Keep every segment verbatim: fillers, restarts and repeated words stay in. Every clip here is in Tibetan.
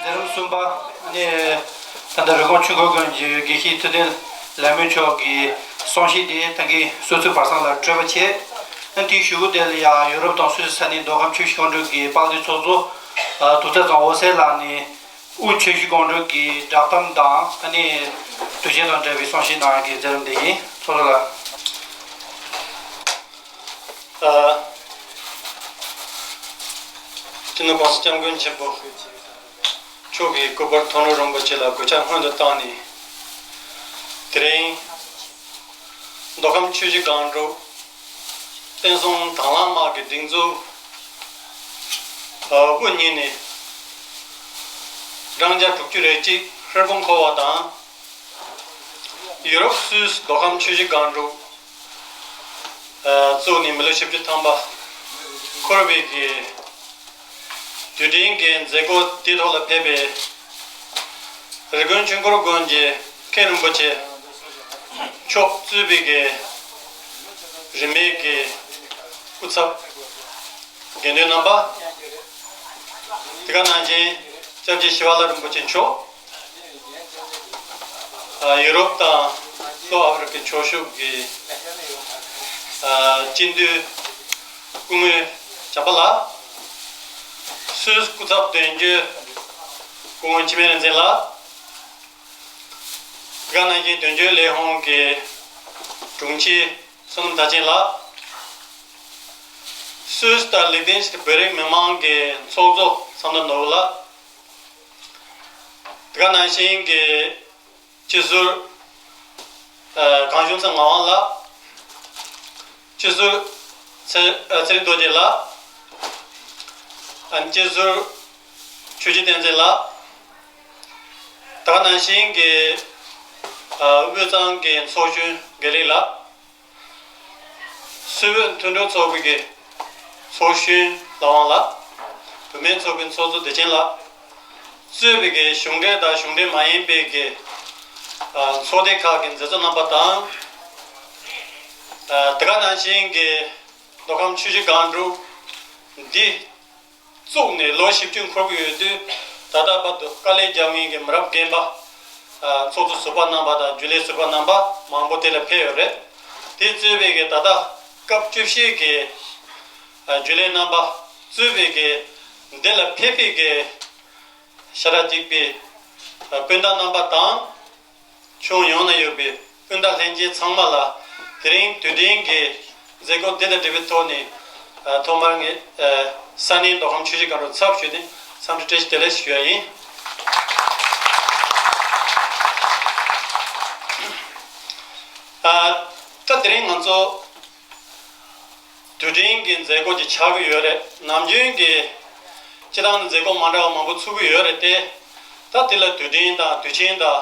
མཛད་རིམ་གསུམ་པ། ཨ་ནི་ད་ལྟ་རི་ཀོན་ཆོས་འཁོར་དགོན་གྱི་དགེ་བཤེས་ཐུབ་བསྟན་ལེགས་སྨོན་མཆོག་གི་གསུང་བཤད་དེ་ད་གིན་སོ་སོའི་བར་གསེང་ལ་སྤྲོད་པ་བྱས། ཨ་ནི་དེའི་གཞུག་གུ་དེ་ལ་ཡང་ཡོ་རོབ་དང་སུད་སི་ས་གནས་མདོ་ཁམས་ཆུ་བཞི་སྒང་དྲུག་གི་དཔལ་ལྡན་ཚོགས་གཙོ་ཨ་ཐུབ་བསྟན་ཚང་འོད་ཟེར་ལགས་ནས་དབུས་ཆུ་བཞི་སྒང་དྲུག་གི་བསྒྲགས་གཏམ་དང་ཨ་ནི་དུས་ཆེན་དང་འབྲེལ་བའི་གསུང་བཤད་གནང་ཡག་གི་མཛད་རིམ་དེ་ཡིན། ཚོགས་གཙོ་ལགས། ཨ། སྤྱི་ནོར་༸གོང་ས་༸སྐྱབས་མགོན་ཆེན་པོ་མཆོག་གི་སྐུ་པར་མཐོང་གྲོལ་རིན་པོ་ཆེ་ལ་གུས་ཕྱག་སྔོན་དུ་བཏང་ནས། དེ་རིང་མདོ་ཁམས་ཆུ་བཞི་སྒང་དྲུག་བསྟན་སྲུང་དྭང་བླངས་དམག་གི་སྒྲིག་འཛུགས་དབུ་བརྙེས་ནས་བགྲང་བྱ་དྲུག་ཅུ་རེ་གཅིག་ཧྲིལ་པོ་འཁོར་བ་དང་། ཡུ་རོབ་སུད་སི་མདོ་ཁམས་ཆུ་བཞི་སྒང་དྲུག་བཙུགས་ནས་མི་ལོ་བཞི་བཅུ་ཐམ་པ་འཁོར་བའི་གི་དུས་དྲན་གྱི་མཛད་སྒོ་དེའི་ཐོག་ལ་ཕེབས་པའི་རི་ཀོན་ཆོས་འཁོར་དགོན་གྱི་མཁན་རིན་པོ་ཆེ་མཆོག་གཙོས་པའི་གི་རིས་མེད་ཀྱི་སྐུ་ཚབ་དགེ་འདུན་རྣམ་པ། དེ་ག་ནང་བཞིན་སྐྱབས་རྗེ་ཞི་བ་ལྷ་རིན་པོ་ཆེ་མཆོག་ཡུ་རོབ་དང་ལྷོ་ཨ་ཧྥེ་རི་ཁའི་ཆོས་ཞུགས་ཀྱི་སྤྱི་འཐུས་སྐུ་ངོ་བྱམས་པ་ལགས། སུད་སི་སྐུ་ཚབ་དོན་གཅོད་སྐུ་ངོ་འཆི་མེད་རིག་འཛིན་ལགས། དེ་ག་ནང་བཞིན་དོན་གཅོད་ལས་ཁུངས་ཀྱི་དྲུང་ཆེ་བསོད་ནམས་མཐར་ཕྱིན་ལགས། སུད་སི་དང་ལིག་ཏེན་སི་ཊེན་བོད་རིགས་མི་མང་གི་ཚོགས་གཙོ་བསམ་གཏན་ནོར་བུ་ལགས། དེ་ག་ནང་བཞིན་གྱི་སྤྱི་ཟུར་ཨ་གངས་ལྗོངས་ཚེ་ངག་དབང་ལགས། སྤྱི་ཟུར་ཚེ་ཨ་ཚེ་རིང་རྡོ་རྗེ་ལགས། ཨ་སྤྱི་ཟུར་ཆོས་རྗེ་བསྟན་འཛིན་ལགས། དེ་ག་ནང་བཞིན་གྱི་ཨ་དབུས་གཙང་གི་ཚོགས་གཞོན་དགེ་ལེགས་ལགས། སུད་བོད་མཐུན་གྲོས་ཚོགས་པའི་གི་ཚོགས་གཞོན་ལྷ་དབང་ལགས། བུད་མེད་ཚོགས་པའི་ཚོགས་གཙོ་བདེ་ཆེན་ལགས། གཙོས་པའི་གི་གཞུང་འབྲེལ་དང་གཞུང་འབྲེལ་མ་ཡིན་པའི་གི་ཨ་ཚོགས་སྡེ་ཁག་གི་མཛད་གཙོ་རྣམ་པ་དང་། ཨ་དེ་ག་ནང་བཞིན་གྱི་མདོ་ཁམས་ཆུ་བཞི་སྒང་དྲུག་འདི་བཙུགས་ནས་ལོ་བཞི་བཅུ་འཁོར་གྱི་ཡོད་དུས། ད་ལྟ་བར་དུ་དཀའ་ལས་རྒྱག་མཁན་གྱི་མི་རབས་རྒན་པ། ཨ་ཚོགས་གཙོ་ཟུར་པ་རྣམ་པ་དང་རྒྱུན་ལས་ཟུར་པ་རྣམ་པ་མང་པོ་དེ་ལ་ཕེབས་ཡོད་རེད། དེ་གཙོས་པའི་གི་ད་ལྟ་སྐབས་བཅུ་བཞི་གི་ཨ་རྒྱུན་ལས་རྣམ་པ་གཙོས་པའི་གི་འདི་ལ་ཕེབས་པའི་གི་ཤ་ཁྲག་གཅིག་པའི་ཨ་སྤུན་ཟླ་རྣམ་པ་དང་། ཁྱོན་ཡོངས་ན་ཡོད་པའི་སྤུན་ཟླ་ལྷན་རྒྱས་ཚང་མ་ལ་དེ་རིང་དུས་དྲན་གྱི་མཛད་སྒོ་འདི་དང་འབྲེལ་བའི་ཐོག་ནས་ཨ་ཐོག་མར་ངས་ཨ་ས་གནས་མདོ་ཁམས་ཆུ་བཞི་སྒང་དྲུག་ཚབ་ཞུས་ནས་འཚམས་འདྲི་བཀྲ་ཤིས་བདེ་ལེགས་ཞུ་ཡ་ཡིན། ཨ་ད་དེ་རིང་ང་ཚོ་དུས་དྲན་གྱི་མཛད་སྒོ་ཅིག་ཆགས་ཀྱི་ཡོད་རེད། ནམ་རྒྱུན་གྱི་སྤྱིར་བཏང་ནས་མཛད་སྒོ་མ་འདྲ་བ་མང་པོ་ཚུགས་ཀྱི་ཡོད་རེད་དེ། ད་དེ་ལ་དུས་དྲན་དང་དུས་ཆེན་དང་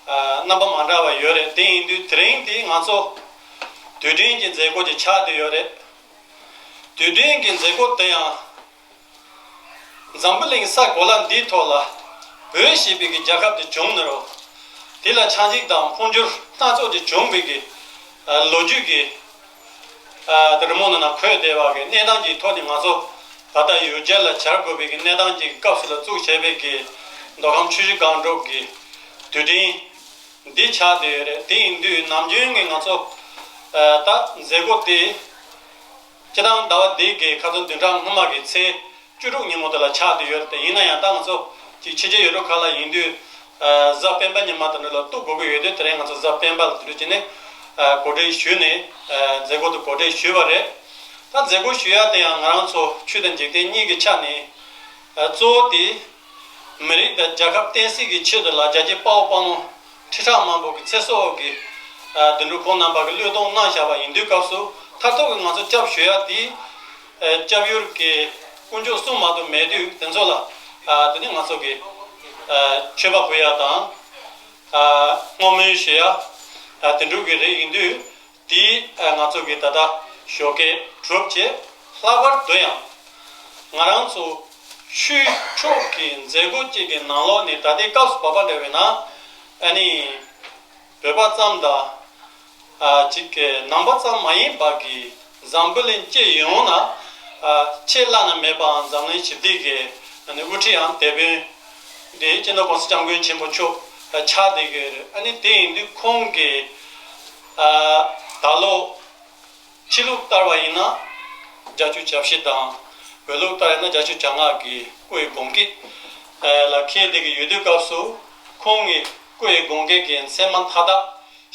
ཨ་རྣམ་པ་མ་འདྲ་བ་ཡོད་རེད། དེ་ཡིན་དུས་དེ་རིང་དེ་ང་ཚོ་དུས་དྲན་གྱི་མཛད་སྒོ་ཅིག་ཆགས་བསྡད་ཡོད་རེད། དུས་དྲན་གྱི་མཛད་སྒོ་དེ་ཡང་འཛམ་བུ་གླིང་ས་གོ་ལ་འདིའི་ཐོག་ལ་བོད་ཞེས་པའི་གི་རྒྱལ་ཁབ་དེ་བྱུང་ནས་རོ། དེ་ལ་ཆགས་འཇིག་དང་འཕོ་འགྱུར་སྣ་ཚོགས་ཀྱི་བྱུང་བའི་གི་ཨ་ལོ་རྒྱུས་ཀྱི་ཨ་དེ་རི་མོ་ནང་ན་འཁོད་བསྡད་པ་གི་གནས་སྟངས་ཀྱི་ཐོག་ནས་ང་ཚོ་ད་ལྟ་ཡུལ་གྱར་ལ་གྱར་དགོས་པའི་གི་གནས་སྟངས་ཀྱི་སྐབས་སུ་ལ་བཙུགས་བྱས་པའི་གི་མདོ་ཁམས་ཆུ་བཞི་སྒང་དྲུག་གི་དུས་དྲན་འདི་ཆགས་བསྡད་ཡོད་རེད། དེ་ཡིན་དུས་ནམ་རྒྱུན་གྱི་ང་ཚོ་ཨ་ད་མཛད་སྒོ་དེ་སྤྱིར་བཏང་ཟླ་བ་འདི་གི་ཁ་སང་བདུན་ཕྲག་སྔོན་མ་གི་ཚེས་བཅུ་དྲུག་ཉིན་མོ་དེ་ལ་ཆགས་བསྡད་ཡོད་རེད་དེ། ཡིན་ན་ཡང་ད་ང་ཚོ་ཅིག་ཕྱི་རྒྱལ་ཡུལ་གྲུ་ཁག་ལ་ཡིན་དུས་ཨ་གཟའ་སྤེན་པ་ཉི་མ་དེ་འདྲ་ལ་གཏུག་དགོས་ཀྱི་ཡོད་དུས། དེ་རིང་ང་ཚོ་གཟའ་སྤེན་པ་ལ་དེ་འདྲ་བྱས་ནས་ཨ་གོ་སྒྲིག་ཞུས་ནས་ཨ་མཛད་སྒོ་དེ་གོ་སྒྲིག་ཞུས་པ་རེད། ད་མཛད་སྒོ་ཞུ་ཡ་དེ་ཡང་ང་རང་ཚོ་ཆོས་དང་འཇིག་རྟེན་གཉིས་ཀྱི་ཆ་ནས་ཨ་གཙོ་བོ་དེ་མི་རིགས་དང་རྒྱལ་ཁབ་བསྟན་སྲིད་ཀྱི་ཆེད་དུ་ལ་རྒྱལ་གཅེས་དཔའ་བོ་དཔའ་མོ་ཁྲི་ཕྲག་མང་པོ་གི་ཚེ་སྲོག་གི་ཨ་དུད་འགྲོ་ཁོང་རྣམ་པ་གི་བློས་གཏོང་གནང་བཞག་པ་ཡིན་དུས་སྐབས་སུ་མཐར་ཐུག་གི་ང་ཚོ་སྐྱབས་ཞུ་ཡ་དེ་ཨ་སྐྱབས་ཡུལ་གྱི་དཀོན་མཆོག་གསུམ་མ་གཏོགས་མེད་དུས། དེ་ཚོ་ལ་ཨ་དེ་ནི་ང་ཚོ་གི་ཨ་མཆོད་པ་ཕུལ་ཡ་དང་ཨ་བསྔོ་སྨོན་ཞུ་ཡ་ཨ་དེ་འདྲ་གི་རིགས་ཡིན་དུས། དེ་ཨ་ང་ཚོ་གི་ད་ལྟ་ཞོགས་ཀས་གྲུབ་རྗེས་ལྷག་པར་དུ་ཡང་ང་རང་ཚོ་ཆོས་ཕྱོགས་ཀྱི་མཛད་སྒོ་གཅིག་གི་ནང་ལོགས་ནས་ད་ལྟའི་སྐབས་སུ་བབས་པ་འདྲ་བས་ན་ཨ་ནི་བོད་པ་ཙམ་དང་ཨ་གཅིག་གི་ནང་པ་ཙམ་མ་ཡིན་པ་གི་འཛམ་བུ་གླིང་སྤྱི་ཡོངས་ན་ཨ་ཆེས་བླ་ན་མེད་པའང་འཛམ་གླིང་ཞི་བདེ་གི་ཨ་ནི་དབུ་ཁྲིད་ཡང་དེད་དཔོན་ དེ་སྤྱི་ནོར་༸གོང་ས་༸སྐྱབས་མགོན་ཆེན་པོ་མཆོག་ཆགས་བསྡད་ཀྱི་ཡོད་རེད། ཨ་ནི་དེ་ཡིན་དུས་ཁོང་གིས་ཨ་ད་ལོ་ཕྱི་ལུགས་ལྟར་བ་ཡིན་ན་བརྒྱད་ཅུ་གྱ་བཞི་དང་། བོད་ལུགས་ལྟར་ཡིན་ན་བརྒྱད་ཅུ་གྱ་ལྔ་གི་སྐུ་ཡི་དགུང་སྐེད་ལ་འཁེལ་བསྡད་ཀྱི་ཡོད་དུས་སྐབས་སུ། ཁོང་གི་སྐུ་ཡི་དགུང་སྐེད་ཀྱི་མཚན་མ་མཐའ་དག་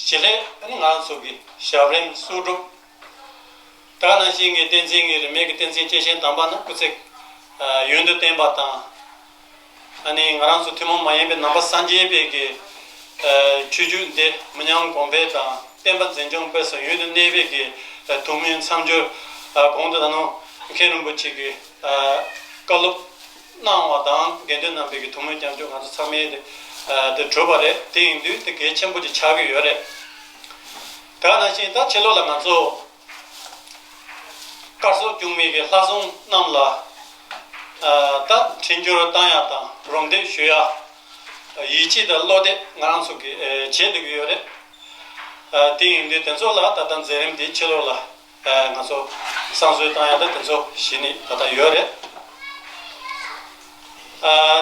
ཞལ་ལས་ཨ་ནི་ང་རང་ཚོ་གི་ཞབས་རིམ་གསོག་སྒྲུབ། ད་ག་ནང་བཞིན་གྱི་བསྟན་འཛིན་གྱི་རིས་མེད་ཀྱི་བསྟན་འཛིན་སྐྱེས་ཆེན་དམ་པ་རྣམས་སྐུ་ཚེ་ཡུན་དུ་བརྟན་པ་དང་། ཨ་ནི་ང་རང་ཚོ་ཐུན་མོང་མ་ཡིན་པའི་ནང་པ་སངས་རྒྱས་པའི་གི་ཆོས་བརྒྱུད་འདི་མི་ཉམས་གོང་འཕེལ་དང་བསྟན་པ་འཛིན་སྐྱོང་སྤེལ་གསུམ་ཡུན་དུ་གནས་པའི་གི་ཐུགས་སྨོན་མཚམས་སྦྱོར་གོང་དུ་ད་ནང་མཁན་རིན་པོ་ཆེ་གི་བཀའ་སློབ་གནང་བ་དང་། དགེ་འདུན་རྣམ་པའི་གི་ཐུགས་སྨོན་སྐྱབས་འཇུག་ང་ཚོ་ཚང་མས་དེ་དེ་གྲུབ་པ་རེད། དེ་ཡིན་དུས་དེ་གལ་ཆེན་པོ་ཅིག་ཆགས་ཀྱི་ཡོད་རེད། དེ་ག་ནང་བཞིན་ད་ཕྱི་ལོགས་ལ་ང་ཚོ་སྐར་གསོག་བྱུང་མི་གི་ལྷ་སྲུང་རྣམས་ལ་ད་དྲིན་སྐྱོར་བཏང་ཡག་དང་རོགས་འདེགས་ཞུ་ཡག་ཡིད་ཆེས་དང་བློ་གཏད་ང་རང་ཚོ་གིས་བྱེད་བསྡད་ཀྱི་ཡོད་རེད། དེ་ཡིན་དུས་དེ་ཚོ་ལ་ད་ལྟ་མཛད་རིམ་དེ་ཕྱི་ལོགས་ལ་ང་ཚོ་བསང་གསོལ་བཏང་ཡག་ད་དེ་ཚོ་གཞི་ནས་ད་ལྟ་ཡོད་རེད།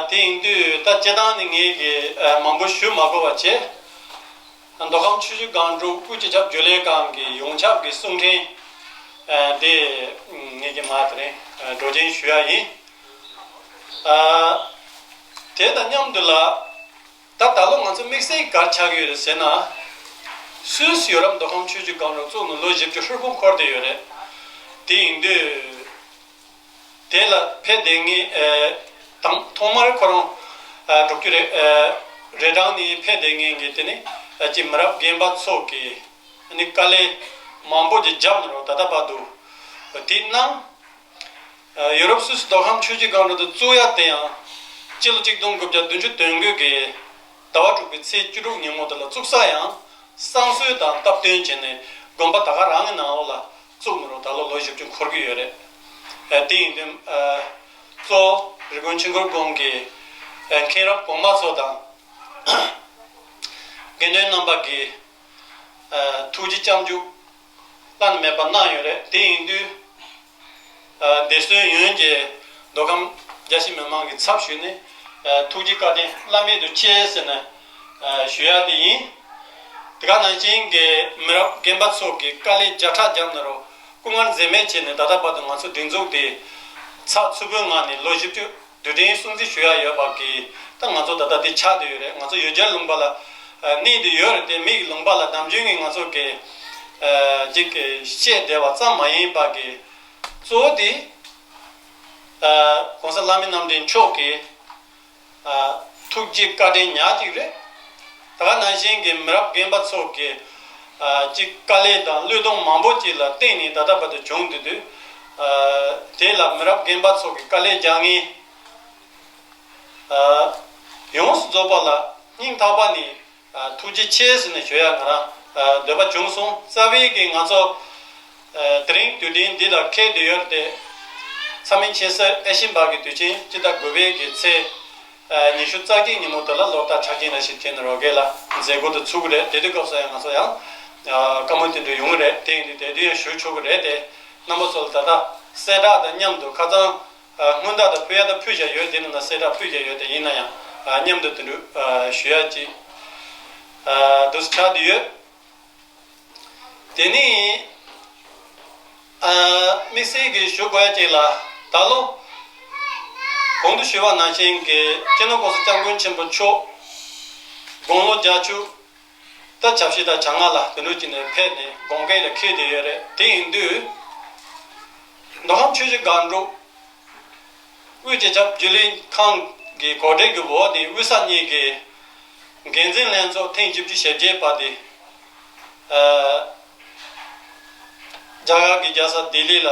དེ་ཡིན་དུས་ད་སྤྱིར་བཏང་ནི་ངས་ཀྱི་མང་པོ་ཞུ་མ་དགོས་པ་བྱས། མདོ་ཁམས་ཆུ་བཞི་སྒང་དྲུག་དབུས་སྤྱི་ཁྱབ་རྒྱུན་ལས་ཁང་གི་ཡོངས་ཁྱབ་ཀྱི་གསུང་འཕྲིན་དེ་ངས་ཀྱི་མ་དེ་རིང་སྒྲོག་སྦྱང་ཞུ་ཡག་ཡིན། དེ་དང་མཉམ་དུ་ལ། ད་ད་ལོ་ང་ཚོ་དམིགས་བསལ་ག་རེ་ཆགས་ཀྱི་ཡོད་རེད་ཟེར་ན། སུད་སི་ཡོ་རོབ་མདོ་ཁམས་ཆུ་བཞི་སྒང་དྲུག་བཙུགས་ནས་ལོ་བཞི་བཅུ་ཧྲིལ་པོ་འཁོར་བསྡད་ཡོད་རེད། དེ་ཡིན་དུས་དེ་ལ་ཕེབས་བསྡད་མཁན་དང་ཐོག་མར་ཁོ་རང་འགྲོ་རྒྱུ་རེད། རི་གྲངས་ནས་ཕེབས་བསྡད་མཁན་གྱི་དེ་ནི་ཅིག་མི་རབས་རྒན་པ་ཚོ་གིས་ནི་དཀའ་ལས་མང་པོ་ཅིག་བརྒྱབ་ནས་རོགས་ད་ལྟ་བར་དུ་དེ་གནང་། ཡོ་རོབ་སུད་སི་མདོ་ཁམས་ཆུ་བཞི་སྒང་དྲུག་ཏུ་བཙུགས་ཡག་དེ་ཡང་སྤྱི་ལོ་གཅིག་སྟོང་དགུ་བརྒྱ་བདུན་ཅུ་དོན་དགུ་གི་ཟླ་བ་དྲུག་པའི་ཚེས་བཅུ་དྲུག་ཉིན་མོ་དེ་ལ་བཙུགས་ས་ཡང་བསང་གསོལ་དང་སྟབས་བསྟུན་བྱས་ནས་དགོན་པ་ད་ག་རང་གི་ནང་ལོགས་ལ་བཙུགས་ནས་རོགས་ད་ལོ་ལོ་བཞི་བཅུ་འཁོར་གྱི་ཡོད་རེད། དེ་ཡིན་དུས་གཙོ་བོ་རི་ཀོན་ཆོས་འཁོར་དགོན་གྱི་མཁན་རབས་གོང་མ་ཚོ་དང་། དགེ་འདུན་རྣམ་པ་གིས་ཐུགས་རྗེ་སྐྱབས་འཇུག་བླ་ན་མེད་པ་གནང་ཡོད་རེད། དེ་ཡིན་དུས། འདས་གསོན་ཡོན་གྱི་མདོ་ཁམས་རྒྱ་ཆེ་མི་མང་གི་ཚབ་ཞུས་ནས་ཐུགས་རྗེ་བཀའ་དྲིན་བླ་མེད་དུ་ཆེ་ཟེར་ནས་ཞུ་ཡག་དེ་ཡིན། དེ་ག་ནང་བཞིན་གྱི་མི་རབས་རྒན་པ་ཚོ་གིས་དཀའ་ལས་བརྒྱ་ཕྲག་བརྒྱབ་ནས་རོགས་སྐུ་ངལ་འཛེམས་མེད་བྱས་ནས་ད་ལྟ་བར་དུ་ང་ཚོ་སྒྲིག་འཛུགས་དེ་ཚགས་ཚུད་པོའི་ངང་ནས་ལོ་བཞི་བཅུ་དུས་དྲན་སྲུང་བརྩི་ཞུ་ཡག་ཡོད་པ་གི་ད་ང་ཚོ་ད་ལྟ་དེ་ཆགས་བསྡད་ཡོད་རེད། ང་ཚོ་ཡུལ་གྱར་ལུང་པ་ལ་གནས་བསྡད་ཡོད་རེད་དེ། མིག་ལུང་པ་ལ་ནམ་རྒྱུན་གྱི་ང་ཚོ་གི་ཅིག་གི་བཤད་བསྡད་པ་ཙམ་མ་ཡིན་པ་གི་གཙོ་བོ་དེ་༸གོང་ས་བླ་མེད་རྣམ་འདྲེན་མཆོག་གི་ཐུགས་རྗེ་བཀའ་དྲིན་ཉག་གཅིག་རེད། ད་ག་ནང་བཞིན་གྱི་མི་རབས་རྒན་པ་ཚོ་གི་ཅིག་དཀའ་ལས་དང་བློས་གཏོང་མང་པོ་ཅིག་ལ་བརྟེན་ནས་ད་ལྟ་བར་དུ་བྱུང་བསྡད་དུས། དེ་ལ་མི་རབས་རྒན་པ་ཚོ་གི་དཀའ་ལས་རྒྱག་མཁན་ཡོངས་སུ་རྫོགས་པ་ལ་སྙིང་ཐག་པ་ནས་ཐུགས་རྗེ་ཆེ་ཟེར་ནས་ཞུ་ཡག་ང་རང་འདོད་པ་བྱུང་སོང་། རྩ་བའི་གི་ང་ཚོ་དེ་རིང་དུས་དྲན་འདི་དང་འཁེལ་བསྡད་ཡོད་དེ། མཚམས་མེད་མཁྱེན་གསལ་ཨེ་ཤེས་པ་གི་དུས་ཆེན་སྤྱི་ཟླ་དགུ་པའི་གི་ཚེས་ཉི་ཤུ་རྩ་གཅིག་ཉིན་མོ་དེ་ལ་ལོ་ལྟར་འཁྲབ་སྟོན་ར་ཞིག་བྱས་ནས་རོགས་གས་ལ་མཛད་སྒོ་དེ་ཚུགས་ཀྱི་རེད། དེ་དུས་སྐབས་སུ་ཡང་ང་ཚོ་ཡང་བཀའ་མོལ་དེ་འདྲ་ཡོང་གི་རེད། དེ་ཡིན་དུས་དེ་དུས་ཡང་ཞུ་ཆོག་གི་རེད་དེ། རྣམ་པ་ཚོ་ལ་ད་ལྟ་གསལ་བསྒྲགས་དང་མཉམ་དུ་ཁ་སང་སྔོན་བརྡ་དང་ཕུལ་ཡག་དང་ཕུལ་བཞག་ཡོད། དེ་ནང་ལ་གསལ་བསྒྲགས་ཕུལ་བཞག་ཡོད་དེ། ཡིན་ན་ཡང་མཉམ་དུ་དེ་འདྲ་ཞུ་ཡག་ཅིག་འདུག་སེ་ཆགས་བསྡད་ཡོད། དེ་ནས་དམིགས་བསལ་གྱི་ཞུ་དགོས་ཡག་ཅིག་ལ། ད་ལོ་གོང་དུ་ཞུས་པ་ནང་བཞིན་གྱི་སྤྱི་ནོར་༸གོང་ས་༸སྐྱབས་མགོན་ཆེན་པོ་མཆོག་དགུང་ལོ་བརྒྱད་ཅུ་ད་གྱ་བཞི་དང་གྱ་ལྔ་ལ་དེ་འདྲ་ཅིག་ནས་ཕེབས་ནས་དགུང་སྐེད་ལ་འཁེལ་བསྡད་ཡོད་རེད། དེ་ཡིན་དུས་མདོ་ཁམས་ཆུ་བཞི་སྒང་དྲུག་དབུས་སྤྱི་ཁྱབ་རྒྱུན་ལས་ཁང་གི་གོ་སྒྲིག་གི་འོག་ནས་དབུས་ས་གཉིས་ཀྱི་འགན་འཛིན་ལྷན་ཚོགས་ཐེངས་བཞི་བཅུ་ཞེ་བརྒྱད་པ་དེ་རྒྱ་གར་གྱི་རྒྱལ་ས་ལྡི་ལི་ལ་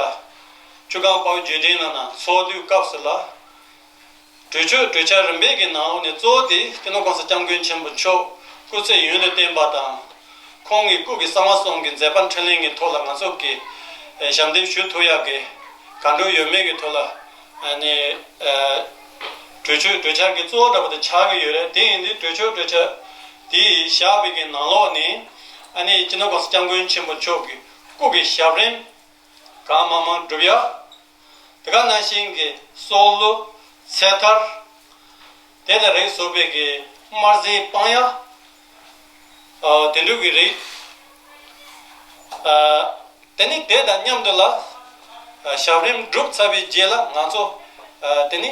ཆུ་སྒང་དཔལ་བརྒྱུད་འཕྲིན་ནང་ན་ཚོགས་དུས་སྐབས་སུ་ལ། གྲོས་ཆོད་གྲོས་འཆར་རིམ་པས་ཀྱི་ནང་ལོགས་ནས་གཙོ་བོ་དེ་སྤྱི་ནོར་༸གོང་ས་༸སྐྱབས་མགོན་ཆེན་པོ་མཆོག་སྐུ་ཚེ་ཡུན་དུ་བརྟན་པ་དང་། ཁོང་གི་སྐུ་གི་གསང་བ་གསུམ་གྱི་མཛད་པ་འཕྲིན་ལས་ཀྱི་ཐོག་ལ་ང་ཚོ་གིས་ཞབས་འདེགས་ཞུ་ཐུབ་ཡག་གི་ག་འདྲ་ཡོད་མེད་ཀྱི་ཐོག་ལ་ཨ་ནི་གྲོས་ཆོད་གྲོས་འཆར་གྱི་གཙོ་བོ་འདྲ་པོ་དེ་ཆགས་ཀྱི་ཡོད་རེད། དེ་ཡིན་དུས་གྲོས་ཆོད་གྲོས་འཆར་དེ་བཞག་པའི་གི་ནང་ལོགས་ནས་ཨ་ནི་སྤྱི་ནོར་༸གོང་ས་༸སྐྱབས་མགོན་ཆེན་པོ་མཆོག་གི་སྐུ་གི་ཞབས་རིམ་གང་མང་མང་སྒྲུབ་ཡག་དེ་ག་ནང་བཞིན་གྱི་སྲོག་བླུ། ཚེ་ཐར། དེ་དང་རིགས་སུ་བྱུང་བའི་གི་དམར་ཟས་སྤང་ཡག་ཨ་དེ་འདྲ་གི་རིགས། ཨ་དེ་ནི་དེ་དང་མཉམ་དུ་ལ་ཨ་ཞབས་རིམ་གྲུབ་ཚར་བའི་རྗེས་ལ་ང་ཚོ་ཨ་དེ་ནི་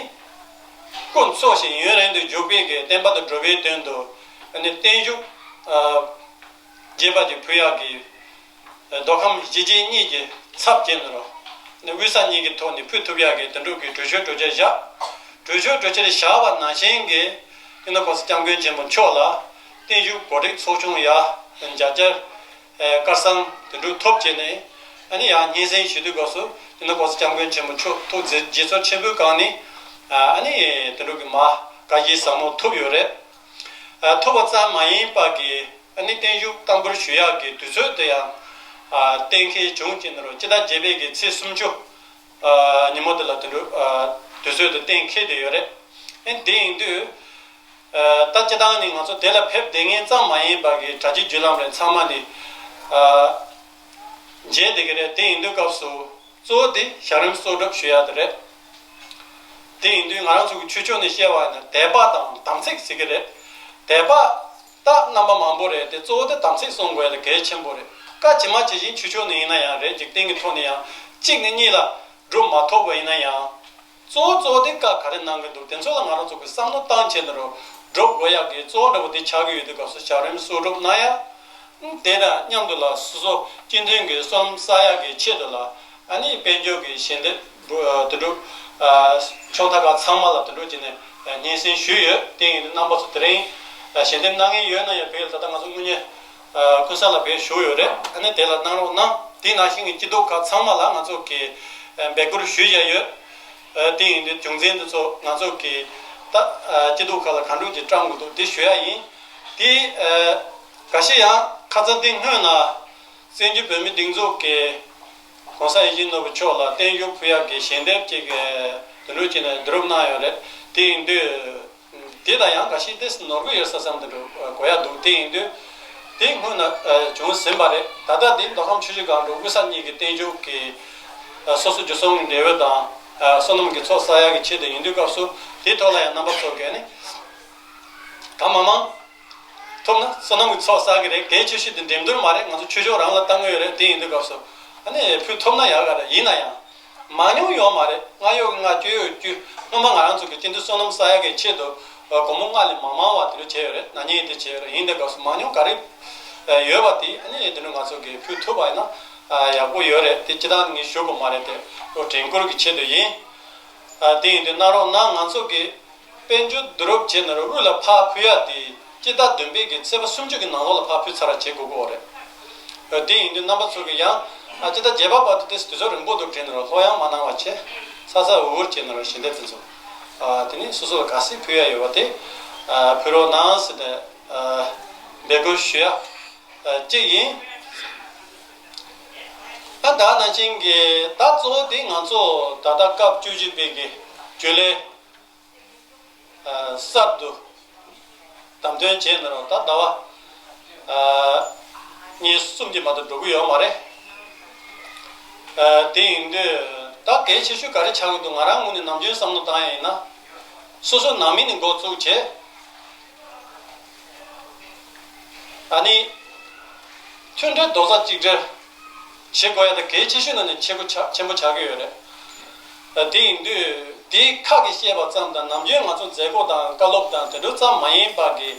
སྐུ་འཚོ་ཞིང་ཡུན་རིང་དུ་བཞུགས་པའི་གི་བསྟན་པ་དང་འགྲོ་བའི་དོན་དུ་ཨ་ནི་བརྟན་བཞུགས་ཨ་རྒྱས་པ་ཅིག་ཕུལ་ཡག་གི་མདོ་ཁམས་གཞིས་བྱེས་གཉིས་ཀྱི་ཚབ་བྱས་ནས་རོ། དབུས་ས་གཉིས་ཀྱི་ཐོག་ནས་ཕུལ་ཐུབ་ཡག་གི་དེ་འདྲ་གི་གྲོས་ཆོད་གྲོས་འཆར་བཞག་གྲོས་ཆོད་གྲོས་འཆར་བཞག་པ་ནང་བཞིན་གྱི་སྤྱི་ནོར་༸གོང་ས་༸སྐྱབས་མགོན་ཆེན་པོ་མཆོག་ལ་བརྟན་བཞུགས་གོ་སྒྲིག་ཚོགས་ཆུང་ཡ་མཇལ་བཅར་ཨེ་སྐལ་བཟང་དེ་འདྲ་ཐོབ་བྱས་ནས་ཨ་ནི་ཡང་སྙན་སེང་ཞུ་དུས་སྐབས་སུ་སྤྱི་ནོར་༸གོང་ས་༸སྐྱབས་མགོན་ཆེན་པོ་མཆོག་ཐུགས་རྗེ་རྗེ་ཚོར་ཆེན་པོའི་སྒང་ནས་ཨ་ནི་དེ་འདྲ་གི་མ་བཀའ་བཞིན་ཟབ་མོ་ཐོབ་ཡོད་རེད། ཨ་ཐོབ་པ་ཙམ་མ་ཡིན་པ་གི་ཨ་ནི་བརྟན་བཞུགས་བསྟར་འབུལ་ཞུ་ཡག་གི་དུས་ཚོད་དེ་ཡང་ཨ་གཏན་འཁེལ་བྱུང་བྱས་ནས་རོ། སྤྱི་ཟླ་བརྒྱད་པའི་གི་ཚེས་སུམ་ཅུ་ཨ་ཉིན་མོ་དེ་ལ་དེ་འདྲ་ཨ་དུས་ཚོད་དེ་གཏན་འཁེལ་བསྡད་ཡོད་རེད། ཨ་དེ་ཡིན་དུས་ཨ་ད་སྤྱི་བཏང་ནས་ང་ཚོ་དེ་ལ་ཕེབས་བསྡད་མཁན་ཙམ་མ་ཡིན་པ་གི་གྲ་སྒྲིག་བརྒྱུད་ལམ་རེ་ཚང་མ་ནས་ཨ་མཇལ་བསྡད་ཀྱི་རེད། དེ་ཡིན་དུས་སྐབས་སུ། གཙོ་བོ་དེ་ཞབས་རིམ་གསོག་སྒྲུབ་ཞུ་ཡག་དེ་རེད། དེ་ཡིན་དུས་ང་རང་ཚོ་གི་ཆོས་ཕྱོགས་ནས་བཤད་པ་ཡིན་ན་དད་པ་དང་དམ་ཚིག་ཟེར་གི་རེད། དད་པ་ད་རྣམ་པ་མང་པོ་རེད་དེ། གཙོ་བོ་དེ་དམ་ཚིག་སྲུང་དགོས་ཡག་དེ་གལ་ཆེན་པོ་རེད། བཀའ་ཇི་མ་ཇི་བཞིན་ཆོས་ཕྱོགས་ནས་ཡིན་ན་ཡང་རེད། འཇིག་རྟེན་གྱི་ཐོག་ནས་ཡང་གཅིག་ནས་གཉིས་ལ་སྒྲུབ་མ་ཐུབ་པ་ཡིན་ན་ཡང་། གཙོ་བོ་གཙོ་བོ་དེ་བཀའ་ག་རེ་གནང་གི་འདུག་དེ་ཚོ་ལ་ང་རང་ཚོ་གི་བསམ་བློ་བཏང་བྱས་ནས་རོ། སྒྲུབ་དགོས་ཡག་གི་གཙོ་བོ་འདྲ་པོ་དེ་ཆགས་ཀྱི་ཡོད་དུས་སྐབས་སུ་ཞབས་རིམ་གསོག་སྒྲུབ་གནང་ཡག་དེ་དང་མཉམ་དུ་ལ་སོ་སོ་སྤྱི་མཐུན་གྱི་བསོད་ནམས་བསགས་ཡག་གི་ཆེད་དུ་ལ་ཨ་ནི་དཔལ་འབྱོར་གྱི་ཞལ་འདེབས་དེ་འདྲ་ཕྱོགས་མཐའ་ཁག་ཚང་མ་ལ་དེ་འདྲ་བྱས་ནས་སྙན་སེང་ཞུས་ཡོད། དེ་ཡིན་དུས་རྣམ་པ་ཚོ་དེ་རིང་ཞལ་འདེབས་གནང་མཁན་ཡོད་ན་ཡང་བོད་ལ་ད་ལྟ་ང་ཚོ་དངོས་གནས་ཀུན་གསལ་ལ་བོད་བཞུགས་ཡོད་རེད། ཨ་ནི་དེ་ལ་གནང་རོགས་གནང་། དེ་ནང་བཞིན་གྱི་སྐྱིད་སྡུག་ཁག་ཚང་མ་ལ་ང་ཚོ་གི་འབོད་སྐུལ་ཞུས་བཞག་ཡོད། དེ་ཡིན་དུས་རྒྱུ་མཚན་དེ་ཚོ་ང་ཚོ་གི་ད་སྐྱིད་སྡུག་ཁག་ལ་གང་འདྲ་ཅིག་བཀྲམ་དགོས་འདུག་དེ་ཞུ་ཡག་ཡིན། དེ་འགའ་ཤས་ཡང་ཁ་སང་དེ་སྔོན་ལ་བཙན་བྱོལ་བོད་མི་སྒྲིག་འཛུགས་ཀྱི་༸གོང་ས་ཡིད་བཞིན་ནོར་བུ་མཆོག་ལ་བརྟན་བཞུགས་ཕུལ་ཡག་གི་ཞལ་འདེབས་ཅིག་དེ་འདྲ་བྱས་ནས་བསྡུ་རུབ་གནང་ཡོད་རེད། དེ་ཡིན་དུས་དེ་ལ་ཡང་འགའ་ཤས་དེ་ནོར་གྱི་ཡོད་ས་བསམ་དེ་འདྲ་གོ་ཡག་འདུག་དེ་ཡིན་དུས་དེ་སྔོན་ན་བྱུང་ཟིན་པ་རེད། ད་ལྟ་དེ་མདོ་ཁམས་ཆུ་བཞི་སྒང་དྲུག་དབུས་ས་གཉིས་ཀྱི་བརྟན་བཞུགས་ཀྱི་སོ་སོ་རྒྱུ་ཚོགས་ཀྱི་འབྲེལ་ཡོད་དང་བསོད་ནམས་ཀྱི་ཚོགས་བསགས་ཡག་གི་ཆེད་དུ་ཡིན་དུས་སྐབས་སུ་དེའི་ཐོག་ལ་ཡང་རྣམ་པ་ཚོ་གིས་ནི་གང་མང་མང་། ཐོབ་ན་བསོད་ནམས་ཀྱི་ཚོགས་བསགས་ཀྱི་རེད། གལ་ཆེ་ཤོས་དེ་འགྲེམས་སྟོན་མ་རེད། ང་ཚོ་ཆོས་ཕྱོགས་རང་ལ་ལྟ་དངོས་ཡོད་རེད། དེ་ཡིན་དུས་སྐབས་སུ་ཨ་ནི་ཕུལ་ཐུབ་ན་ཡག་ག་རེད། ཡིན་ན་ཡང་མང་ཉུང་ཡོད་མ་རེད། ལྔ་ཡོད་ལྔ། བཅུ་ཡོད་བཅུ། སྔོན་མ་ང་རང་ཚོ་གི་སྤྱི་འཐུས་བསོད་ནམས་བསགས་ཡག་གི་ཆེད་དུ་སྒོར་མོ་ལྔ་ལས་མ་མང་བ་དེ་འདྲ་བྱས་ཡོད་རེད། ན་ནིང་དེ་བྱས་ཡོད་རེད། ཡིན་དུས་སྐབས་སུ་མང་ཉུང་ག་རེ་ཡོད་པ་དེ་ཨ་ནི་དེ་འདྲ་ང་ཚོ་གིས་ཕུལ་ཐུབ་པ་ཡིན་ན་ཡག་པོ་ཡོད་རེད། དེ་སྤྱིར་བཏང་ངས་ཞུ་དགོས་མ་རེད། དེ་དྲན་སྐུལ་གྱི་ཆེད་དུ་ཡིན། དེ་ཡིན་དུས་གནང་རོགས་གནང་། ང་ཚོ་གི་དཔལ་འབྱོར་བསྡུ་རུབ་བྱས་ནས་རོ། དབུས་ལ་ཕར་ཕུལ་ཡག་དེ་སྤྱི་ཟླ་བདུན་པའི་གི་ཚེས་པ་སུམ་ཅུ་གི་ནང་ལོགས་ལ་ཕར་ཕུལ་ཚར་བ་བྱེད་དགོས་ཀྱི་ཡོད་རེད། དེ་ཡིན་དུས་རྣམ་པ་ཚོ་གི་ཡང་ཨ་སྤྱི་ཟླ་བརྒྱད་པ་བར་དུ་དེ་དུས་ཚོད་རིང་པོ་འདུག་དྲན་ནས་རོ། ལྷོད་ཡངས་མ་གནང་བ་བྱས། ཚ་ཚ་འུར་འུར་བྱས་ནས་རོ། ཞལ་འདེབས་དེ་ཚོ་ཨ་དེ་ནི་སོ་སོ་ལ་ག་ཚོད་ཕུལ་ཡག་ཡོད་པ་དེ་ཨ་ཕུལ་རོགས་གནང་ཟེར་ནས་ཨ་འབོད་སྐུལ་ཞུ་ཡག་ཨ་གཅིག་ཡིན། ཨ་ད་ནང་བཞིན་གྱི་ད་གཙོ་བོ་དེ་ང་ཚོ་ད་ལྟ་སྐབས་བཅུ་བཞི་པའི་གི་ཇུ་ལེ། ཨ་གསར་དུ་བདམས་ཐོན་བྱས་ནས་རོ། ད་ཟླ་བ་ཨ་གཉིས་གསུམ་གྱི་བར་དུ་འགྲོ་གི་ཡོད་མ་རེད། ཨ་དེ་ཡིན་དུས་ད་གལ་ཆེ་ཤོས་ག་རེ་ཆགས་ཀྱི་འདུག་ང་རང་ངོས་ནས་ནམ་རྒྱུན་བསམ་བློ་བཏང་ཡ་ཡིན་ན། སོ་སོ་ནང་མི་ནས་འགོ་བཙུགས་བྱས། ཨ་ནི། མཐུན་སྒྲིལ་རྡོག་རྩ་གཅིག་སྒྲིལ་བྱེད་དགོས་ཡ་དེ་གལ་ཆེ་ཤོས་ནང་ནས་ཆེ་པོ་ཆགས་ཆེན་པོ་ཆགས་ཀྱི་ཡོད་རེད། དེ་ཡིན་དུས་དེའི་ཁ་གིས་བཤད་པ་ཙམ་དང་ནམ་རྒྱུན་ང་ཚོ་མཛད་སྒོ་དང་བཀའ་སློབ་དང་དེ་འདྲ་ཙམ་མ་ཡིན་པ་གི་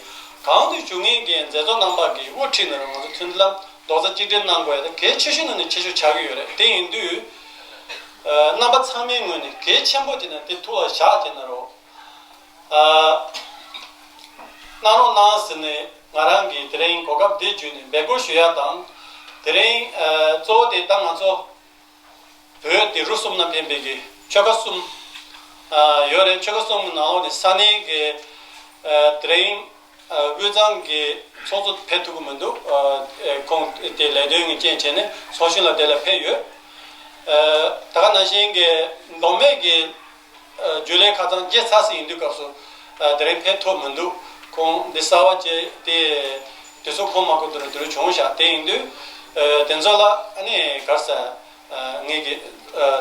གང་དུ་བཞུགས་མཁན་གྱི་མཛད་གཙོ་རྣམ་པ་གིས་དབུ་ཁྲིད་ནས་ང་ཚོ་མཐུན་ལམ་རྡོག་རྩ་གཅིག་སྒྲིལ་གནང་དགོས་ཡ་དེ་གལ་ཆེ་ཤོས་ནང་ནས་ཆེ་ཤོས་ཆགས་ཀྱི་ཡོད་རེད། དེ་ཡིན་དུས་རྣམ་པ་ཚང་མའི་ངོས་ནས་གལ་ཆེན་པོ་དེ་ནས་དེ་ཐུགས་ལ་བཞག་བྱས་ནས་རོ། གནང་རོགས་གནང་ཟེར་ནས་ང་རང་གིས་དེ་རིང་གོ་སྐབས་འདི་བརྒྱུད་ནས་འབོད་སྐུལ་ཞུ་ཡ་དང་། དེ་རིང་གཙོ་བོ་དེ་ད་ང་ཚོ་བོད་དེ་རུ་གསུམ་ནང་ཕན་པའི་གི་ཆོལ་ཁ་གསུམ་ཡོད་རེད། ཆོལ་ཁ་གསུམ་གི་ནང་ལོགས་ནས་ས་གནས་ཀྱི་དེ་རིང་དབུས་གཙང་གི་ཚོགས་གཙོ་ཕེབས་ཐུབ་ཀྱི་མི་འདུག་ཁོང་དེ་ལས་དོན་གྱི་རྐྱེན་བྱས་ནས་ཚོགས་གཞོན་ལགས་དེ་ལ་ཕེབས་ཡོད། ད་ག་ནང་བཞིན་གྱི་མདོ་སྨད་ཀྱི་ཇུ་ལེ་ཁ་ཚང་བརྗེ་ཚར་ཟིན་ཡིན་དུས་སྐབས་སུ་དེ་རིང་ཕེབས་ཐུབ་མི་འདུག་ཁོང་འདི་གསར་བ་བྱས་ཏེ་དུས་ཚོད་ཁོམ་མ་ཁོམ་དུ་རུ་དུ་རུ་བྱུང་བཞག་དེ་ཡིན་དུས་དེ་ཚོ་ལ་ཨ་ནི་གར་ས་ངེད་ཀྱི་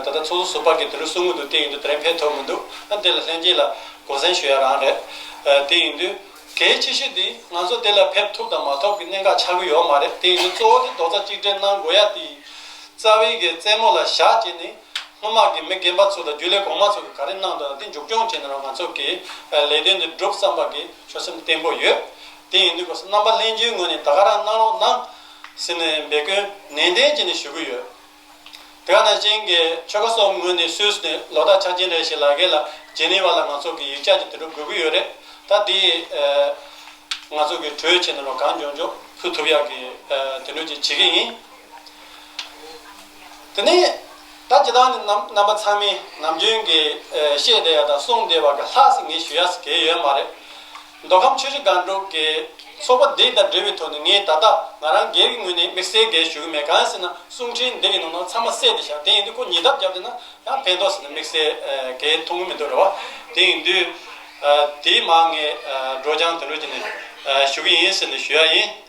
ད་ལྟ་ཚོགས་གཙོ་ཟུར་པ་གི་དུ་རུ་གསུང་གི་འདུག་དེ་ཡིན་དུས་དེ་རིང་ཕེབས་ཐུབ་མི་འདུག་ཨ་དེ་ལ་ལྷན་རྒྱས་ལ་གོ་གསལ་ཞུ་ཡ་རང་རེད། དེ་ཡིན་དུས་གལ་ཆེ་ཤོས་དེ་ང་ཚོ་དེ་ལ་ཕེབས་ཐུབ་དང་མ་ཐུབ་ཀྱི་གནད་འགག་ཆགས་ཀྱི་ཡོད་མ་རེད། དེ་ཡིན་དུས་གཙོ་བོ་དེ་རྡོག་རྩ་གཅིག་སྒྲིལ་གནང་དགོས་ཡ་དེ་རྩ་བའི་གི་རྩེ་མོ་ལ་བཞག་བྱས་ནས། སྔོན་མ་གི་མི་རྒན་པ་ཚོ་དང་རྒྱུན་ལས་གོང་མ་ཚོ་གིས་ག་རེ་གནང་འདུག་ན་དེ་མཇུག་སྐྱོང་བྱས་ནས་རང་ང་ཚོ་གི་ལས་དོན་འདི་སྒྲུབ་བསམ་པ་གི་ཆོད་སེམས་བརྟན་པོ་ཡོད། དེ་ཡིན་དུས་སྐབས་སུ་རྣམ་པ་ལྷན་རྒྱས་ངོས་ནས་ད་ག་རང་གནང་རོགས་གནང་ཟེར་ནས་འབོད་སྐུལ་ནན་ཏན་བྱས་ནས་ཞུ་གི་ཡོད། དེ་ག་ནང་བཞིན་གྱི་ཆོལ་ཁ་གསུམ་ངོས་ནས་སུད་སི་ནས་ལོ་ལྟར་ཆ་རྐྱེན་རེ་ཞིག་ལ་གེ་ལ་ཇི་ནི་ཝ་ལ་ང་ཚོ་གི་ཡིག་ཆ་ཅིག་དེ་འདྲ་དགོས་ཀྱི་ཡོད་རེད། ད་དེ་ང་ཚོ་གི་གྲོས་བྱས་ནས་རོགས་གང་མགྱོགས་མགྱོགས་ཕུལ་ཐུབ་ཡག་གི་དེ་འདྲ་ཅིག་བྱེད་ཀྱི་ཡིན། དེ་ནས་ད་ཇི་ལྟར་ནི་རྣམ་རྣམ་པ་ཚང་མས་ནམ་རྒྱུན་གྱི་བཤད་བསྡད་ཡ་དང་གསུངས་བསྡད་པ་གི་ལྷག་ཙམ་ངས་ཞུ་ཡ་ཟེར་གང་ཡོད་མ་རེད། མདོ་ཁམས་ཆུ་བཞི་སྒང་དྲུག་གི་ཚོགས་པ་འདི་དང་འབྲེལ་བའི་ཐོག་ནས་ངས་ད་ལྟ་ང་རང་སྒེར་གྱི་ངོས་ནས་དམིགས་བསལ་གང་ཞུ་གི་མེད། གང་ཟེར་ན་གསུང་འཕྲིན་འདི་གི་ནང་ན་ཚང་མ་གསལ་བསྡད་ཤག་དེ་ཡིན་དུས་ཁོ་ཉེས་འདབས་བརྒྱབ་བསྡད་ན་ཡང་ཕན་ཐོགས་ཟེར་ན་དམིགས་བསལ་གང་མཐོང་གི་མི་འདུག་རེད་བ། དེ་ཡིན་དུས་དེའི་མར་ངས་སྒྲོག་སྦྱང་དེ་འདྲ་བྱས་ནས་ཞུ་གི་ཡིན་ཟེར་ནས་ཞུ་ཡ་ཡིན།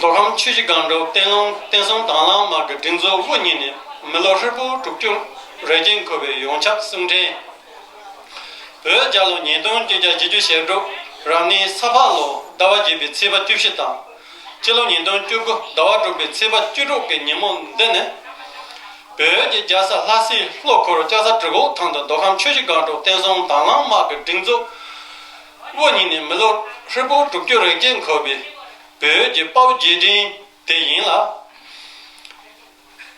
མདོ་ཁམས་ཆུ་བཞི་སྒང་དྲུག་བསྟན་ལུང་བསྟན་སྲུང་དང་བླངས་དམག་གི་སྒྲིག་འཛུགས་དབུ་བརྙེས་ནས་མི་ལོ་ཧྲིལ་པོ་དྲུག་ཅུ་རེ་བརྒྱད་འཁོར་བའི་ཡོངས་ཁྱབ་གསུང་འཕྲིན། བོད་རྒྱལ་ལོ་ཉིས་སྟོང་བརྒྱད་བརྒྱ་བཞི་བཅུ་ཞེ་དྲུག་རབ་གནས་ས་ཕག་ལོ་ཟླ་བ་བརྒྱད་པའི་ཚེས་པ་བཅུ་བཞི་དང་། སྤྱི་ལོ་ཉིས་སྟོང་བཅུ་དགུ་ཟླ་བ་དྲུག་པའི་ཚེས་པ་བཅུ་དྲུག་གི་ཉིན་མོ་འདི་ནི། བོད་ཀྱི་རྒྱལ་ས་ལྷ་སའི་ལྷོ་ཁུལ་ལྕགས་རྩ་གྲི་གུ་ཐང་དུ་མདོ་ཁམས་ཆུ་བཞི་སྒང་དྲུག་བསྟན་སྲུང་དང་བླངས་དམག་གི་སྒྲིག་འཛུགས་དབུ་བརྙེས་ནས་མི་ལོ་ཧྲིལ་པོ་དྲུག་ཅུ་རེ་བརྒྱད་འཁོར་བའི་བོད་ཀྱི་དཔའ་བོ་རྗེས་དྲན་དེ་ཡིན་ལ།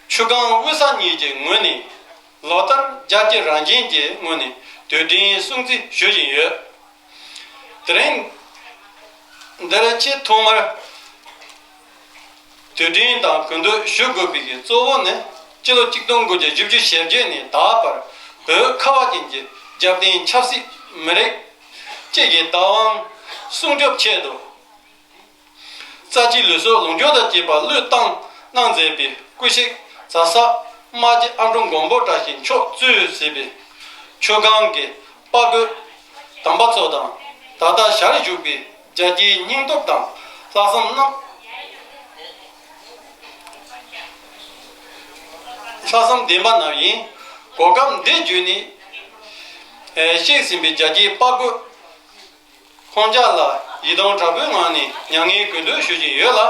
ཆུ་སྒང་དབུས་ས་གཉིས་ཀྱི་ངོས་ནས་ལོ་ལྟར་རྒྱལ་གཅེས་རང་བཞིན་གྱི་ངོས་ནས་དུས་དྲན་སྲུང་བརྩི་ཞུ་བཞིན་ཡོད། དེ་རིང་འདིར་ཆེས་ཐོག་མར་དུས་དྲན་དང་གུས་འདུད་ཞུ་དགོས་པའི་གཙོ་བོ་ནི་སྤྱི་ལོ་གཅིག་སྟོང་དགུ་བརྒྱ་བཞི་བཅུ་ཞེ་བརྒྱད་ནས་ད་བར་བོད་ཁ་བ་ཅན་གྱི་རྒྱབ་རྟེན་ཆབ་སྲིད་མི་རིགས་སྤྱི་ཡི་བདག་དབང་སྲུང་སྐྱོབ་ཆེད་དུ། རྩ་ཆེའི་ལུས་སྲོག་ལོངས་སྤྱོད་དང་བཅས་པ་བློས་བཏང་གནང་མཛད་པའི་སྐུ་གཤེགས་ཛ་སག་རྨ་རྗེ་ཨ་འབྲུག་མགོན་པོ་བཀྲ་ཤིས་མཆོག་གཙོས་མཛད་པའི་ཆུ་སྒང་གི་དཔའ་རྒོད་དམ་པ་ཚོ་དང་ད་ལྟ་ཞལ་བཞུགས་པའི་རྒྱལ་གཅེས་སྙིང་སྟོབས་དང་ལྷག་བསམ་རྣམ་ལྷག་བསམ་ལྡན་པ་རྣམས་ཡིན། གོ་སྐབས་འདི་བརྒྱུད་ནས་གཤེགས་ཟིན་པའི་རྒྱལ་གཅེས་དཔའ་རྒོད། ཁོང་ཅག་ལ་ཡི་དམ་དྲག་པོའི་ངང་ནས་མྱ་ངན་གུས་འདུད་ཞུ་བཞིན་ཡོད་ལ།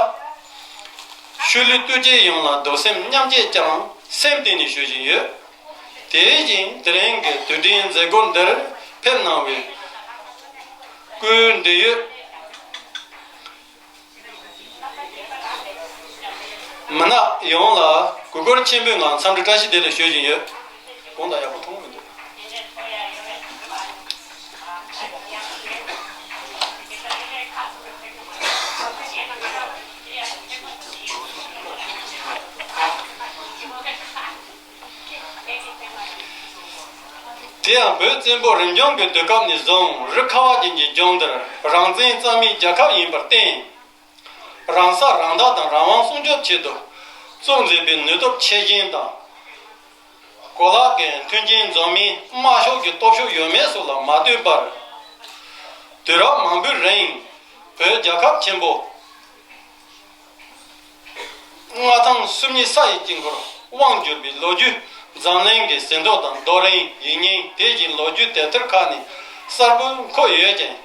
ཤུལ་ལུས་ལྟོ་འགྱེད་ཡོངས་ལ་འདུག་སེམས་མཉམ་སྐྱེད་ཀྱང་སེམས་གཏིང་ནས་ཞུ་བཞིན་ཡོད། དེ་བཞིན་དེ་རིང་གི་དུས་དྲན་མཛད་སྒོ་འདིར་ཕེབས་གནང་བའི་སྐུའི་འབྲེལ་ཡོད་མི་སྣ་ཡོངས་ལ་གུས་བཀུར་ཆེན་པོའི་ངང་འཚམས་འདྲི་བཀྲ་ཤིས་བདེ་ལེགས་ཞུ་བཞིན་ཡོད། གོང་དང་ཡག་པོ་མཐོང་གི་མི་འདུག་དེ་ཡང་བོད་བཙན་པོ་རིམ་བྱོན་གྱི་དུས་སྐབས་ནས་བཟུང་རི་ཁ་བ་ཅན་གྱི་ལྗོངས་འདིར་རང་བཙན་གཙང་མའི་རྒྱལ་ཁབ་ཡིན་པར་བརྟེན། རང་ས་རང་བདག་དང་རང་དབང་སྲུང་སྐྱོབ་ཆེད་དུ་བཙུགས་མཛད་པའི་ནུས་སྟོབས་ཆེ་ཆེན་དང་། གོ་ལག་གི་མཐུན་རྐྱེན་འཛོམས་མིན་དམར་ཤོག་གི་སྟོབས་ཤུགས་ཡོད་མེད་སོགས་ལ་མ་ལྟོས་པར། དུས་རབས་མང་པོའི་རིང་བོད་རྒྱལ་ཁབ་ཆེན་པོ་མངའ་ཐང་སུམ་གཉིས་ས་ཡི་དཀྱིལ་འཁོར་དབང་བསྒྱུར་བའི་ལོ་རྒྱུས་འཛམ་གླིང་གི་ཟིན་ཐོ་དང་རྡོ་རིང་ཡིག་རྙིང་དེ་བཞིན་ལོ་རྒྱུས་དེབ་ཐེར་ཁག་ནས་གསལ་པོར་འཁོད་ཡོད་ཅིང་།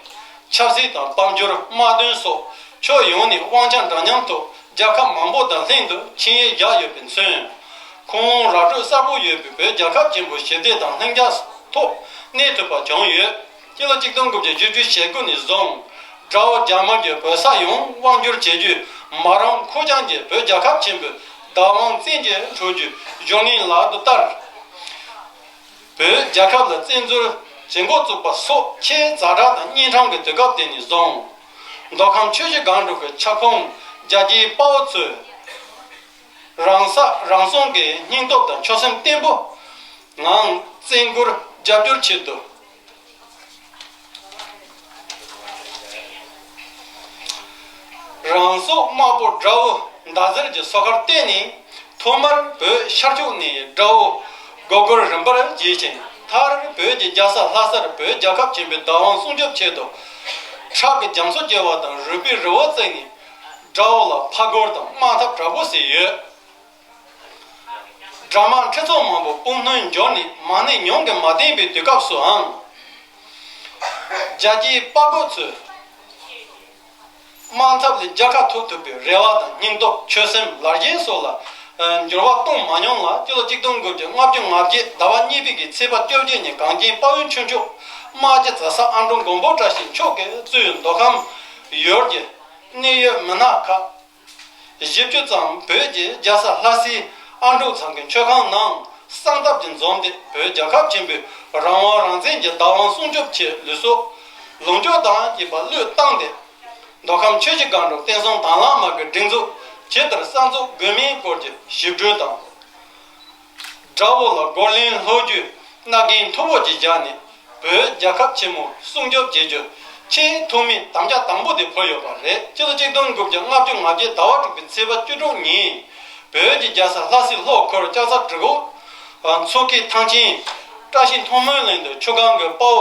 ཆབ་སྲིད་དང་དཔལ་འབྱོར་དམག་དོན་སོགས་ཕྱོགས་ཡོངས་ནས་དབང་ཆ་འདྲ་མཉམ་ཐོག་རྒྱལ་ཁབ་མང་པོ་དང་ལྷན་དུ་ཆིངས་ཡིག་བཞག་ཡོད་པས་མཚོན། ཁུངས་ལུང་ར་སྤྲོད་གསལ་པོ་ཡོད་པའི་བོད་རྒྱལ་ཁབ་ཆེན་པོ་ཞི་བདེ་དང་ལྷིང་འཇགས་ཐོག་གནས་ཐུབ་པ་བྱུང་ཡོད། སྤྱི་ལོ་གཅིག་སྟོང་དགུ་བརྒྱ་བཞི་བཅུ་ཞེ་དགུ་ནས་བཟུང་དགྲ་བོ་རྒྱ་དམར་གྱིས་བོད་ས་ཡོངས་དབང་བསྒྱུར་བྱེད་རྒྱུའི་མ་རུངས་ཁུར་སྐྱངས་ཀྱིས་བོད་རྒྱལ་ཁབ་ཆེན་པོའི་བདག་དབང་བཙན་གྱིས་འཕྲོག་རྒྱུའི་བཞུགས་གནས་ལག་ཏུ་བསྟར། བོད་རྒྱལ་ཁབ་ལ་བཙན་འཛུལ་བྱེད་འགོ་བཙུགས་པ་སོགས་ཆེས་ཛ་དྲག་དང་གཉན་འཕྲང་གི་དུས་སྐབས་དེ་ནས་བཟུང་། མདོ་ཁམས་ཆུ་བཞི་སྒང་དྲུག་གི་ཁྱབ་ཁོངས་རྒྱལ་གཅེས་དཔའ་བོ་ཚོས་རང་ས་རང་སྲུང་གི་སྙིང་སྟོབས་དང་ཆོད་སེམས་བརྟན་པོའི་ངང་བཙན་སྒུར་རྒྱབ་སྐྱོར་ཆེད་དུ། རང་སྲོག་དམར་པོ་དགྲ་བོ་ མདའ་རྩེར་གྱི་སོ་ཁར་བརྟེན་ནས་ཐོག་མར་བོད་ཤར་ཕྱོགས་ནས་དགྲ་བོ་སྒོར་སྒོར་རིམ་པར་བརྗེས་ཤིང་། མཐར་བོད་ཀྱི་རྒྱལ་ས་ལྷ་སར་བོད་རྒྱལ་ཁབ་ཆེན་པོའི་བདག་དབང་སྲུང་སྐྱོབ་ཆེད་དུ། ཁྲག་གི་རྒྱ་མཚོ་བརྒྱབ་པ་དང་རུས་པའི་རི་བོ་བརྩིགས་ནས། དགྲ་བོ་ལ་ཕར་རྒོལ་དང་དམག་འཐབ་དྲག་པོ་བྱས་ཡོད། དགྲ་དམག་ཁྲི་ཚོ་མང་པོ་སྤོང་ལྷུན་འབྱོར་ནས་མ་ཎི་ཉུང་གིས་མ་བསྟེན་པའི་དུས་སྐབས་སུའང་། རྒྱལ་གཅེས་དཔའ་རྒོད་ཚོས་དམག་འཐབ་ལས་རྒྱལ་ཁ་ཐོབ་ཐུབ་པའི་རེ་བ་དང་སྙིང་སྟོབས། ཆོད་སེམས། ལར་ཞེན་སོགས་ལ་འགྱུར་བ་གཏོང་མ་མྱོང་ལ། སྤྱི་ལོ་གཅིག་སྟོང་དགུ་བརྒྱ་ལྔ་བཅུ་ང་བརྒྱད་ཟླ་བ་གཉིས་པའི་གི་ཚེས་པ་བཅོ་བརྒྱད་ཉིན་གངས་ཅན་དཔའ་བོའི་ཁྱུ་མཆོག་རྨ་རྒྱལ་རྫ་ས་ཨ་འབྲུག་མགོན་པོ་བཀྲ་ཤིས་མཆོག་གིས་གཙོས་མདོ་ཁམས་ཡུལ་གྱི་གནད་ཡོད་མི་སྣ་ཁག་བཞི་བཅུ་ཙམ་བོད་ཀྱི་རྒྱལ་ས་ལྷ་སའི་ཨ་འབྲུག་ཚང་གི་མཆོད་ཁང་ནང་གསང་སྟབས་ཀྱིས་འཛོམས་ཏེ། བོད་རྒྱལ་ཁབ་ཆེན་པོའི་རང་དབང་རང་བཙན་གྱི་བདག་དབང་སྲུང་སྐྱོབ་ཆེད་ལུས་སྲོག་ལོངས་སྤྱོད་དང་བཅས་པ་བློས་བཏང་སྟེ། མདོ་ཁམས་ཆུ་བཞི་སྒང་དྲུག་བསྟན་སྲུང་དྭང་བླངས་དམག་གི་སྒྲིག་འཛུགས་ཇི་ལྟར་གསར་འཛུགས་དགོས་མིན་སྐོར་གྱི་ཞིབ་འགྲོས་དང་། དགྲ་བོ་ལ་རྒོལ་ལན་སློག་རྒྱུའི་མནའ་གན་མཐུ་བོ་གཅིག་བཞག་ནས། བོད་རྒྱལ་ཁབ་ཆེན་མོ་སྲུང་སྐྱོབ་བྱེད་རྒྱུ་ཆེས་ཐོག་མའི་དམ་བཅའ་དང་པོ་དེ་ཕུལ་ཡོད་པ་རེད། སྤྱི་ལོ་གཅིག་སྟོང་དགུ་བརྒྱ་ལྔ་བཅུ་ང་བརྒྱད་ཟླ་བ་དྲུག་པའི་ཚེས་པ་བཅུ་དྲུག་ཉིན། བོད་ཀྱི་རྒྱལ་ས་ལྷ་སའི་ལྷོ་ཁུལ་ལྕགས་རྩ་གྲི་གུ་མཚོ་ཁའི་ཐང་ཆེན་བཀྲ་ཤིས་མཐོང་སྨོན་གླིང་དུ་ཆུ་སྒང་གི་དཔའ་བོ།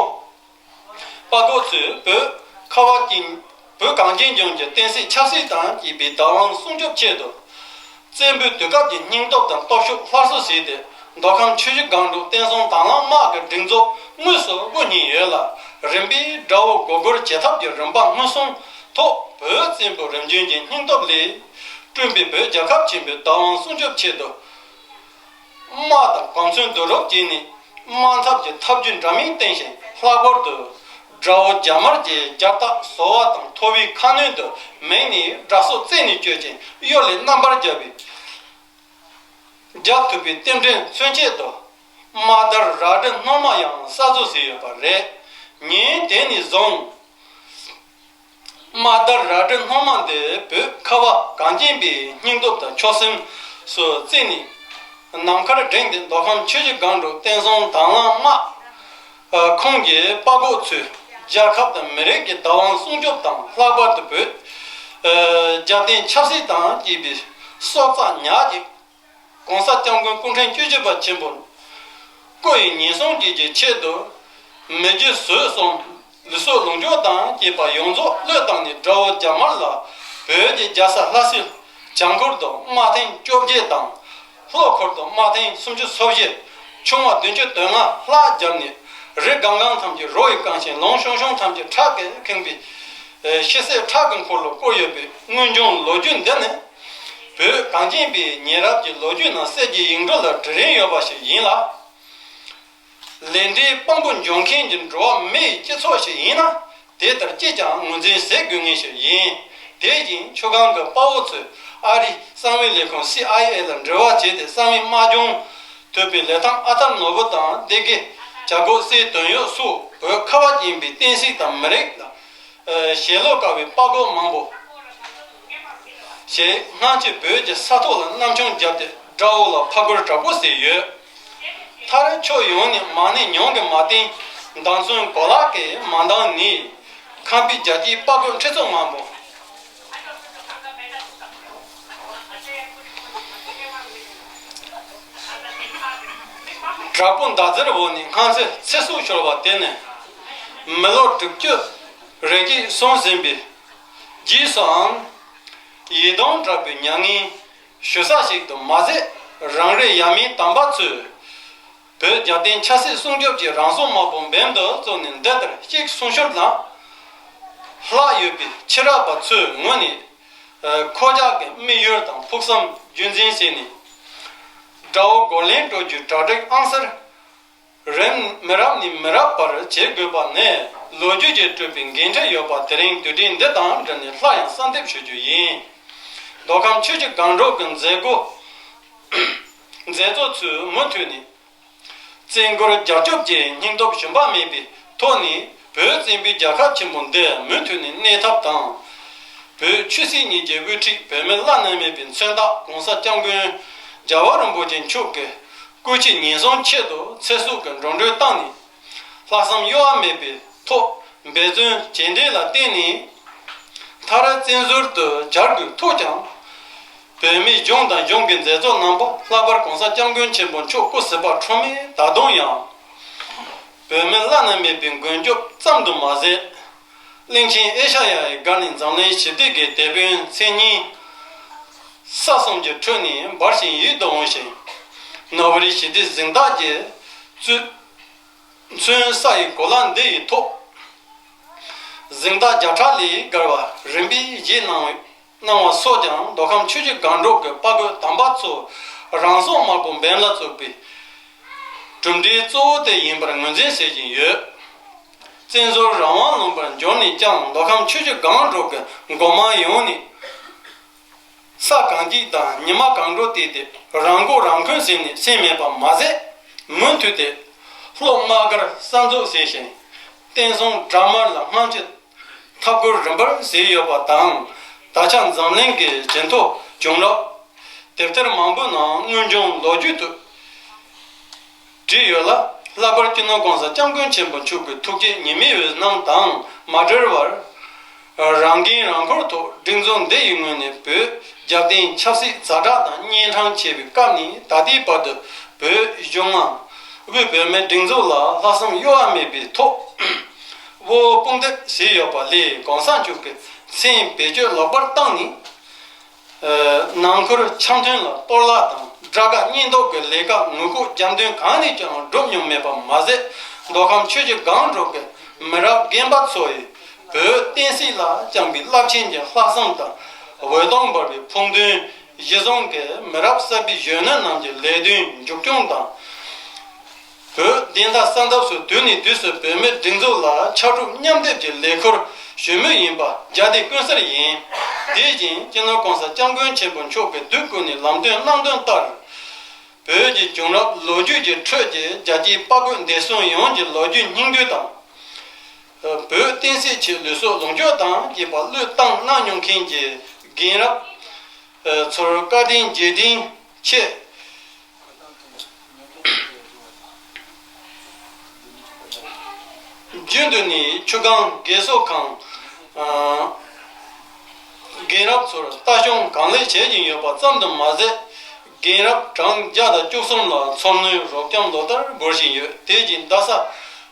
དཔའ་རྒོད་ཚོས་བོད་ཁ་བ་ཅན། བོད་གངས་ཅན་ལྗོངས་ཀྱི་བསྟན་སྲིད་ཆབ་སྲིད་དང་བཅས་པའི་བདག་དབང་སྲུང་སྐྱོབ་ཆེད་དུ། བཙན་པོའི་དུས་སྐབས་ཀྱི་སྙིང་སྟོབས་དང་སྟོབས་ཤུགས་སླར་གསོ་བྱས་ཏེ། མདོ་ཁམས་ཆུ་བཞི་སྒང་དྲུག་བསྟན་སྲུང་དྭང་བླངས་དམག་གི་སྒྲིག་འཛུགས་དངོས་སུ་དབུ་བརྙེས་ཡོད་ལ། རིམ་པས་དགྲ་བོ་སྒོར་སྒོར་བྱེད་ཐབས་ཀྱི་རིམ་པ་མངོན་སུམ་ཐོག་བོད་བཙན་པོ་རིམ་བྱོན་གྱི་སྙིང་སྟོབས་ལས་བསྐྲུན་པའི་བོད་རྒྱལ་ཁབ་ཆེན་པོའི་བདག་དབང་སྲུང་སྐྱོབ་ཆེད་དུ། དམག་དང་གོ་མཚོན་བསྡུ་རུབ་བྱས་ནས་དམག་འཐབ་ཀྱི་ཐབས་ཇུས་འདྲ་མིན་བསྟེན་ཞིང་། ལྷག་པར་དུ་དགྲ་བོ་རྒྱ་དམར་གྱི་རྒྱལ་རྟགས་བཟོ་བ་དང་ཐོ་བའི་ཁ་གནོན་དུ་མིང་ནས་དགྲ་སོགས་རྩད་ནས་གཅོད་ཅིང་གཡོ་ལས་རྣམ་པར་རྒྱལ་བའི་རྒྱལ་ཐུབ་པའི་རྟེན་འབྲེལ་མཚོན་ཆེད་དུ། དམག་དར་རལ་གྲི་སྣོལ་མ་ཡང་གསར་བཟོ་བྱས་ཡོད་པ་རེད། ཉིན་དེ་ནས་བཟུང་། དམག་དར་རལ་གྲི་སྣོལ་མ་འདི་བོད་ཁ་བ་གངས་ཅན་པའི་སྙིང་སྟོབས་དང་ཆོད་སེམས་སུ་བརྩིས་ནས། ནམ་མཁར་བསྒྲེངས་ཏེ། མདོ་ཁམས་ཆུ་བཞི་སྒང་དྲུག་བསྟན་སྲུང་དྭང་བླངས་དམག་ཁོངས་ཀྱི་དཔའ་རྒོད་ཚོས་རྒྱལ་ཁབ་དང་མི་རིགས་ཀྱི་བདག་དབང་སྲུང་སྐྱོབ་དང་། ལྷག་པར་དུ་བོད་རྒྱལ་བསྟན་ཆབ་སྲིད་དང་བཅས་པའི་སྲོག་རྩ་ཉག་གཅིག་༸གོང་ས་༸སྐྱབས་མགོན་སྐུ་ཕྲེང་བཅུ་བཞི་པ་ཆེན་པོར་སྐུ་ཡི་ཉེན་སྲུང་བྱེད་རྒྱུའི་ཆེད་དུ། མི་རྒྱུ་ཟོས་གསུམ། ལུས་སྲོག་ལོངས་སྤྱོད་དང་བཅས་པ་ཡོངས་རྫོགས་བློས་བཏང་ནས། དགྲ་བོ་རྒྱ་དམར་ལ་བོད་ཀྱི་རྒྱལ་ས་ལྷ་སའི་བྱང་ཁུལ་དུ་དམག་ཐེངས་བཅོ་བརྒྱད་དང་། ལྷོ་ཁུལ་དུ་དམག་ཐེངས་སུམ་ཅུ་སོ་བཞི། ཆུང་བ་བདུན་ཅུ་དོན་ལྔ་ལྷག་བརྒྱབ་ནས། རི་སྒང་སྒང་ཐམས་ཅད་རོ་ཡིས་བཀང་ཞིང་། ལུང་ཤོང་ཤོང་ཐམས་ཅད་ཁྲག་གིས་ཁེངས་པའི་ཤི་གསོན་ཁྲག་གི་འཁོར་ལོ་བསྐོར་ཡོད་པའི་དངོས་བྱུང་ལོ་རྒྱུས་འདི་ནི། བོད་གངས་ཅན་པའི་ཉེ་རབས་ཀྱི་ལོ་རྒྱུས་ནང་གསེར་གྱི་ཡིག་འབྲུ་ལ་འབྲི་རིན་ཡོད་པ་ཞིག་ཡིན་ལ། ལས་འབྲས་དཔང་པོ་འཇོག་མཁན་གྱི་འགྲོ་བ་མི་ཡི་སྤྱི་ཚོགས་ཤིག་ཡིན་ན། དེ་ལྟར་ཅིས་ཀྱང་ངོས་འཛིན་བྱེད་དགོས་ངེས་ཤིག་ཡིན། དེ་བཞིན་ཆུ་སྒང་གི་དཔའ་བོ་ཚོས་ཨ་རིའི་གསང་བའི་ལས་ཁུངས་སི་ཨའི་ཨེ་ལ་འབྲེལ་བ་བྱས་ཏེ། གསང་བའི་དམག་སྦྱོང་ཐུབ་པའི་ལས་ཐམ་ཨ་ཐར་ནོར་བུ་དང་སྡེ་དགེ་བྱ་རྒོད་སྲས་དོན་ཡོད་སོགས་བོད་ཁ་བ་ཅན་པའི་བསྟན་སྲིད་དང་མི་རིགས་ལ་ཞེན་ལོག་དཀར་བའི་དཔའ་རྒོད་མང་པོ་ཞིག་སྔ་ཕྱི་བོད་ཀྱི་ས་ཐོག་ལ་གནམ་མཆོང་བརྒྱབ་སྟེ། དགྲ་བོ་ལ་ཕར་རྒོལ་དྲག་པོ་བྱས་ཡོད། མཐར་ཕྱོགས་ཡོངས་ནས་མ་ཎི་ཉུང་གིས་མ་བསྟེན། མདའ་མཚོན་གོ་ལག་གིས་མ་འདང་ནས། ཁམས་པའི་རྒྱལ་གཅེས་དཔའ་རྒོད་ཁྲི་ཚོ་མང་པོ་དྲག་པོ་མདའ་རྩེར་འོང་ནས་སྔ་ཚེ་ཚེ་སྲོག་ཤོར་བ་དེ་ནི། མི་ལོ་དྲུག་ཅུ་རེ་གཅིག་སོང་ཟིན་པའི་རྗེས་སུའང་། ཡི་དམ་དྲག་པོའི་མྱ་ངན་ཞུ་ས་ཞིག་ཏུ་མ་ཟད། རང་རེའི་ཡབ་མེས་དམ་པ་ཚོས་བོད་རྒྱལ་བསྟན་ཆབ་སྲིད་སྲུང་སྐྱོབ་ཀྱི་རང་སྲོག་དམར་པོ་འབེན་དུ་བཙུགས་ནས། འདི་ལྟར་གཅིག་སྲུང་ཤོར་དང་ལྷག་ཡོད་པའི་ཕྱི་རབས་པ་ཚོའི་ངོས་ནས། ཁོག་རྒྱག་གི་དམིགས་ཡུལ་དང་ཕུགས་བསམ་རྒྱུན་འཛིན་བྱས་ནས། དགྲ་བོ་རྒོལ་ལན་སྤྲོད་རྒྱུའི་གྲ་སྒྲིག་ཨང་གསར་རིམ་མི་རབས་ནས་མི་རབས་བར་བྱེད་དགོས་པ་ནི། ལོ་རྒྱུས་ཀྱིས་སྤྲོད་པའི་འགན་འཁྲི་ཡོད་པ། དེ་རིང་དུས་དྲན་འདི་དང་འབྲེལ་ནས་སླར་ཡང་གསལ་འདེབས་ཞུ་རྒྱུ་ཡིན། མདོ་ཁམས་ཆུ་བཞི་སྒང་དྲུག་གི་མཛད་སྒོ་མཛད་གཙོ་ཚོས་མུ་མཐུད་ནས། བཙན་རྒོལ་རྒྱལ་སྐྱོབ་ཀྱི་སྙིང་སྟོབས་ཞུམ་པ་མེད་པའི་ཐོག་ནས། བོད་བཙན་པོའི་རྒྱལ་ཁབ་ཆེན་པོ་འདི་མུ་མཐུད་ནས་གནས་ཐབས་དང་། བོད་ཆོས་སྲིད་གཉིས་ཀྱི་དབུ་ཁྲིད་བོད་མི་བླ་ན་མེད་པའི་མཚོན་རྟགས་༸གོང་ས་༸སྐྱབས་མགོན་རྒྱལ་བ་རིན་པོ་ཆེ་མཆོག་གི་སྐུ་ཕྱྭའི་ཉེན་སྲུང་ཆེད་དུ་ཚེ་སྲོག་གི་འགྲོ་གྲོན་བཏང་ནས། ལྷག་བསམ་གཡོ་བ་མེད་པའི་ཐོག་འབད་བརྩོན་བྱས་འབྲས་ལ་བརྟེན་ནས། མཐར་བཙན་ཟུར་དུ་གྱར་དགོས་ཐུག་ཀྱང་། བོད་མི་གཞུང་དང་གཞུང་གི་མཛད་གཙོ་རྣམ་པ། ལྷག་པར་གོང་ས་སྐྱབས་མགོན་ཆེན་པོ་མཆོག་སྐུ་གཟུགས་པ་འཁྲུངས་མི་ད་དུང་ཡང་བོད་མི་བླ་ན་མེད་པའི་མགོན་སྐྱོབ་ཙམ་དུ་མ་ཟད། གླིང་ཆེན་ཨེ་ཤ་ཡ་ཡི་སྒར་ནས་འཛམ་གླིང་ཞི་བདེ་གི་དེད་དཔོན་མཚན་སྙན་ས་གསུམ་གྱི་ཁྲོད་ནས་འབར་ཞིང་ཡིད་དུ་འོང་ཞིང་། ནོ་བེལ་ཞི་བདེའི་གཟེངས་རྟགས་ཀྱི་གཙོས། མཚོན་ས་ཡི་གོ་ལ་འདི་ཡི་ཐོག་གཟེངས་རྟགས་བརྒྱ་ཕྲག་ལས་བརྒལ་བ་རིམ་པས་བཞེས་གནང་གནང་བ་སོགས་ཀྱང་མདོ་ཁམས་ཆུ་བཞི་སྒང་དྲུག་གི་དཔའ་རྒོད་དམ་པ་ཚོ་རང་སྲོག་དམར་པོ་འབེན་ལ་བཙུགས་པའི་གྲུབ་འབྲས་གཙོ་བོ་དེ་ཡིན་པར་ངོས་འཛིན་བྱེད་བཞིན་ཡོད། བཙན་བྱོལ་རང་དབང་ལུང་པར་འབྱོར་ནས་ཀྱང་མདོ་ཁམས་ཆུ་བཞི་སྒང་དྲུག་གི་འགོ་དམངས་ཡོངས་ནས། ས་གང་སྐྱིད་དང་ཉི་མ་གང་དྲོ་བལྟས་ཏེ་རང་མགོ་རང་འཁོན་ཟིན་ནས་ཟིན་མེད་པ་མ་ཟད། མུ་མཐུད་དེ་སློབ་མ་སྒར་གསར་འཛུགས་བྱས་ཤིང་། བསྟན་སྲུང་དྲག་དམར་ལ་དམག་སྤྱི་འཐབ་རྒོལ་རིམ་པར་བྱས་ཡོད་པ་དང་། ད་ཆ་འཛམ་གླིང་གི་ཇུས་གཏོགས་བྱུང་རབས་དེབ་ཐེར་མང་པོའི་ནང་དངོས་བྱུང་ལོ་རྒྱུས་དུ་བྲིས་ཡོད་ལ། ལྷག་པར་སྤྱི་ནོར་གོང་ས་སྐྱབས་མགོན་ཆེན་པོ་མཆོག་གི་ཐུགས་བསྐྱེད་ཉི་མའི་འོད་སྣང་དང་མ་བྲལ་བར། རང་འགན་རང་འཁུར་ཐོག་སྒྲིག་འཛུགས་འདི་ཡི་ངོས་ནས་བོད་རྒྱབ་རྟེན་ཆབ་སྲིད་ཛ་དྲག་དང་གཉན་འཕྲང་ཆེ་བའི་སྐབས་ནས་ད་ལྟའི་བར་དུ་བོད་གཞུང་ལྔ་དབུས་བོད་མིའི་སྒྲིག་འཛུགས་ལ་ལྷག་བསམ་གཡོ་བ་མེད་པའི་ཐོག་དབུ་བོ་དཔུང་འདེགས་བྱས་ཡོད་པ་ལས། གོང་ས་མཆོག་གི་མཚན་བེད་སྤྱོད་ལོག་པར་བཏང་ནས། ནང་ཁུལ་འཆམ་མཐུན་ལ་གཏོར་བརླག་དང་དགྲ་དགའ་གཉེན་སྡུག་གི་ལས་ཀ་ངོ་ལྐོག་རྒྱབ་མདུན་གང་ནས་ཀྱང་བསྒྲུབས་མྱོང་མེད་པ་མ་ཟད། མདོ་ཁམས་ཆུ་བཞི་སྒང་དྲུག་གི་མི་རབས་རྒན་པ་ཚོ་ཡིས་བོད་བསྟན་སྲིད་ལ་བཅངས་པའི་རླབས་ཆེན་གྱི་ལྷག་བསམ་དང་། འོད་སྟོང་འབར་བའི་ཕུགས་འདུན། གཞི་བཟུང་གི་མི་རབས་གསར་པའི་གཞོན་ནུ་རྣམས་ཀྱི་ལས་དོན་མཇུག་སྐྱོང་དང་། བོད་བདེན་མཐའ་གསལ་འདེབས་སུ་དུས་ནས་དུས་སུ་བོད་མིའི་སྒྲིག་འཛུགས་ལ་ཕྱར་གྲུ་མཉམ་འདེགས་ཀྱི་ལས་ཁུར་ཞུ་མུས་ཡིན་པ་རྒྱ་དེ་ཀུན་གསལ་ཡིན། དེ་བཞིན་སྤྱི་ནོར་གོང་ས་སྐྱབས་མགོན་ཆེན་པོ་མཆོག་གིས་དུས་ཀུན་ནས་ལམ་སྟོན་གནང་དོན་ལྟར། བོད་ཀྱི་བྱུང་རབས་ལོ་རྒྱུས་ཀྱི་ཁྲོད་ཀྱི་རྒྱལ་གཅེས་དཔའ་རྒོད་འདས་སོང་ཡོངས་ཀྱི་ལོ་རྒྱུས་སྙིང་བསྡུས་དང་། བོད་བསྟན་སྲིད་ཆེད་ལུས་སྲོག་ལོངས་སྤྱོད་དང་བཅས་པ་བློས་བཏང་གནང་མྱོང་མཁན་གྱི་རྒན་རབས་ཚོར་བཀའ་དྲིན་རྗེས་དྲན་ཆེད། རྒྱུན་དུ་ནས་ཆུ་སྒང་རྒས་གསོ་ཁང་། རྒན་རབས་ཚོར་ལྟ་སྐྱོང་གང་ལེགས་བྱེད་བཞིན་ཡོད་པ་ཙམ་དུ་མ་ཟད། རྒན་རབས་གྲངས་བརྒྱ་དང་བཅུ་གསུམ་ལ་འཚོ་སྣོན་རོགས་སྐྱོབ་ལོ་ལྟར་འབུལ་བཞིན་ཡོད། དེ་བཞིན་རྡ་ས་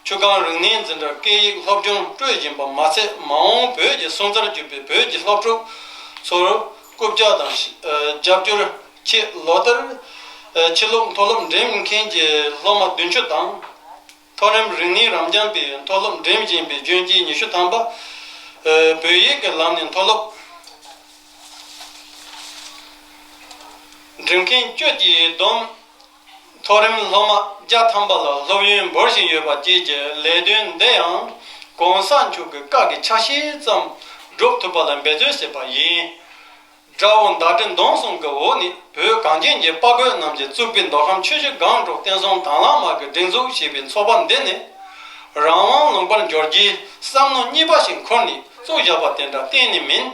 ཆུ་སྒང་རིག་གནས་འཛིན་གྲྭར་སྐད་ཡིག་སློབ་སྦྱོང་སྤྲོད་བཞིན་པ་མ་ཚད། མ་འོངས་བོད་ཀྱི་སོན་རྩར་གྱུར་པའི་བོད་ཀྱི་སློབ་ཕྲུག་ཚོར་རྐུབ་བཀྱག་དང་རྒྱབ་སྐྱོར་ཆེད་ལོ་ལྟར་ཕྱི་ལོགས་མཐོ་སློབ་འགྲིམ་མཁན་གྱི་སློབ་མ་བདུན་ཅུ་དང་། མཐོ་རིམ་རིག་གནས་རབ་འབྱམས་པའི་མཐོ་སློབ་འགྲིམ་བཞིན་པའི་གཞོན་སྐྱེས་ཉི་ཤུ་ཐམ་པ། བོད་ཡིག་གི་ལམ་ནས་མཐོ་སློབ་འགྲིམ་མཁན་བཅུ་གྱིས་བསྡོམས། མཐོ་རིམ་སློབ་མ་བརྒྱ་ཐམ་པ་ལ་སློབ་ཡོན་འབུལ་བཞིན་ཡོད་པ་བཅས་ཀྱི་ལས་དོན་འདི་ཡང་གོང་ས་མཆོག་གི་བཀའ་གི་ཆ་ཤས་ཙམ་སྒྲུབ་ཐུབ་པ་ལ་འབད་བརྩོན་བྱས་པ་ཡིན། དགྲ་བོ་མདའ་གྲི་མདུང་གསུམ་གྱི་འོག་ནས་བོད་གངས་ཅན་གྱི་དཔའ་རྒོད་རྣམས་ཀྱིས་བཙུགས་པའི་མདོ་ཁམས་ཆུ་བཞི་སྒང་དྲུག་བསྟན་སྲུང་དྭང་བླངས་དམག་གི་སྒྲིག་འཛུགས་ཞེས་པའི་ཚོགས་པ་འདི་ནི། རང་དབང་ལུང་པར་འབྱོར་རྒྱུའི་བསམ་མནོ་གཉིས་པ་ཞིག་འཁུར་ནས་བཙུགས་བཞག་པ་དེ་འདྲ་གཏན་ནས་མིན།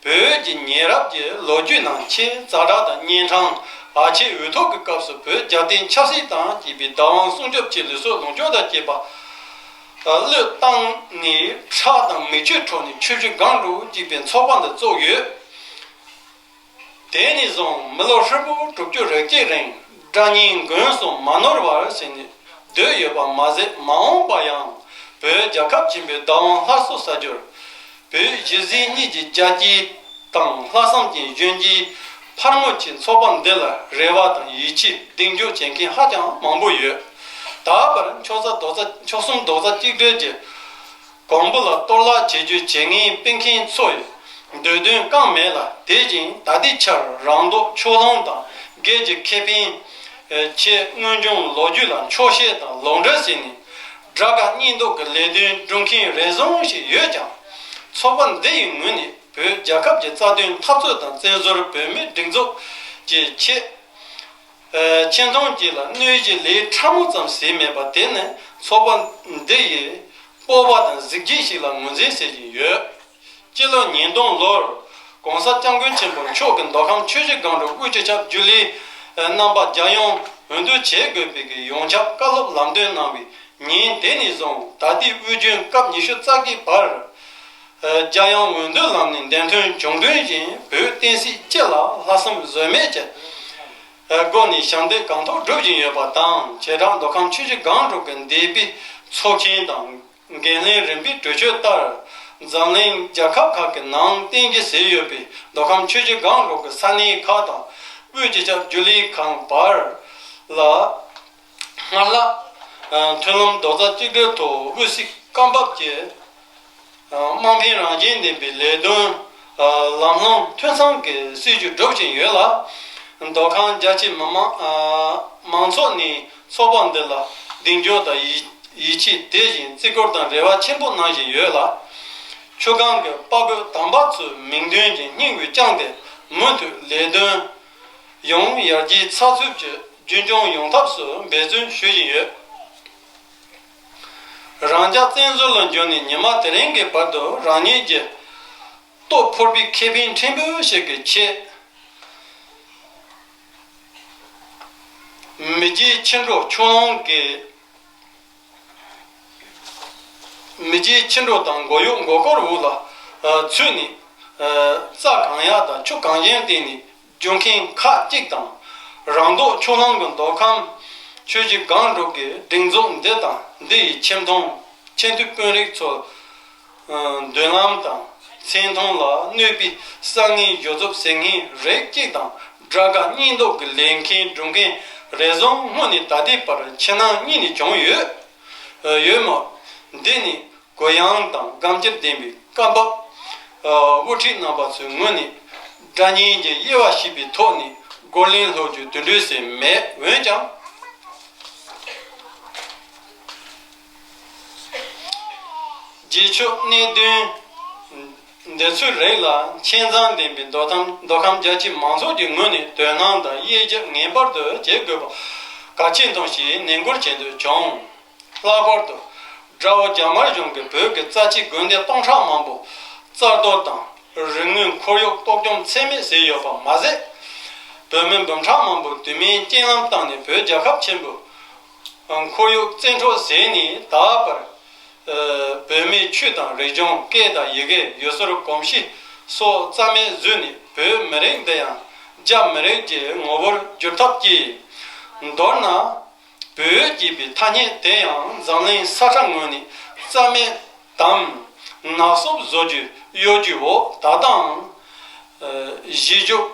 བོད་ཀྱི་ཉེ་རབས་ཀྱི་ལོ་རྒྱུས་ནང་ཆེས་ཛ་དྲག་དང་གཉན་འཕྲང་ཨ་ཆེ་འུ་ཐུག་གི་སྐབས་སུ་བོད་རྒྱལ་བསྟན་ཆབ་སྲིད་དང་བཅས་པའི་བདག་དབང་སྲུང་སྐྱོབ་ཆེད་ལུས་སྲོག་ལོངས་སྤྱོད་དང་བཅས་པ་བློས་བཏང་ནས། ཁྲག་དང་མིག་ཆུའི་ཁྲོད་ནས་ཆུ་བཞི་སྒང་དྲུག་ཅེས་པའི་ཚོགས་པ་འདི་བཙུགས་ཡོད། དེ་ནས་བཟུང་མི་ལོ་ཧྲིལ་པོ་དྲུག་ཅུ་རེ་གཅིག་རིང་དགྲ་གཉེན་མགོན་གསུམ་མ་ནོར་བར་བྱས་ནས་སྡོད་ཡོད་པ་མ་ཟད། མ་འོངས་པ་ཡང་བོད་རྒྱལ་ཁབ་ཆེན་པོའི་བདག་དབང་སླར་གསོ་ས་རྒྱུར་བོད་གཞིས་བྱེས་གཉིས་ཀྱི་རྒྱལ་གཅེས་དང་ལྷག་བསམ་ཅན་གཞོན་སྐྱེས་ཕར་མོ་ཆེ་ཚོགས་པ་འདི་ལ་རེ་བ་དང་ཡིད་ཆེས་གདེང་འཇོག་བྱེད་མཁན་ཧ་ཅང་མང་པོ་ཡོད། ད་བར་ཆོལ་ཁ་རྡོག་རྩ་ཆོལ་གསུམ་རྡོག་རྩ་གཅིག་སྒྲིལ་གྱི་གོང་བུ་ལ་གཏོར་བརླག་བྱེད་རྒྱུ་བྱེད་ངན་སྤེལ་མཁན་ཚོ་ཡི་འདོད་དོན་བསྐངས་མེད་ལ། དེ་བཞིན་ད་ལྟའི་ཆར་རང་སྡུག་ཕྱོགས་ལྷུང་དང་སྒེར་གྱི་ཁེ་ཕན་ཆེད་དངོས་བྱུང་ལོ་རྒྱུས་ལ་འཁྱོག་བཤད་དང་ལོག་འགྲེལ་བྱས་ནས་དགྲ་དགའ་གཉེན་སྡུག་གི་ལས་དོན་སྒྲུབ་མཁན་རེ་ཟུང་ཞིག་ཡོད་ཀྱང་། ཚོགས་པ་འདི་ཡི་ངོས་ནས་བོད་རྒྱལ་ཁབ་ཀྱི་རྩ་དོན་འཐབ་རྩོད་དང་བཙན་བྱོལ་བོད་མིའི་སྒྲིག་འཛུགས་ཀྱི་ཆེད། ཆེ་མཐོང་བཅས་ལ་གནོད་གཞི་ལས་ཕྲ་མོ་ཙམ་བྱས་མེད་པ་དེ་ནི་ཚོགས་པ་འདི་ཡི་སྤོབས་པ་དང་གཟི་བརྗིད་ཞིག་ལ་ངོས་འཛིན་བྱེད་བཞིན་ཡོད། སྤྱི་ལོ་ཉིས་སྟོང་ལོར་༸གོང་ས་༸སྐྱབས་མགོན་ཆེན་པོ་མཆོག་གིས་མདོ་ཁམས་ཆུ་བཞི་སྒང་དྲུག་དབུས་སྤྱི་ཁྱབ་རྒྱུན་ལས་རྣམ་པ་རྒྱལ་ཡོངས་འོས་བསྡུ་བྱེད་དགོས་པའི་གི་ཡོངས་ཁྱབ་བཀའ་སློབ་ལམ་སྟོན་གནང་བའི་ཉིན་དེ་ནས་བཟུང་ད་ལྟའི་དབུས་རྒྱུན་སྐབས་ཉི་ཤུ་རྩ་བརྒྱད་བར། རྒྱལ་ཡོངས་འོས་བསྡུ་ལམ་ནས་འདེམས་ཐོན་བྱུང་དོན་བཞིན་བོད་བསྟན་སྲིད་སྤྱི་ལ་ལྷག་བསམ་ཟོལ་མེད་ཀྱི་སྒོ་ནས་ཞབས་འདེགས་གང་ཐུབ་སྒྲུབ་བཞིན་ཡོད་པ་དང་། བྱེ་བྲག་མདོ་ཁམས་ཆུ་བཞི་སྒང་དྲུག་གི་འདས་པའི་ཚོགས་ཆེན་དང་། འགན་ལེན་རིམ་པའི་གྲོས་ཆོད་ལྟར། འཛམ་གླིང་རྒྱལ་ཁབ་ཁག་གི་ནང་རྟེན་གཞི་བྱས་ཡོད་པའི་མདོ་ཁམས་ཆུ་བཞི་སྒང་དྲུག་གི་ས་གནས་ཁག་དང་། དབུས་སྤྱི་ཁྱབ་རྒྱུན་ལས་ཁང་བར་ལ། སྔར་ལྷག་མཐུན་ལམ་རྡོག་རྩ་གཅིག་སྒྲིལ་ཐོག་དབུས་སའི་སྐབས་བབ་ཀྱི་དམངས་ཕན་རང་བཞིན་ལྡན་པའི་ལས་དོན་ལམ་ལྷོང་འཐུས་ཚང་གི་སྲིད་ཇུས་སྒྲུབ་བཞིན་ཡོད་ལ། མདོ་ཁམས་རྒྱ་ཆེའི་མི་མང་མང་ཚོགས་ནས་ཚོགས་པ་འདི་ལ་གདེང་འཇོག་དང་ཡིད་ཡིད་ཆེས། དེ་བཞིན་བརྩི་བཀུར་དང་རེ་བ་ཆེན་པོ་གནང་བཞིན་ཡོད་ལ། ཆུ་སྒང་གི་དཔའ་རྒོད་དམ་པ་ཚོའི་མིང་དོན་གྱི་སྙིང་དབུས་བཅངས་ཏེ། མུ་མཐུད་ལས་དོན་ཡང་ཡར་རྒྱས་ཚགས་ཚུད་ཀྱིས་རྒྱུན་སྐྱོང་ཡོང་ཐབས་སུ་འབད་བརྩོན་ཞུ་བཞིན་ཡོད། རང་རྒྱལ་བཙན་བཟུང་ལ་འབྱོར་ནས་ཉི་མ་དེ་རིང་གི་བར་དུ་རང་ཉིད་ཀྱི་ལྟོ་ཕོར་པའི་ཁེ་ཕན་ཕྲན་བུ་ཞིག་གི་ཆེད། མི་རྒྱའི་ཆུ་འགྲོ་ཆུ་ལོང་གི། མི་རྒྱའི་ཆུ་འགྲོ་དང་མགོ་གཡོག་མགོ་སྐོར་འོག་ལ་ཚུད་ནས། རྩྭ་གང་ཡག་དང་ཆུ་གང་ཞིམ་བསྟེན་ནས། རྒྱུ་མཁན་ཁག་ཅིག་དང་། རང་མདོག་ཕྱོགས་གླང་གི་མདོ་ཁམས་ཆུ་བཞི་སྒང་དྲུག་གི་སྒྲིག་འཛུགས་འདི་དང་འདི་ཡི་ཁྱིམ་ཚང་ཁྱིམ་སྡེ་དཔོན་རིགས་ཚོ། མདུན་ལམ་དང་མཚན་མཐོང་ལ་གནོད་པའི་ས་ངན་ཞུ་རྩུབ་ཟེར་མཁན་རིགས་གཅིག་དང་། དགྲ་དགའ་གཉེན་སྡུག་གི་ལས་མཁན་སྒྲུབ་མཁན་རེ་ཟུང་སྔོན་ནས་ད་ལྟའི་བར་ཕྱི་ནང་གཉིས་ནས་བྱུང་ཡོད། ཡོད་མོད། འདི་ནི་གུ་ཡངས་དང་དགའ་འཁྱེར་ལྡན་པའི་སྐབས་བབ། དབུ་ཁྲིད་རྣམ་པ་ཚོའི་ངོས་ནས་དགྲ་གཉེན་གྱི་དབྱེ་བ་ཕྱེ་བའི་ཐོག་ནས་རྒོལ་ལན་སློག་རྒྱུའི་དུད་འགྲོའི་ཟེར་མེད། འོན་ཀྱང་། རྗེས་ཕྱོགས་གནད་དོན་འདི་ཚོའི་རིགས་ལ་ཁྱད་མཚར་ལྡན་པའི་མདོ་ཁམས་མདོ་ཁམས་རྒྱ་ཆེའི་མང་ཚོགས་ཀྱི་ངོས་ནས་དོ་སྣང་དང་དབྱེ་ཞིབ་ངེས་པར་དུ་བྱེད་དགོས་པ་གལ་ཆེན་དང་ཞེས་ནན་སྐུལ་བྱེད་འདོད་བྱུང་། ལྷག་པར་དུ་དགྲ་བོ་རྒྱ་དམར་གཞུང་གིས་བོད་ཀྱི་རྩ་ཆེའི་དགོན་སྡེ་སྟོང་ཕྲག་མང་པོ་རྩ་གཏོར་དང་རིག་དངོས་ཁོར་ཡུག་གཏོར་བཅོམ་ཚད་མེད་བཟོས་ཡོད་པ་མ་ཟད། བོད་མི་འབུམ་ཕྲག་མང་པོ་དུ་མའི་རྐྱེན་ལམ་བཏང་ནས་བོད་རྒྱལ་ཁབ་ཆེན་པོའི་ཁོར་ཡུག་བཙན་འཕྲོག་བཟོས་ནས་ད་བར། བོད་མིའི་ཆོས་དང་རིག་གཞུང་སྐད་དང་ཡི་གེ་ཡུལ་སྲོལ་གོམས་གཤིས་སོགས་རྩ་མེད་བཟོས་ནས་བོད་མི་རིགས་འདི་ཡང་རྒྱ་མི་རིགས་ཀྱི་ངོ་བོར་བསྒྱུར་ཐབས་ཀྱིས། མདོར་ན། བོད་ཅེས་པའི་ཐ་སྙད་དེ་ཡང་འཛམ་གླིང་ས་ཁྲ་ངོས་ནས་རྩ་མེད་དམ་ནག་སོབ་བཟོ་རྒྱུའི་གཡོ་ཇུས་འོག་ད་ལྟའང་གཞིས་བཞུགས་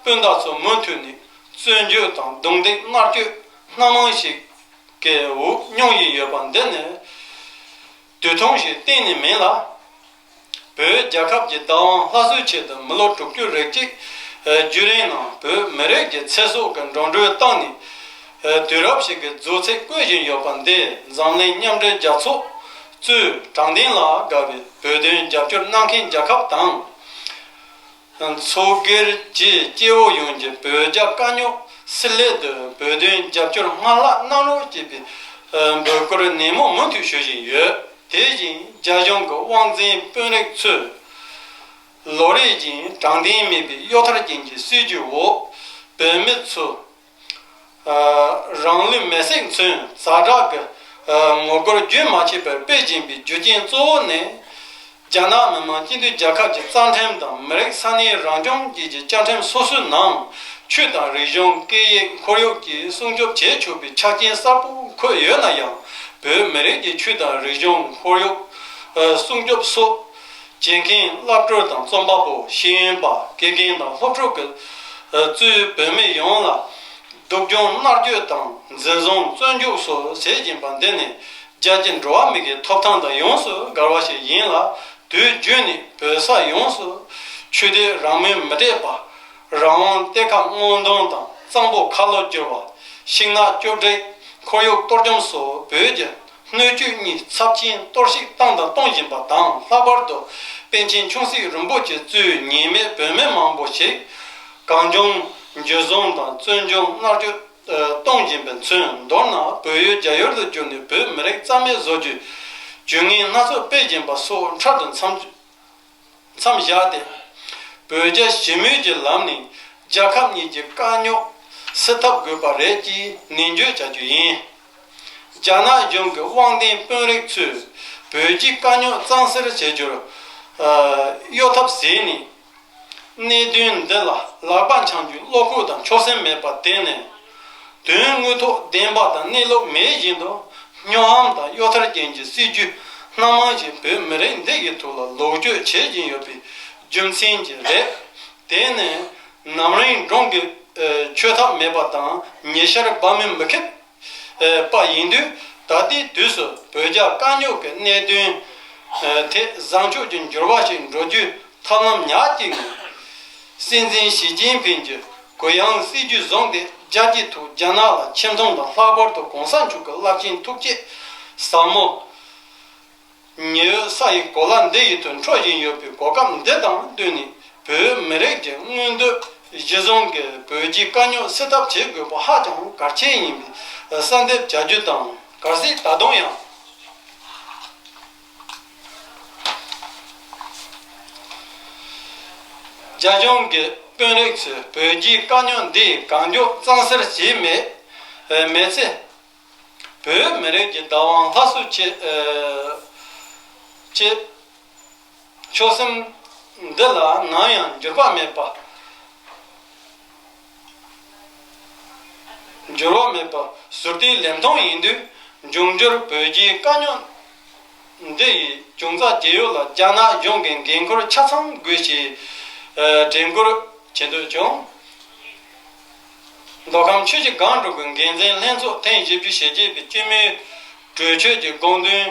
སྤུན་ཟླ་ཚོ་མུ་མཐུད་ནས་བཙོན་འཇུག་དང་རྡུང་རྡེག་མནར་གཅོད་སྣ་མང་ཞིག་གི་འོག་མྱོང་བཞིན་ཡོད་པ་འདི་ནི་དུས་ཐུང་ཞིག་གཏན་ནས་མིན་ལ། བོད་རྒྱལ་ཁབ་ཀྱི་བདག་དབང་སླར་གསོའི་ཆེད་དུ་མི་ལོ་དྲུག་ཅུ་རེ་གཅིག་བརྒྱུད་རིང་ནང་བོད་མི་རིགས་ཀྱི་ཚེ་སྲོག་གི་འགྲོ་གྲོན་བཏང་ནས། དུས་རབས་ཤིག་གི་མཛོད་ཚད་བསྐོས་བཞིན་ཡོད་པ་འདི་འཛམ་གླིང་མཉམ་འབྲེལ་རྒྱལ་ཚོགས་གཙོས་དྲང་བདེན་ལ་དགའ་བའི་བོད་དོན་རྒྱབ་སྐྱོར་གནང་མཁན་རྒྱལ་ཁབ་དང་། མཚོ་སྒེར་གྱི་སྐྱེ་བོ་ཡོངས་ཀྱིས་བོད་རྒྱ་དཀའ་རྙོག་སེལ་སླད་དུ་བོད་དོན་རྒྱབ་སྐྱོར་སྔར་ལྷག་གནང་རོགས་ཞེས་པའི་འབོད་སྐུལ་ནན་མོ་མུ་མཐུད་ཞུ་བཞིན་ཡོད། དེ་བཞིན་རྒྱ་གཞུང་གི་དབང་འཛིན་དཔོན་རིགས་ཚོས་ལོ་རེ་བཞིན་དྲང་བདེན་མེད་པའི་གཡོ་ཐབས་ཅན་གྱི་སྲིད་ཇུས་འོག་བོད་མི་ཚོས་རང་ལུས་མེར་སྲེག་མཚོན་ཛ་དྲག་གི་ངོ་རྒོལ་རྒྱུན་མ་ཆད་པར་སྤེལ་བཞིན་པའི་རྒྱུ་རྐྱེན་གཙོ་བོ་ནི། རྒྱ་ནག་མི་དམངས་སྤྱི་མཐུན་རྒྱལ་ཁབ་ཀྱི་རྩ་ཁྲིམས་དང་མི་རིགས་ས་གནས་རང་སྐྱོང་བཅས་ཀྱི་བཅའ་ཁྲིམས་སོ་སོའི་ནང་ཆོས་དང་རིག་གཞུང་སྐད་ཡིག་ཁོར་ཡུག་གིས་སྲུང་སྐྱོབ་བྱེད་ཆོག་པའི་ཆ་རྐྱེན་གསལ་པོ་འཁོད་ཡོད་ན་ཡང་། བོད་མི་རིགས་ཀྱི་ཆོས་དང་རིག་གཞུང་ཁོར་ཡུག་སྲུང་སྐྱོབ་སོགས་བྱེད་མཁན་བླ་སྤྲུལ་དང་རྩོམ་པ་པོ། ཤེས་ཡོན་པ། དགེ་རྒན་དང་སློབ་ཕྲུག་གིས་གཙོས་བོད་མི་ཡོངས་ལ། སྡུག་སྦྱོང་མནར་གཅོད་དང་འཛིན་བཟུང་བཙོན་འཇུག་སོགས་བྱེད་བཞིན་པ་འདི་ནི་རྒྱལ་སྤྱིའི་འགྲོ་བ་མི་གི་ཐོབ་ཐང་དང་ཡོངས་སུ་འགལ་བ་ཞིག་ཡིན་ལ། དུས་རྒྱུན་ནས་བོད་ས་ཡོངས་སུ་ཆོས་དད་རང་མོས་མི་སྤྲད་པ། རང་དབང་གཏེར་ཁ་སྔོག་འདོན་དང་གཙང་པོ་ཁ་ལོ་བསྒྱུར་བ། ཤིང་ནགས་གཅོད་འབྲེག་ཁོར་ཡུག་གཏོར་བཅོམ་སོགས་བོད་ཀྱི་སྣོད་བཅུད་གཉིས་ཚབས་ཆེན་གཏོར་བཤིག་བཏང་དང་གཏོང་བཞིན་པ་དང་། ལྷག་པར་དུ་པཎ་ཆེན་ཆུང་སྲིད་རིན་པོ་ཆེ་གཙོས་ཉེས་མེད་བོད་མི་མང་པོ་ཞིག་གང་བྱུང་འཇུ་བཟུང་དང་བཙོན་འཇུག་མནར་གཅོད་གཏོང་བཞིན་པ་མཚོན། མདོར་ན་བོད་ཡུལ་རྒྱ་ཡུལ་དུ་བསྒྱུར་ནས་བོད་མི་རིགས་རྩ་མེད་བཟོ་རྒྱུའི་ཇུས་ངན་སྣ་ཚོགས་སྤེལ་བཞིན་པ་སོགས་འཕྲལ་དུ་མཚམས་མཚམས་བཞག་སྟེ། བོད་རྒྱ་ཞི་མོལ་གྱི་ལམ་ནས་རྒྱལ་ཁབ་གཉིས་ཀྱི་དཀའ་རྙོག་སེལ་ཐབས་དགོས་པ་རེད་ཅེས་ནན་བརྗོད་བྱ་རྒྱུ་ཡིན། རྒྱ་ནག་གཞུང་གི་དབང་ལྡན་དཔོན་རིགས་ཚོས་བོད་ཀྱི་དཀའ་རྙོག་གཙང་སེལ་བྱེད་རྒྱུར་ གཡོ་ཐབས་ཟད་ནས། གནད་དོན་འདི་ལ་ལག་པ་འཆང་རྒྱུའི་བློ་ཁོག་དང་ཆོད་སེམས་མེད་པར་བརྟེན་ནས། དོན་དངོས་ཐོག་བདེན་པ་དང་གནས་ལུགས་མེད་བཞིན་དུ་སྨྱོ་ཧམ་དང་གཡོ་ཐབས་ཅན་གྱི་སྲིད་ཇུས་སྣ་མང་ཞིག་བོད་མི་རིགས་འདི་ཡི་ཐོག་ལ་ལོག་སྤྱོད་བྱེད་བཞིན་ཡོད་པའི་རྒྱུ་མཚན་གྱིས་རེད། དེ་ནི་ནམ་རིང་སྒྲུང་གི་ཆོད་ཐབས་མེད་པ་དང་ཉི་ཤར་སྦ་མི་མི་ཁེབས་པ་ཡིན་དུས། ད་ལྟའི་དུས་སུ་བོད་རྒྱ་དཀའ་རྙོག་གི་གནད་དོན་ཐད་བཟང་ཕྱོགས་ཀྱི་འགྱུར་བ་ཞིག་འགྲོ་རྒྱུའི་ཐབས་ལམ་ཉག་གཅིག་ནི། སྲིད་འཛིན་ཞི་ཅིན་ཕིང་གིས་གུ་ཡངས་སྲིད་ཇུས་བཟུང་སྟེ། རྒྱལ་སྤྱིའི་ཐོག་རྒྱ་ནག་ལ་ཆེ་མཐོང་དང་། ལྷག་པར་དུ་གོང་ས་མཆོག་གི་རླབས་ཆེན་ཐུགས་བསྐྱེད་ཟབ་མོ། ཉི་འོད་ས་ཡི་གོ་ལ་འདི་ཡི་ཐོག་འཕྲོ་བཞིན་ཡོད་པའི་གོ་སྐབས་འདི་དང་བསྟུན་ནས། བོད་མི་རིགས་ཀྱི་མངོན་འདོད་གཞི་བཟུང་གིས་བོད་ཀྱི་དཀའ་རྙོག་སེལ་ཐབས་བྱེད་དགོས་པ་ཧ་ཅང་གལ་ཆེན་ཡིན་པའི་གསལ་འདེབས་བྱ་རྒྱུ་དང་། གལ་སྲིད་ད་དུང་ཡང་རྒྱ་གཞུང་གི་དཔོན་རིགས་ཚོས་བོད་ཀྱི་དཀའ་རྙོག་འདི་གང་མགྱོགས་གཙང་སེལ་བྱས་མེད་མེད་ཚེ། བོད་མི་རིགས་ཀྱི་བདག་དབང་སླར་གསོ་བྱེད་ཨ་བྱེད་ཆོད་སེམས་འདི་ལ་ནམ་ཡང་འགྱུར་བ་མེད་པ། འགྱུར་བ་མེད་པ་ཟུར་ལྟའི་ལེབ་མཐོང་ཡིན་དུས། འབྱུང་འགྱུར་བོད་ཀྱི་དཀའ་རྙོག་འདི་ཡི་བྱུང་རྩ་ཇི་ཡོད་ལ་རྒྱ་ནག་གཞུང་གིས་འགན་འཁུར་ཆ་ཚང་དགོས་ཞེས་ཨ་དྲན་སྐུལ་བྱེད་འདོད་བྱུང་། མདོ་ཁམས་ཆུ་བཞི་སྒང་དྲུག་གི་འགན་འཛིན་ལྷན་ཚོགས་ཐེངས་བཞི་བཅུ་ཞེ་བརྒྱད་པའི་སྤྱི་མོས་གྲོས་ཆོད་ཀྱི་དགོངས་དོན་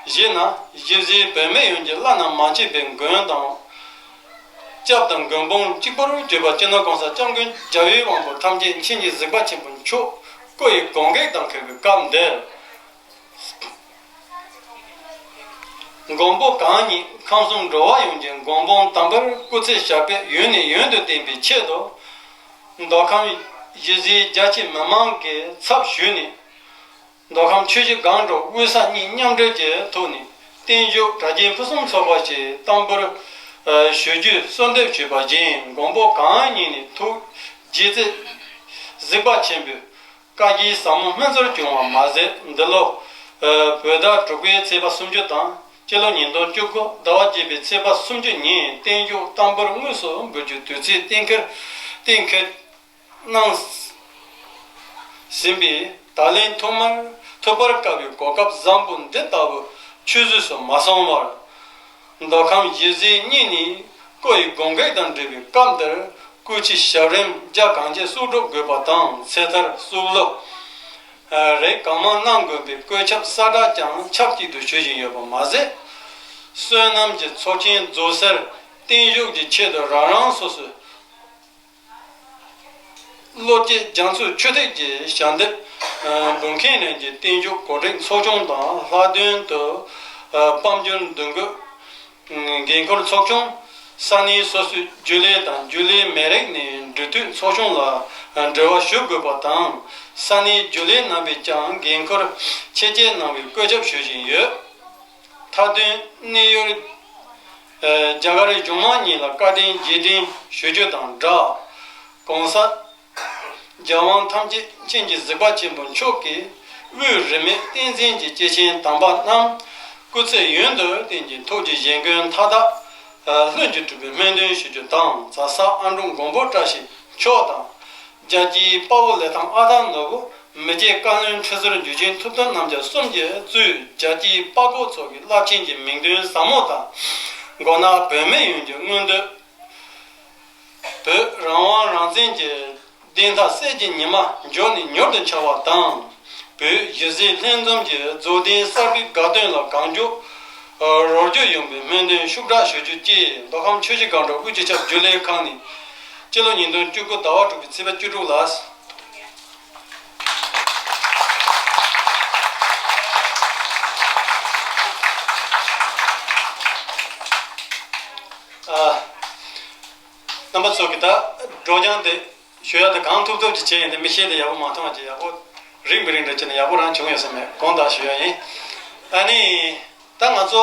བཞེས་ན། གཞིས་བྱེས་བོད་མི་ཡོངས་ཀྱི་བླ་ན་མ་མཆིས་པའི་མགོན་དང་། སྐྱབས་དང་མགོན་དཔུང་གཅིག་པུར་གྱུར་པ་སྤྱི་ནོར་༸གོང་ས་༸སྐྱབས་མགོན་རྒྱལ་བའི་དབང་པོ་ཐམས་ཅད་མཁྱེན་ཅིང་གཟིགས་པ་ཆེན་པོ་མཆོག་སྐུ་ཡི་དགོངས་འགེལ་དང་འཁེལ་བའི་སྐབས་འདིར། མགོན་པོ་གང་ཉིད་ཁམས་གསུམ་འགྲོ་བ་ཡོངས་ཀྱི་མགོན་དཔུང་དམ་པར་སྐུ་ཚེ་ཞབས་པད་ཡུན་ནས་ཡུན་དུ་བརྟན་པའི་ཆེད་དུ། མདོ་ཁམས་གཞིས་བྱེས་རྒྱ་ཆེ་མི་མང་གི་ཚབ་ཞུས་ནས། མདོ་ཁམས་ཆུ་བཞི་སྒང་དྲུག་དབུས་གཙང་གཉིས་མཉམ་འབྲེལ་གྱི་ཐོག་ནས། བརྟན་བཞུགས་གྲྭ་རྒྱུན་ཕུན་སུམ་ཚོགས་པ་ཞིག་བསྟར་འབུལ་ཞུ་རྒྱུའི་གསོལ་འདེབས་ཞུས་པ་བཞིན། མགོན་པོ་གང་ཉིད་ནས་ཐུགས་དགྱེས་ཚེ་གཟིགས་པ་ཆེན་པོས་བཀའ་དགྱེས་ཟབ་མོ་སྨིན་ཚུལ་བྱུང་བ་མ་ཟད། འདི་ལོ་བོད་ཟླ་དྲུག་པའི་ཚེས་པ་སུམ་ཅུ་དང་། སྤྱི་ལོ་ཉིས་སྟོང་བཅུ་དགུ་ཟླ་བ་བརྒྱད་པའི་ཚེས་པ་སུམ་ཅུ་ཉིན་བརྟན་བཞུགས་བསྟར་འབུལ་དངོས་སུ་འབུལ་རྒྱུའི་དུས་ཚོད་གཏན་འཁེལ་གཏན་འཁེལ་གནང་ཟིན་པས། ད་ལན་ཐོག་མར་ཐུགས་ཕར་དཀའ་བའི་གོ་སྐབས་བཟང་པོ་འདི་ལྟ་བུ་ཆུད་ཟོས་སུ་མ་སོང་བར། མདོ་ཁམས་གཞིས་བྱེས་གཉིས་ནས་སྐུ་ཡི་དགོངས་འགེལ་དང་འབྲེལ་བའི་སྐབས་འདིར། སྐུ་ཚེ་ཞབས་རིམ་རྒྱ་གང་ཆེ་གསོག་སྒྲུབ་དགོས་པ་དང་། ཚེ་ཐར་གསོལ་ལོ་རེ་གང་མང་གནང་དགོས་པའི་བཀོད་ཁྱབ་གསལ་བསྒྲགས་ཀྱང་ཆབས་ཅིག་ཏུ་ཞུ་བཞིན་ཡོད་པ་མ་ཟད། བསོད་ནམས་ཀྱི་ཚོགས་ཆེན་རྫོགས་སར་བརྟན་བཞུགས་ཀྱི་ཆེད་དུ་རང་རང་སོ་སོའི་བློ་སྐྱེད་རྒྱ་མཚོའི་ཆུ་ཐིགས་ཀྱི་ཞལ་འདེབས་འབུལ་མཁན་རྣམས་ཀྱི་བརྟན་བཞུགས་གོ་སྒྲིག་ཚོགས་ཆུང་དང་། ལྷག་དོན་དུ་དཔལ་འབྱོར་འདུ་འགོད་འགན་འཁུར་ཚོགས་ཆུང་། ས་གནས་སོ་སོའི་རྒྱུན་ལས་དང་རྒྱུན་ལས་མི་རིགས་ནས་འབྲེལ་མཐུད་ཚོགས་ཆུང་ལ་འབྲེལ་བ་ཞུ་དགོས་པ་དང་། ས་གནས་རྒྱུན་ལས་རྣམ་པས་ཀྱང་འགན་འཁུར་ཆེ་བསྐྱེད་གནང་བའི་བཀོད་ཁྱབ་ཞུ་བཞིན་ཡོད། མཐའ་དོན་གནད་ཡོད་རྒྱ་གར་གཞུང་མང་གཉིས་ལ་བཀའ་དྲིན་རྗེས་དྲན་ཞུ་རྒྱུ་དང་སྦྲགས། ༸གོང་ས་རྒྱལ་དབང་ཐམས་ཅད་མཁྱེན་ཅིང་གཟིགས་པ་ཆེན་པོ་མཆོག་གིས་དབུས་རིས་མེད་བསྟན་འཛིན་གྱི་སྐྱེས་ཆེན་དམ་པ་རྣམས་སྐུ་ཚེ་ཡུན་དུ་བརྟན་ཅིང་ཐུགས་ཀྱི་བཞེད་དགོངས་མཐའ་དག་ལྷུན་གྱིས་གྲུབ་པའི་སྨོན་འདུན་ཞུ་རྒྱུ་དང་། ཛ་སག་ཨ་འབྲུག་མགོན་པོ་བཀྲ་ཤིས་མཆོག་དང་། རྒྱལ་གཅེས་དཔའ་བོ་ལི་ཐང་ཨ་སྟག་ནོར་བུ། མི་བརྗེད་བཀའ་བློན་ཁྲི་ཟུར་འཇུ་ཆེན་ཐུབ་བསྟན་རྣམ་རྒྱལ་གསུམ་གྱིས་གཙོས་རྒྱལ་གཅེས་དཔའ་རྒོད་ཚོ་གི་རླབས་ཆེན་གྱི་མིང་དོན་ཟབ་མོ་དང་། མགོ་ནག་བོད་མི་ཡོངས་ཀྱི་མངོན་འདོད། བོད་རང་དབང་རང་བཙན་གྱི་བདེན་མཐའ་གསལ་གྱི་ཉི་མ་མགྱོགས་ནས་མྱུར་དུ་འཆར་བ་དང་། བོད་གཞིས་བྱེས་ལྷན་འཛོམས་ཀྱི་རྫོགས་ལྡན་གསར་པའི་དགའ་སྟོན་ལ་གང་མགྱོགས་རོལ་རྒྱུ་ཡོང་བའི་སྨོན་འདུན་ཤུགས་དྲག་ཞུ་རྒྱུ་བཅས། མདོ་ཁམས་ཆུ་བཞི་སྒང་དྲུག་དབུས་སྤྱི་ཁྱབ་རྒྱུན་ལས་ཁང་ནས་སྤྱི་ལོ་ཉིས་སྟོང་བཅུ་དགུ་ཟླ་བ་དྲུག་པའི་ཚེས་པ་བཅུ་དྲུག་ལ། ཨ། རྣམ་པ་ཚོ་གིས་ད་སྒྲོག་སྦྱང་དེ་ཞུ་ཡག་དེ་གང་ཐུབ་ཐུབ་ཅིག་བྱས་ཡིན་ཏེ། མི་ཤེས་དེ་ཡག་པོ་མ་མཐོང་བ་ཅིག་ཡག་པོ་རིང་མི་རིང་འདྲ་བྱས་ན་ཡག་པོ་རང་བྱུང་ཡོད་ས་མེད་དགོངས་དག་ཞུ་ཡག་ཡིན། ཨ་ནི། ད་ང་ཚོ་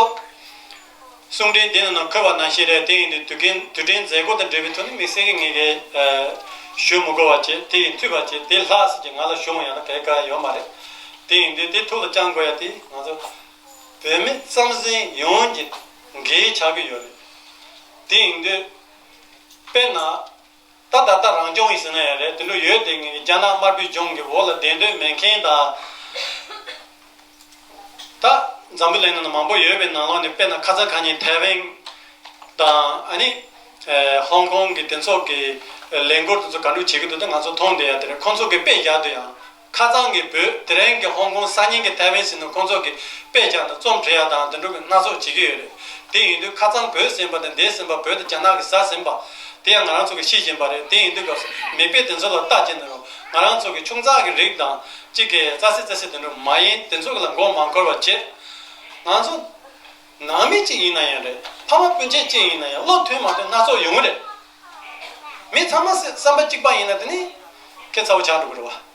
གསུང་འཕྲིན་འདི་ནང་འཁོད་པ་ནང་བཞིན་རེད། དེ་ཡིན་དུས་དུས་རྒྱུན་དུས་དྲན་མཛད་སྒོ་དང་འབྲེལ་བའི་ཐོག་ནས་དམིགས་བསལ་གྱི་ངེད་ཀྱིས་ཞུ་མི་དགོས་པ་བྱས། དེ་ཡིན་མཐུད་པ་བྱས། དེ་ལྷག་ཟེར་གྱི་ང་ལ་ཞུ་འོང་ཡག་ལ་གའི་ག་ཡོད་མ་རེད། དེ་ཡིན་དུས་དེ་ཐུགས་ལ་བཅངས་དགོས་ཡག་དེ་ང་ཚོ་བོད་མི་རྩམ་ཟན་ཡོངས་ཀྱི་འགན་ཆགས་ཀྱི་ཡོད་རེད། དེ་ཡིན་དུས་དཔེར་ན། ད་ད་ལྟ་རང་སྐྱོང་ཡིན་ཟེར་ན་ཡང་རེད། དེ་འདྲ་ཡོད་དེ། ངས་རྒྱ་ནག་དམར་པོའི་ལྗོངས་ཀྱི་འོག་ལ་བདེན་དོན་མེད་མཁན་དང་། ད་འཛམ་བུ་གླིང་ནང་མང་པོ་ཡོད་པའི་ནང་ལོགས་ནས། དཔེར་ན་ཁ་སང་ཁ་ཉིན་ཐའེ་ཝན་དང་། ཨ་ནི་ཧོང་ཀོང་གི་དེ་ཚོ་གི་ལས་འགུལ་དེ་ཚོ་ག་འདྲ་བྱེད་ཀྱི་འདུག་ད་ང་ཚོ་མཐོང་བསྡད་ཡ་དེ་རེད། ཁོང་ཚོ་གི་དཔེ་བཞག་དུས་ཡང་། ཁ་རྩང་གི་བོད། དེ་རིང་གི་ཧོང་ཀོང་སང་ཉིན་གྱི་ཐའེ་ཝན་ཟེར་ན། ཁོང་ཚོ་གི་དཔེ་བཞག་དང་རྩོམ་བྲིས་ཡ་དང་དེ་འདྲ་གི་སྣ་ཚོགས་བྱེད་ཀྱི་ཡོད་རེད། དེ་ཡིན་དུས་ཁ་རྩང་བོད་ཟེར་བ་དང་འདི་ཟེར་བ། བོད་དང་རྒྱ་ནག་གི་ཟ་ཟིན་པ་དེ་ཡང་ང་རང་ཚོ་གི་ཤེས་བཞིན་པ་རེད། དེ་ཡིན་དུས་སྐབས་སུ་མིག་དཔེ་དེ་ཚོ་ལ་བལྟ་བྱས་ན་རུང་། ང་རང་ཚོ་གི་ཆུང་ཙག་གི་རིགས་དང་གཅིག་གི་རྩ་སི་རྩ་སི་དེ་འདྲ་མ་ཡིན། དེ་ཚོ་གི་ལ་མགོ་མ་འཁོར་བ་བྱེད། ང་ཚོ་ནང་མི་གཅིག་ཡིན་ན་ཡང་རེད། ཕ་མ་སྤུན་མཆེད་གཅིག་ཡིན་ན་ཡང་། བློ་མཐུན་མ་མཐུན་སྣ་ཚོགས་ཡོང་གི་རེད། མི་ཚང་མ་སེ་བསམ་པ་གཅིག་པ་ཡིན་ན་དེ་ནི་ཁེ་ཚ་བོ་ཆགས་འགྲོ་གི་རེད་བ།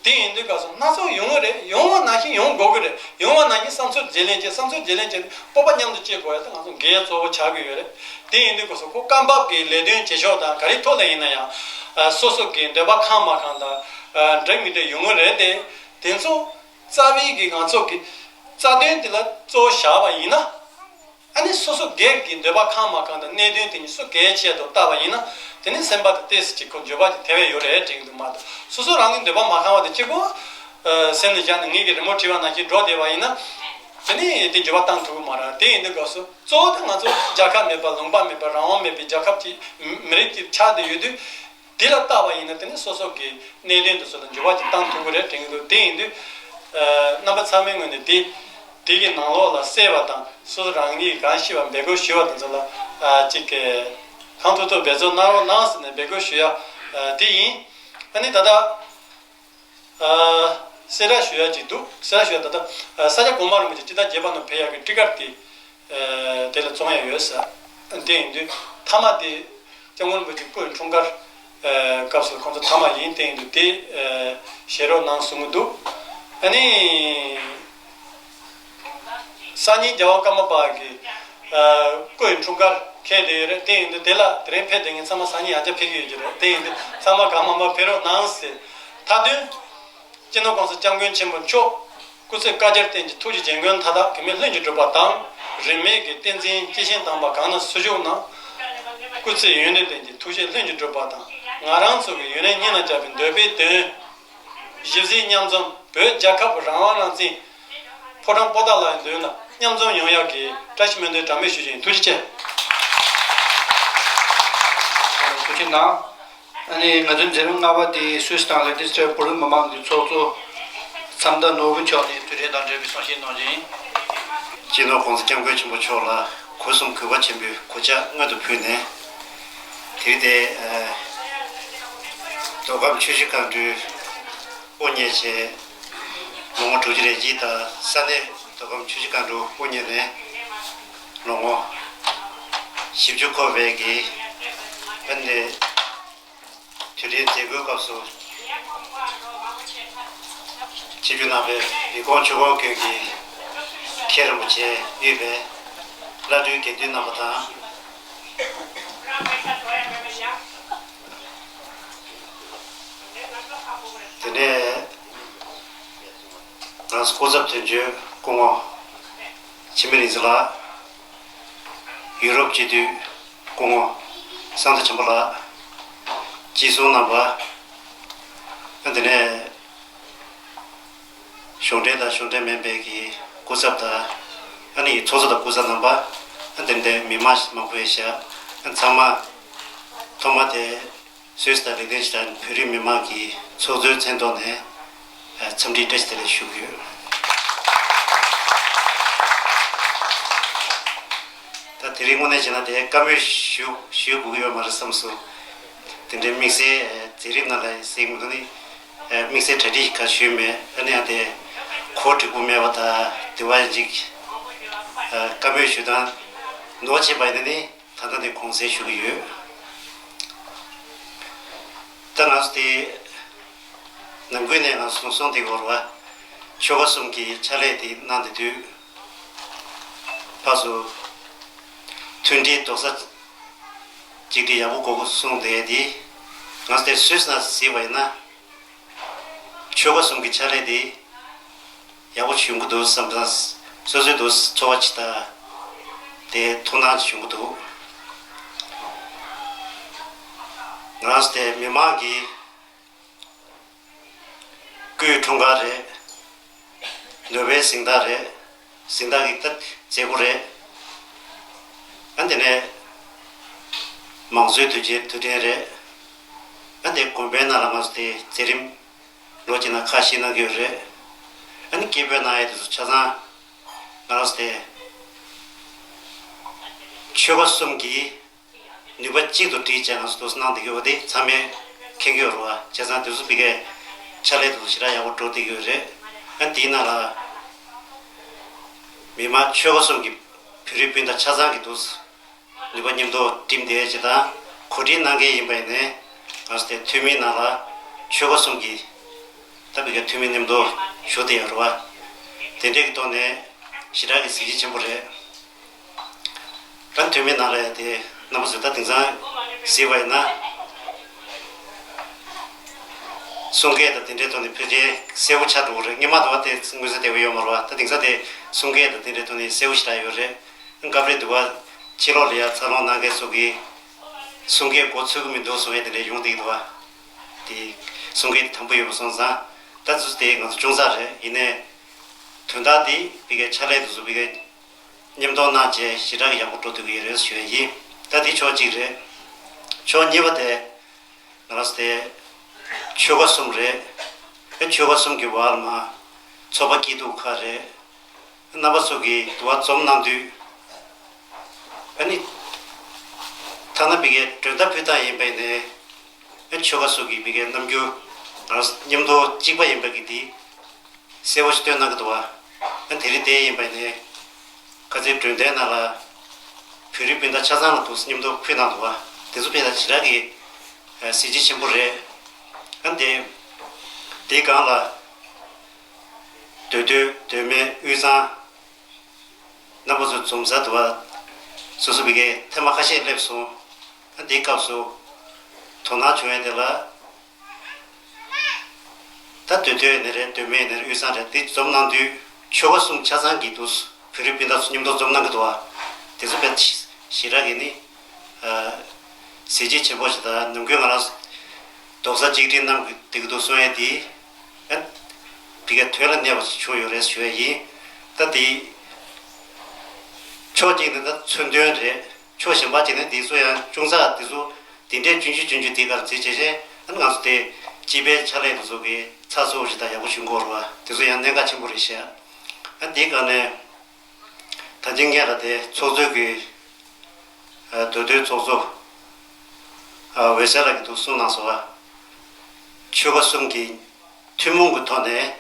དེ་ཡིན་དུས་སྐབས་སུ་སྣ་ཚོགས་ཡོང་གི་རེད། ཡོང་བ་ནང་བཞིན་ཡོང་དགོས་ཀྱི་རེད། ཡོང་བ་ནང་བཞིན་བསམ་ཚུལ་བརྗེ་ལེན་བྱེད། བསམ་ཚུལ་བརྗེ་ལེན་བྱེད་ནས་སྤོབས་པ་མཉམ་དུ་སྐྱེ་དགོས་ཡ་དེ་ང་ཚོ་འགན་གཙོ་བོ་ཆགས་ཀྱི་ཡོད་རེད། དེ་ཡིན་དུས་སྐབས་སུ་ཁོ་སྐབས་བབ་ཀྱི་ལས་དོན་བྱེད་ཕྱོགས་དང་ག་རེ་ཐོག་ལ་ཡིན་ན་ཡང་། ཨ། སོ་སོ་གི་འདོད་པ་ཁེངས་མ་ཁེངས་དང་། ཨ། འགྲིག་མི་འགྲིག་ཡོང་གི་རེད་དེ། དེ་ཚོ་རྩ་བའི་གི་ང་ཚོ་གི་རྩ་དོན་དེ་ལ་གཙོ་བོ་བཞག་པ་ཡིན་ན། ཨ་ནི་སོ་སོ་སྒེར་གྱི་འདོད་པ་ཁེངས་མ་ཁེངས་དང་གནད་དོན་དེ་གཉིས་སུ་གལ་ཆེ་དུ་བལྟས་པ་ཡིན་ན། དེ་ནི་སེམས་པ་དེ་ཏོག་ཙམ་ཅིག་ཁོ་འགྱོད་པ་ཅིག་ཐེབས་ཡོད་རེད་དྲན་གྱི་འདུག་མ་གཏོགས། སོ་སོ་རང་གི་འདོད་པ་མ་ཁེངས་པ་དེ་གཅིག་པོ་སེམས་ལ་བཞག་ནས་ངེད་ཀྱི་རི་མོ་བྲིས་པ་ནང་བཞིན་འགྲོ་བསྡད་པ་ཡིན་ན། དེ་ནི་དེ་འགྱོད་པ་བཏང་ཐུབ་ཀྱི་མ་རེད། དེ་ཡིན་དུས་སྐབས་སུ་གཙོ་བོ་དེ་ང་ཚོ་རྒྱལ་ཁ་མེད་པ། ལུང་པ་མེད་པ། རང་དབང་མེད་པའི་རྒྱལ་ཁབ་ཅིག་མི་རིགས་ཅིག་ཆགས་བསྡད་ཡོད་དུས། དེ་ལ་བལྟས་པ་ཡིན་ན། དེ་ནི་སོ་སོ་གི་གནད་དོན་དེ་ཚོ་ལ་འགྱུར་བ་ཅིག་བཏང་ཐུབ་ཀྱི་རེད་དྲན་གྱི་འདུག་དེ་ཡིན་དུས། ཨ། རྣམ་པ་ཚང་མའི་ངོས་ནས་དེ་དེ་གི་ནང་ལོགས་ལ་གསལ་བ་དང་། སོ་སོ་རང་གིས་གང་ཤེས་པ་འབད་དགོས་ཞུ་བ་དེ་ཚོ་ལ། ཨ། ཅིག་གི་གང་ཐུབ་ཐུབ་འབད་བརྩོན་གནང་རོགས་གནང་ཟེར་ནས་འབོད་སྐུལ་ཞུ་ཡ། ཨ། དེ་ཡིན། ཨ་ནི་ད་ལྟ། ཨ། གསལ་བསྒྲགས་ཞུ་ཡ་ཅིག་འདུག་གསལ་བསྒྲགས་ཞུ་ཡ། ད་ལྟ། ཨ། ས་སྐྱ་གོང་མ་རིན་པོ་ཆེ་སྤྱི་ཟླ་བརྒྱད་པ་ནང་ཕེབས་ཡག་གི་ཊི་ཀཊ་དེ། ཨ། དེ་ལ་བཙོང་ཡ་ཡོད་ས། དེ་ཡིན་དུས་མཐའ་མ་དེ་སྐྱབས་མགོན་རིན་པོ་ཆེ་སྐུ་ཡི་འཁྲུངས་སྐར། ཨ། སྐབས་སུ་ཁོང་ཚོ་མཐའ་མ་ཡིན། དེ་ཡིན་དུས་དེ། ཨ། བཞེས་རོགས་གནང་གསུང་གི་འདུག་ཨ་ནི། སང་ཉིན་རྒྱལ་བ་ཀརྨ་པ་གི། ཨ། སྐུ་ཡི་འཁྲུངས་སྐར་འཁེལ་བསྡད་ཡོད་རེད། དེ་ཡིན་དུས་དེ་ལ་དེ་རིང་ཕེབས་བསྡད་མཁན་ཚང་མ་སང་ཉིན་ཡང་བསྐྱར་ཕེབས་ཀྱི་ཡོད་ཀྱི་རེད། དེ་ཡིན་དུས་ཚང་མ་གང་མང་མང་ཕེབས་རོགས་གནང་ཟེར། མཐའ་དོན། སྤྱི་ནོར་༸གོང་ས་༸སྐྱབས་མགོན་ཆེན་པོ་མཆོག་སྐུ་ཚེ་བསྐལ་བརྒྱར་བརྟན་ཅིང་། ཐུགས་རྗེ་རྒྱལ་མགོན་མཐའ་དག་གེགས་མེད་ལྷུན་གྱིས་གྲུབ་པ་དང་། རིས་མེད་ཀྱི་བསྟན་འཛིན་སྐྱེས་ཆེན་དམ་པ་གང་ན་སུ་བཞུགས་ན། སྐུ་ཚེ་ཡུན་རིང་བརྟན་ཅིང་། ཐུགས་རྗེ་ལྷུན་གྱིས་གྲུབ་པ་དང་། ང་རང་ཚོ་གི་ཡུན་རིང་སྙིང་ལ་བཅངས་པའི་འདོད་པའི་དོན། གཞིས་བྱེས་མཉམ་འཛོམས། བོད་རྒྱལ་ཁབ་རང་དབང་རང་བཙན། ཕོ་བྲང་པོ་ཏཱ་ལའི་མདུན་ལ་མཉམ་འཛོམས་ཡོང་ཡག་གི་བཀྲ་ཤིས་སྨོན་འདུན་གྲངས་མེད་ཞུ་རྒྱུ་ཡིན། ཐུགས་རྗེ་ཆེ། ཐུགས་རྗེ་གནང་། ཨ་ནི་ང་ཚོའི་མཛད་རིམ་ལྔ་པ་དེ་སུད་སི་དང་ལེག་ཏེན་སི་ཊན་བོད་རིགས་མི་མང་གི་ཚོགས་གཙོ་ཚམ་མདའ་ནོར་བུ་མཆོག་ནས་དུས་དྲན་དང་འབྲེལ་བའི་གསུང་བཤད་གནང་རྒྱུ་ཡིན། སྤྱི་ནོར་༸གོང་ས་༸སྐྱབས་མགོན་ཆེན་པོ་མཆོག་ལ་སྒོ་གསུམ་གུས་པ་ཆེན་པོས་གུས་ཕྱག་སྔོན་དུ་ཕུལ་ནས། དེ་རིང་དེ། ཨ། མདོ་ཁམས་ཆུ་བཞི་སྒང་དྲུག་དབུ་བརྙེས་བྱས། ལོ་ངོ་དྲུག་ཅུ་རེ་གཅིག་དང་། ས་གནས་མདོ་ཁམས་ཆུ་བཞི་སྒང་དྲུག་དབུ་བརྙེས་ནས་ལོ་ངོ་བཞི་བཅུ་འཁོར་བའི་གི། ཨ་ནི་དུས་དྲན་མཛད་སྒོའི་སྐབས་སུ་ཆིབས་བསྒྱུར་གནང་བའི་མི་ཁོངས་ཆུ་ཁོངས་ཀུན་གྱི་མཁན་རིན་པོ་ཆེ་དབུས་པའི་བླ་སྤྲུལ་དགེ་འདུན་རྣམ་པ་དང་། དེ་ནས་ང་ཚོ་སྐུ་ཚབ་དོན་གཅོད་སྐུ་ངོ་འཆི་མེད་རིག་འཛིན་ལགས། ཡུ་རོབ་སྤྱི་འཐུས་སྐུ་ངོ་གསང་བདེ་ཆོས་འཕེལ་ལགས། སྤྱི་ཟུར་རྣམ་པ། དེ་ནས་གཞུང་འབྲེལ་དང་གཞུང་འབྲེལ་མིན་པའི་གི་སྐུ་ཚབ་དང་། ཨ་ནི་ཚོགས་གཙོ་དང་སྐུ་ཚབ་རྣམ་པ། དེ་འདྲའི་མི་མང་མང་པོ་ཡོད་ཤག་ཚང་མ་ཐོག་མ་དེ་སུད་སི་དང་ལིག་ཏེན་སི་ཏན་བོད་རིགས་མི་མང་གི་ཚོགས་གཙོའི་མཚན་ཐོག་ནས་འཚམས་འདྲི་བཀྲ་ཤིས་བདེ་ལེགས་ཞུ་གི་ཡོད། ད་དེ་རིང་དངོས་གནས་བྱས་ན་དེ་བཀའ་མོལ་ཞུ་ཞུ་དགོས་ཀྱི་ཡོད་མ་རེད་བསམ་སོང་། དེ་འདྲའི་དམིགས་བསལ་མཛད་རིམ་ནང་ལ་གཟིགས་མི་འདུག་ནི། དམིགས་བསལ་གྲ་སྒྲིག་ག་ཞུས་མེད། ཨ་ནི་ཡང་དེ་གོ་སྒྲིག་པོ་མེད་པ་དང་། དེ་བ་ཡང་ཅིག་བཀའ་མོལ་ཞུ་སྟངས་ནོར་བྱས་པ་ཡིན་ན་ནི། ད་ལྟ་ནས་དགོངས་སེལ་ཞུ་གི་ཡོད། ད་ང་ཚོ་དེ་ནམ་རྒྱུན་ནས་ང་ཚོ་གསུང་གསུང་དེ་གོ་ར་བ། ཆོལ་ཁ་གསུམ་གྱི་ཕྱག་ལས་དེ་གནང་བསྡད་དུས། ཕར་ཚུར་མཐུན་སྒྲིལ་རྡོག་རྩ་གཅིག་སྒྲིལ་ཡག་པོ་དགོས་གསུངས་བསྡད་དེ། ང་ཚོ་དེ་སུད་སི་ནང་གཟིགས་པ་ཡིན་ན། ཆོལ་ཁ་གསུམ་གྱི་ཕྱག་ལས་དེ་ཡག་པོ་བྱུང་གི་འདུག་བསམ་དང་། སོ་སོའི་འདུག་ཚོར་བ་ཅིག་དང་། དེ་ཐུགས་སྣང་བྱུང་གི་འདུག་ང་རང་ཚོ་དེ་མི་མང་གི་སྐུའི་འཁྲུངས་སྐར་རེད། འདོད་པའི་གཟེངས་རྟགས་རེད། གཟེངས་རྟགས་ཀྱི་ད་མཛད་སྒོ་རེད། ཨ་དེ་ནས་མང་གཙོའི་དུས་ཆེན་དུས་དྲན་རེད། ཨ་དེ་དགོན་པའི་ནང་ལ་ང་ཚོ་དེ་མཛད་རིམ་ལོ་གཅིག་ནང་ཁ་ཤས་གནང་གི་ཡོད་རེད། ཨ་ནི་སྐད་འབོད་གནང་ཡས་དེ་ཚོ་ཆ་ཚང་ང་རང་ཚོ་དེ་ཆོལ་ཁ་གསུམ་གྱི་ནུས་པ་གཅིག་ཏུ་སྒྲིལ་བྱས་ང་ཚོ་འདུག་སེ་གནང་བསྡད་ཀྱི་ཡོད་དེ་ཚང་མས་མཁྱེན་གྱི་ཡོད་རེད་བ། བྱས་ཙང་དེ་ཚོ་ཕ་གིའི་ཕྱག་ལས་དེ་ཚོ་ཞེ་དྲག་ཡག་པོ་འགྲོ་བསྡད་ཀྱི་ཡོད་རེད། ཨ་དེའི་ནང་ལ་མི་མང་ཆོལ་ཁ་གསུམ་གྱི་བོད་རིགས་སྤུན་ཟླ་ཆ་ཚང་གི་འདུག་སེ་ནུས་པ་མཉམ་དུ་བསྒྲིམས་བསྡད་ཅིག་དང་གོ་སྒྲིག་གནང་མཁན་ཡིན་པ་ཡིན་ནའི་ང་ཚོ་དེ་འཐུས་མིའི་ནང་ལ་ཆོལ་ཁ་གསུམ་གྱི་ད་ཕ་གིའི་འཐུས་མི་མཉམ་དུ་བཞུགས་བསྡད་ཡོད་རེད་བ། དེ་འདྲས་ཀྱི་ཐོག་ནས་ཞེ་དྲག་གི་གཟི་བརྗིད་ཆེན་པོ་རེད། ད་འཐུས་མི་ནང་ལ་དེ་རྣམ་པ་ཚོས་ད་དེང་སང་གཟིགས་པ་ཡིན་ན། གསུང་སྐད་དང་དེ་འདྲའི་ཐོག་ནས་ཕལ་ཆེར་གསལ་པོ་ཆགས་འགྲོ་གི་རེད། སྔོན་མ་དུ་བ་དེ་མངོན་གསལ་དོད་པོ་ཡོད་མ་རེད་བ། ད་དེང་སང་དེ་གསུང་སྐད་དང་དེ་འདྲའི་ཐོག་ནས་གསལ་པོ་ཞེ་དྲག་ཡོད་རེད། སྐབས་རེ་དུ་བ་ཕྱི་ལོགས་ལ་ཡ་འཚར་ལོངས་གནང་མཁན་ཚོ་གིས་གསུང་སྐད་མགོ་ཚོས་ཀྱི་མི་འདུག་གསུང་ཡས་དེ་འདྲ་ཡོང་བསྡད་ཀྱི་འདུག་བ། དེ་གསུང་སྐད་དེ་དམ་པོ་ཡོད་པ་སོང་ཙང་ད་དུས་དེ་ང་ཚོ་ཅུང་ཙག་རེད། ཡིན་ནའི་དོན་དག་དེ་ཕ་གིའི་ཕྱག་ལས་དེ་ཚོ་ཕ་གིའི་མཉམ་གཏོང་གནང་བྱས་ཞེ་དྲག་ཡག་པོ་འགྲོ་ཐུབ་ཀྱི་ཡོད་རེད་ཞུ་ཡ་ཡིན། ད་འདི་ཕྱོགས་གཅིག་རེད། ཕྱོགས་གཉིས་པ་དེ་ང་རང་ཚོ་དེ་ཆོལ་ཁ་གསུམ་རེད། ཨེ་ཆོལ་ཁ་གསུམ་གྱི་བར་ལ་མ་ཚོགས་པ་སྐྱིད་སྡུག་ཁག་རེད། རྣམ་པ་ཚོ་གིས་དུ་བ་འཛོམས་གནང་དུས་ཨ་ནི་ཐ་ན་ཕ་གིའི་མགྲོན་བརྡ་ཕུལ་སྟངས་ཡིན་པ་ཡིན་ནའི། ཨེ་ཆོལ་ཁ་སོགས་ཀྱི་མི་སྒེར་རྣམ་འགྱུར་ང་རང་མཉམ་དུ་གཅིག་པ་ཡིན་པ་གི་དེ་གསལ་པོ་ཞིག་སྟོན་གནང་གི་འདུག་བ། ཨ་དེ་རིང་དེ་ཡིན་པ་ནས་ཁ་ཚའི་མགྲོན་སྡེའི་ནང་ལ་བོད་རིགས་སྤུན་ཟླ་ཆ་ཚང་ལ་འདུག་མཉམ་དུ་ཕུལ་གནང་འདུག་བ། དེ་ཚོ་དཔེ་ད་ཞེ་དྲག་གི་གཟི་བརྗིད་ཆེན་པོ་རེད། ཨ་དེ་དེའི་སྒང་ལ་མདོ་སྟོད་མདོ་སྨད་དབུས་གཙང་རྣམ་པ་ཚོ་འཛོམས་ས་འདུག་བ། སོ་སོ་བི་གའི་ཐེངས་མ་ཁ་ཤས་སླེབས་སོང་། ཨ་དེའི་སྐབས་སུ་དོ་སྣང་བྱུང་ཡས་དེ་ལ། ད་མདོ་སྟོད་ནས་རེད། མདོ་སྨད་ནས་རེད། དབུས་གཙང་རེད། དེ་འཛོམས་གནང་དུས་ཆོལ་ཁ་གསུམ་ཆ་ཚང་གི་འདུག་བོད་རིགས་སྤུན་ཟླ་ཚོ་མཉམ་དུ་འཛོམས་གནང་གི་འདུག་བ། དེ་ཚོ་དཔེ་ཞེ་དྲག་གི་ནི་གཟི་བརྗིད་ཆེན་པོ་ཞིག་དང་ནམ་རྒྱུན་ང་རང་རྡོག་རྩ་གཅིག་སྒྲིལ་གནང་གི་འདུག་གསུང་ཡས་དེ་ཨ་དེ་གའི་དོན་ལ་གནས་པ་ཞིག་བྱུང་ཡོད་རེད་ཞུ་ཡས་ཡིན། ད་དེ་ཕྱོགས་གཅིག་ནས་ད་མཚོན་དོན་རེད། ཕྱོགས་གཞན་པ་ཅིག་ནས་འདི་ཚོ་ཡང་ཅུང་ཙག་འདི་ཚོ་འདི་འདྲའི་ཆུང་ཆུང་ཆུང་ཆུང་དེ་གར་བརྩིས་བྱས་བྱས་ཨ་ནི་ང་ཚོ་དེ་སྤྱི་པའི་ཕྱག་ལས་དེ་ཚོ་གི་ཚགས་ཚུད་ཞིག་དང་ཡག་པོ་ཞིག་འགོར་བ་དེ་ཚོ་ཡང་གནད་འགག་ཆེན་པོ་རེད་ཤག་ཨ་འདིའི་སྒང་ནས་ད་ཅིང་ངས་ལ་དེ་ཚོགས་གཙོ་གི་ཨ་མདོ་སྟོད་ཚོགས་གཙོ་ཨ་འོད་ཟེར་ལགས་ཀྱིས་འདུག་གསུངས་གནང་སོང་བ། ཆོལ་ཁ་གསུམ་གྱི་ཐུན་མོང་གི་ཐོག་ནས་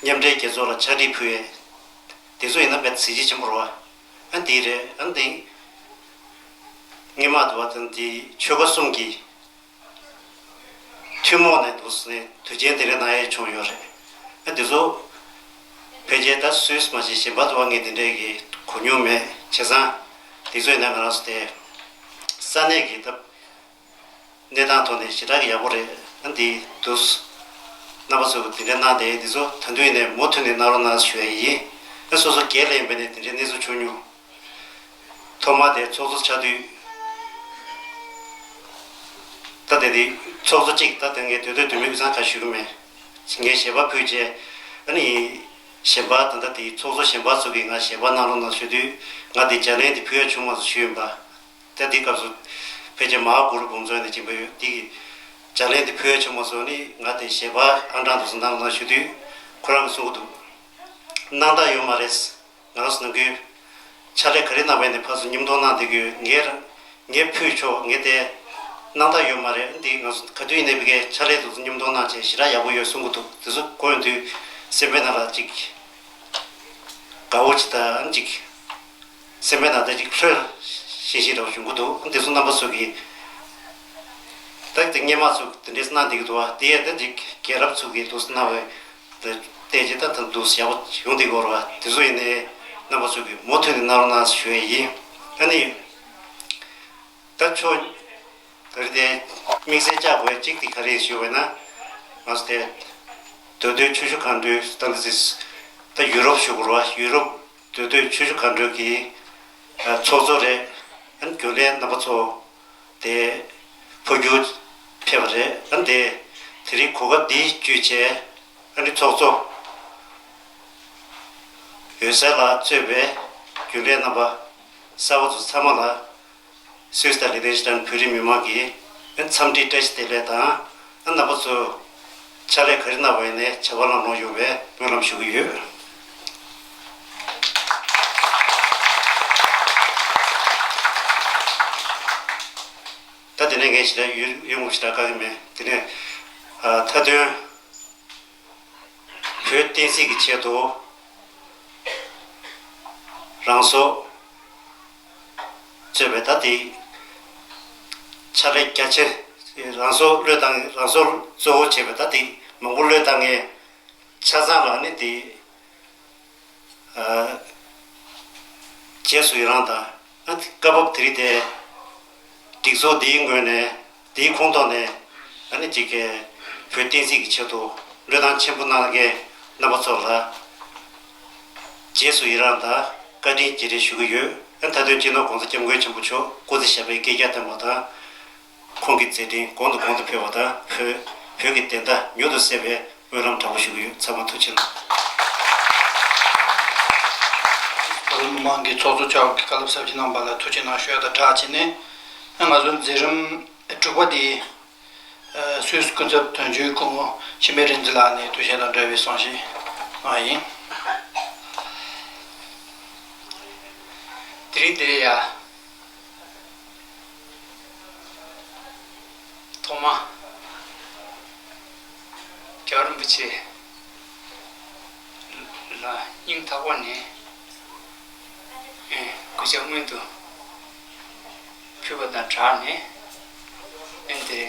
མཉམ་འབྲེལ་རྒྱལ་ཚོགས་ལ་ཕྱག་བྲིས་ཕུལ་ཡས་དེ་ཚོ་ཡིན་ན་དཔེ་གཟི་བརྗིད་ཆེན་པོ་རེད་བ། ཨ་འདི་རེད། ཨ་འདི་སྔོན་མ་དུ་བ་དང་འདི་ཆོལ་ཁ་གསུམ་གྱི་ཐུན་མོང་ནས་འདུག་ནས་དུས་ཆེན་དེ་རིང་གནང་ཡས་བྱུང་ཡོད་རེད། ཨ་འདི་ཚོ་ཕལ་ཆེར་ད་སུད་སི་མ་གཞི་གཞན་པ་དུ་བ་ངས་འདི་འདྲའི་གི་གོ་མྱོང་མེད། བྱས་ཙང་འདི་ཚོ་ཡིན་ན་ང་རང་ཚོ་དེ་ས་གནས་ཀྱི་ད། གནས་སྟངས་ཐོག་ནས་ཞེ་དྲག་གི་ཡག་པོ་རེད། ཨ་འདི་འདུག་རྣམ་པ་ཚོས་འདི་འདྲ་གནང་དེ་འདི་ཚོ་ད་དུང་ཡིན་ནའི་མུ་མཐུད་ནས་གནང་རོགས་གནང་ཞུ་ཡ་ཡིན། ཨ་སོ་སོ་སྒེར་ལ་ཡིན་པ་ནས་འདི་འདྲའི་གནས་ཚུལ་བྱུང་མྱོང་། ཐོག་མ་དེ་ཚོགས་གཙོ་ཆགས་དུས་ད་དེ་དེ་ཚོགས་གཙོ་གཅིག་ད་དེ་ངས་སྡོད་སྡོད་དུ་མི་བུ་ཚང་ཁ་ཞུ་གི་མེད། ངས་ཞལ་པར་ཕུལ་རྗེས་ཨ་ནི་གཞན་པ་ད་ལྟ་དེ་ཚོགས་གཙོ་གཞན་པ་ཚོ་གིས་ང་ཞལ་པར་གནང་རོགས་གནང་ཞུ་དུས་ང་དེ་ལྗགས་ལན་དེ་ཕུལ་ཡ་བྱུང་མ་སོང་ཞུས་ཡིན་པ། ད་འདི་སྐབས་སུ་ཕལ་ཆེར་མ་ཧཱ་གུ་རུ་བུམ་ཚོགས་ནས་ཕྱིན་པ་ཡོད། འདི་གི་ལྗགས་ལན་འདི་ཕུལ་ཡ་བྱུང་མ་སོང་ནི་ང་དེ་ཞལ་པར་ཨང་གྲངས་དུ་སུ་གནང་གནང་ཞུ་དུས་ཁོ་རང་གིས་གསུང་གི་འདུག་གནང་སྟངས་ཡོད་མ་རེད། ང་རང་ཚོ་ནམ་རྒྱུན་ཕྱག་ལས་ག་རེ་གནང་བ་ཡིན་ནའི་ཕར་ཚུར་མཉམ་གཏོང་གནང་བསྡད་ཀྱི་ཡོད། ངས་རང་ངས་ཕུལ་ཆོག་ངས་དེ་གནང་སྟངས་ཡོད་མ་རེད། འདི་ང་ཚོ་ག་དུས་ཡིན་ནའི་ཕ་གིའི་ཕྱག་ལས་དུ་མཉམ་གཏོང་གནང་བྱས་ཞེ་དྲག་ཡག་པོ་ཡོད་གསུང་གི་འདུག་དེ་ཚོ་གོ་ཡོང་དུས་སེམས་པའི་ནང་ལ་ཅིག་དགའ་བོ་ཅིག་དང་ཅིག་སེམས་པའི་ནང་དེ་ཅིག་ལྷོད་ཤིང་ཤིང་འདྲ་བོ་བྱུང་གི་འདུག་དེ་ཚོ་རྣམ་པ་ཚོ་གིས་ད་དེ་སྔོན་མ་ཚོ་དེ་འདྲས་གནང་བསྡད་ཀྱི་འདུག་བ། དེ་ཡང་ད་ཅིག་རྒྱལ་རབས་ཚོ་གིས་འདུག་གནང་བའི་དེ་བལྟས་ཀྱི་ད་ད་འདུག་ཡག་པོ་བྱུང་བསྡད་ཀྱི་ཡོད་རེད་བ། དེ་ཚོ་ཡིན་ནའི་རྣམ་པ་ཚོ་གིས་མུ་མཐུད་ནས་གནང་རོགས་གནང་ཞུ་ཡས་ཡིན། ཨ་ནི་ད་ཕྱོགས་ད་རེས་དེ་དམིགས་བསལ་བཅར་དགོས་ཡ་གཅིག་དེ་ག་རེ་ཞུ་བས་ན། ང་ཚོ་དེ་མདོ་སྟོད་ཆུ་བཞི་སྒང་དྲུག་ད་འདི་ཚོ་ད་ཡུ་རོབ་ཞུ་དགོས་རེད་བ། ཡུ་རོབ་མདོ་སྟོད་ཆུ་བཞི་སྒང་དྲུག་གི་ཚོགས་གཙོ་རེད། ཨ་ནི་རྒྱུན་ལས་རྣམ་པ་ཚོ་དེ་ འཕོ་འགྱུར་ཕེབས་པ་རེད། ཨ་ནི་དེ་དེ་རིང་གོ་སྐབས་འདི་བརྒྱུད་བྱས་ཨ་ནི་ཚོགས་གཙོ་འོད་གསལ་ལགས་གཙོས་པའི་རྒྱུན་ལས་རྣམ་པ་གསར་པ་ཚོ་ཚང་མ་ལ་སུད་སི་དང་ལི་ཐན་སི་ཏན་བོད་རིགས་མི་མང་གི་འཚམས་འདྲི་བཀྲ་ཤིས་བདེ་ལེགས་དང་། རྣམ་པ་ཚོ་ཕྱག་ལས་ག་རེ་གནང་བ་ཡིན་ནའི་བྱ་བ་ལམ་ལྷོང་ཡོང་བའི་སྨོན་ལམ་ཞུ་གི་ཡོད། ད་དེ་ནས་ངས་ཞེ་དྲག་ཡུན་ཡོང་བ་ཞེ་དྲག་དཀའ་གི་མེད། དེ་ནས་ཨ་མཐའ་དོན། བོད་བསྟན་སྲིད་ཀྱི་ཆེད་དུ་རང་སྲོག་གཅོད་པའི་ད་དེ་ཕྱག་ལས་རྒྱ་ཆེ། རང་སྲོག་བློས་བཏང་། རང་སྲོག་གཙོ་བོ་བྱས་པའི་ད་དེ་མང་པོ་བློས་བཏང་མཁན་ཆ་ཚང་ལ་ནི་དེ་ཨ་རྗེས་སུ་ཡི་རང་དང་། ཨ་སྐབས་བབ་དེ་རིང་དེ་སྒྲིག་འཛུགས་འདིའི་ངོས་ནས། དེའི་ཁོངས་གཏོགས་ནས་ཨ་ནི་གཅིག་གི་བོད་བསྟན་སྲིད་ཀྱི་ཆེད་དུ་བློས་བཏང་ཆེན་པོ་གནང་མཁན་རྣམ་པ་ཚོ་ལ་རྗེས་སུ་ཡི་རང་དང་བཀའ་དྲིན་རྗེས་དྲན་ཞུ་གི་ཡོད། ཨ་མཐའ་དོན་སྤྱི་ནོར་༸གོང་ས་༸སྐྱབས་མགོན་ཆེན་པོ་མཆོག་སྐུ་ཚེ་ཞབས་པད་བསྐལ་བརྒྱར་བརྟན་པ་དང་། ཁོང་གི་མཛད་འཕྲིན་གོང་དུ་གོང་དུ་འཕེལ་བ་དང་། བོད་བོད་ཀྱི་བདེན་མཐའ་མྱུར་དུ་གསལ་བའི་སྨོན་ལམ་དྲག་པོ་ཞུ་གི་ཡོད། ཚང་མ་ཐུགས་རྗེ་གནང་། བོད་མི་མང་གི་ཚོགས་གཙོ་མཆོག་གིས་བཀའ་སློབ་ཟབ་རྒྱས་གནང་བ་ལ་ཐུགས་རྗེ་གནང་ཞུ་ཡ་དང་སྦྲགས་བྱས་ནས། ང་ཚོ་མཛད་རིམ་དྲུག་པ་དེ། ཨ་སུད་སི་སྐུ་ཚབ་དོན་གཅོད་སྐུ་ངོ་འཆི་མེད་རིག་འཛིན་ལགས་ནས་དུས་ཆེན་དང་འབྲེལ་བའི་གསུང་བཤད་གནང་ཡིན། དེ་རིང་འདིར་ཡ། ཐོག་མ་རྒྱལ་བ་རིན་པོ་ཆེ་ལ་སྙིང་ཐག་པ་ནས་ཨེ་གུས་ཕྱག་སྔོན་དུ་ཕུལ་བ་དང་སྦྲགས་ནས། ཨེ་འདི་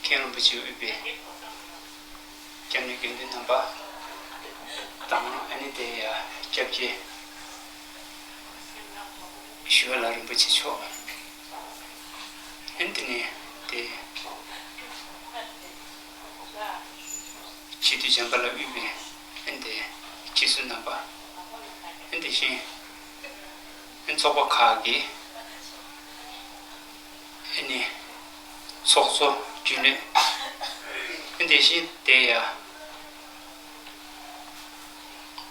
མཁན་རིན་པོ་ཆེ་དབུས་པའི་སྐྱབས་གནས་དགེ་འདུན་རྣམ་པ་དང་། ཨ་ནི་དེ་ཡ་སྐྱབས་རྗེ་ཞི་བ་ལྷ་རིན་པོ་ཆེ་མཆོག་ཨ་ནི་དེ་ནས་དེ་སྤྱི་འཐུས་བྱམས་པ་ལགས་དབུས་པའི་ཨ་ནི་དེ་སྤྱི་ཟུར་རྣམ་པ། ཨ་ནི་དེ་བཞིན་ཨ་ནི་ཚོགས་པ་ཁག་གི་ཨ་ནི་ཚོགས་གཙོ་རྒྱུན་ལས། ཨ་ནི་དེ་བཞིན་དེ་ཡ་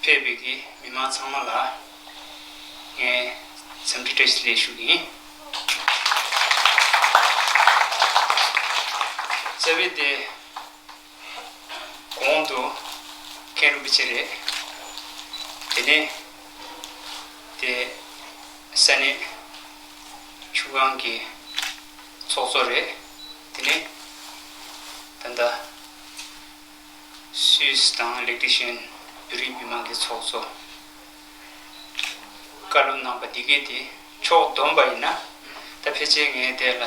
ཕེབས་པའི་གི་མི་མང་ཚང་མ་ལ་ངས་འཚམས་འདྲི་བཀྲ་ཤིས་བདེ་ལེགས་ཞུ་གི་ཡིན། རྩ་བའི་དེ་གོང་དུ་མཁན་རིན་པོ་ཆེ་རེད། དེ་ནས་དེ་ས་གནས་ཆུ་སྒང་གི་ཚོགས་གཙོ་རེད། དེ་ནས་ད་ལྟ་སུད་སི་དང་ལེག་ཏི་ཤན་བོད་རིགས་མི་མང་གི་ཚོགས་གཙོ། བཀའ་སློབ་གནང་བ་འདི་གས་དེ་ཕྱོགས་བསྡོམས་པ་ཡིན་ན། ད་ཕལ་ཆེར་ངས་དེ་ལ་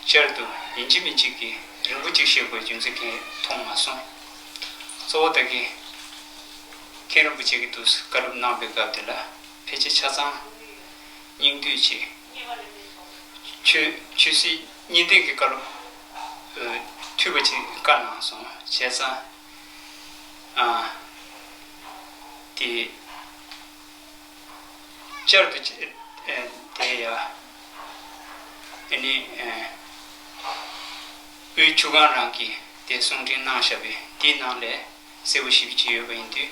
བསྐྱར་དུ་ཡིན་གཅིག་མིན་གཅིག་གི་རིང་པོ་གཅིག་བཤད་དགོས་རྒྱུ་མཚན་གང་མཐོང་མ་སོང་། གཙོ་བོ་ད་གིན་མཁན་རིན་པོ་ཆེ་གིས་འདུག་བཀའ་སློབ་གནང་བའི་སྐབས་དེ་ལ་ཕལ་ཆེར་ཆ་ཚང་སྙིང་བསྡུས་ཀྱིས་ཆོས་ཆོས་སྲིད་གཉིས་ལྡན་གྱི་བཀའ་སློབ་ཨ་འཐུས་པ་ཅིག་བཀའ་གནང་སོང་། བྱས་ཙང་ཨ་དེ། བསྐྱར་དུ་ཅི་ཨེ་དེ་ཡ་ཨེ་ནི་ཨེ་དབུས་ཆུ་སྒང་རང་གིས་དེ་གསུང་འཕྲིན་གནང་བཞག་པའི་དེའི་ནང་ལས་གསལ་པོ་ཞེ་པོ་ཅིག་ཡོད་པ་ཡིན་དུས།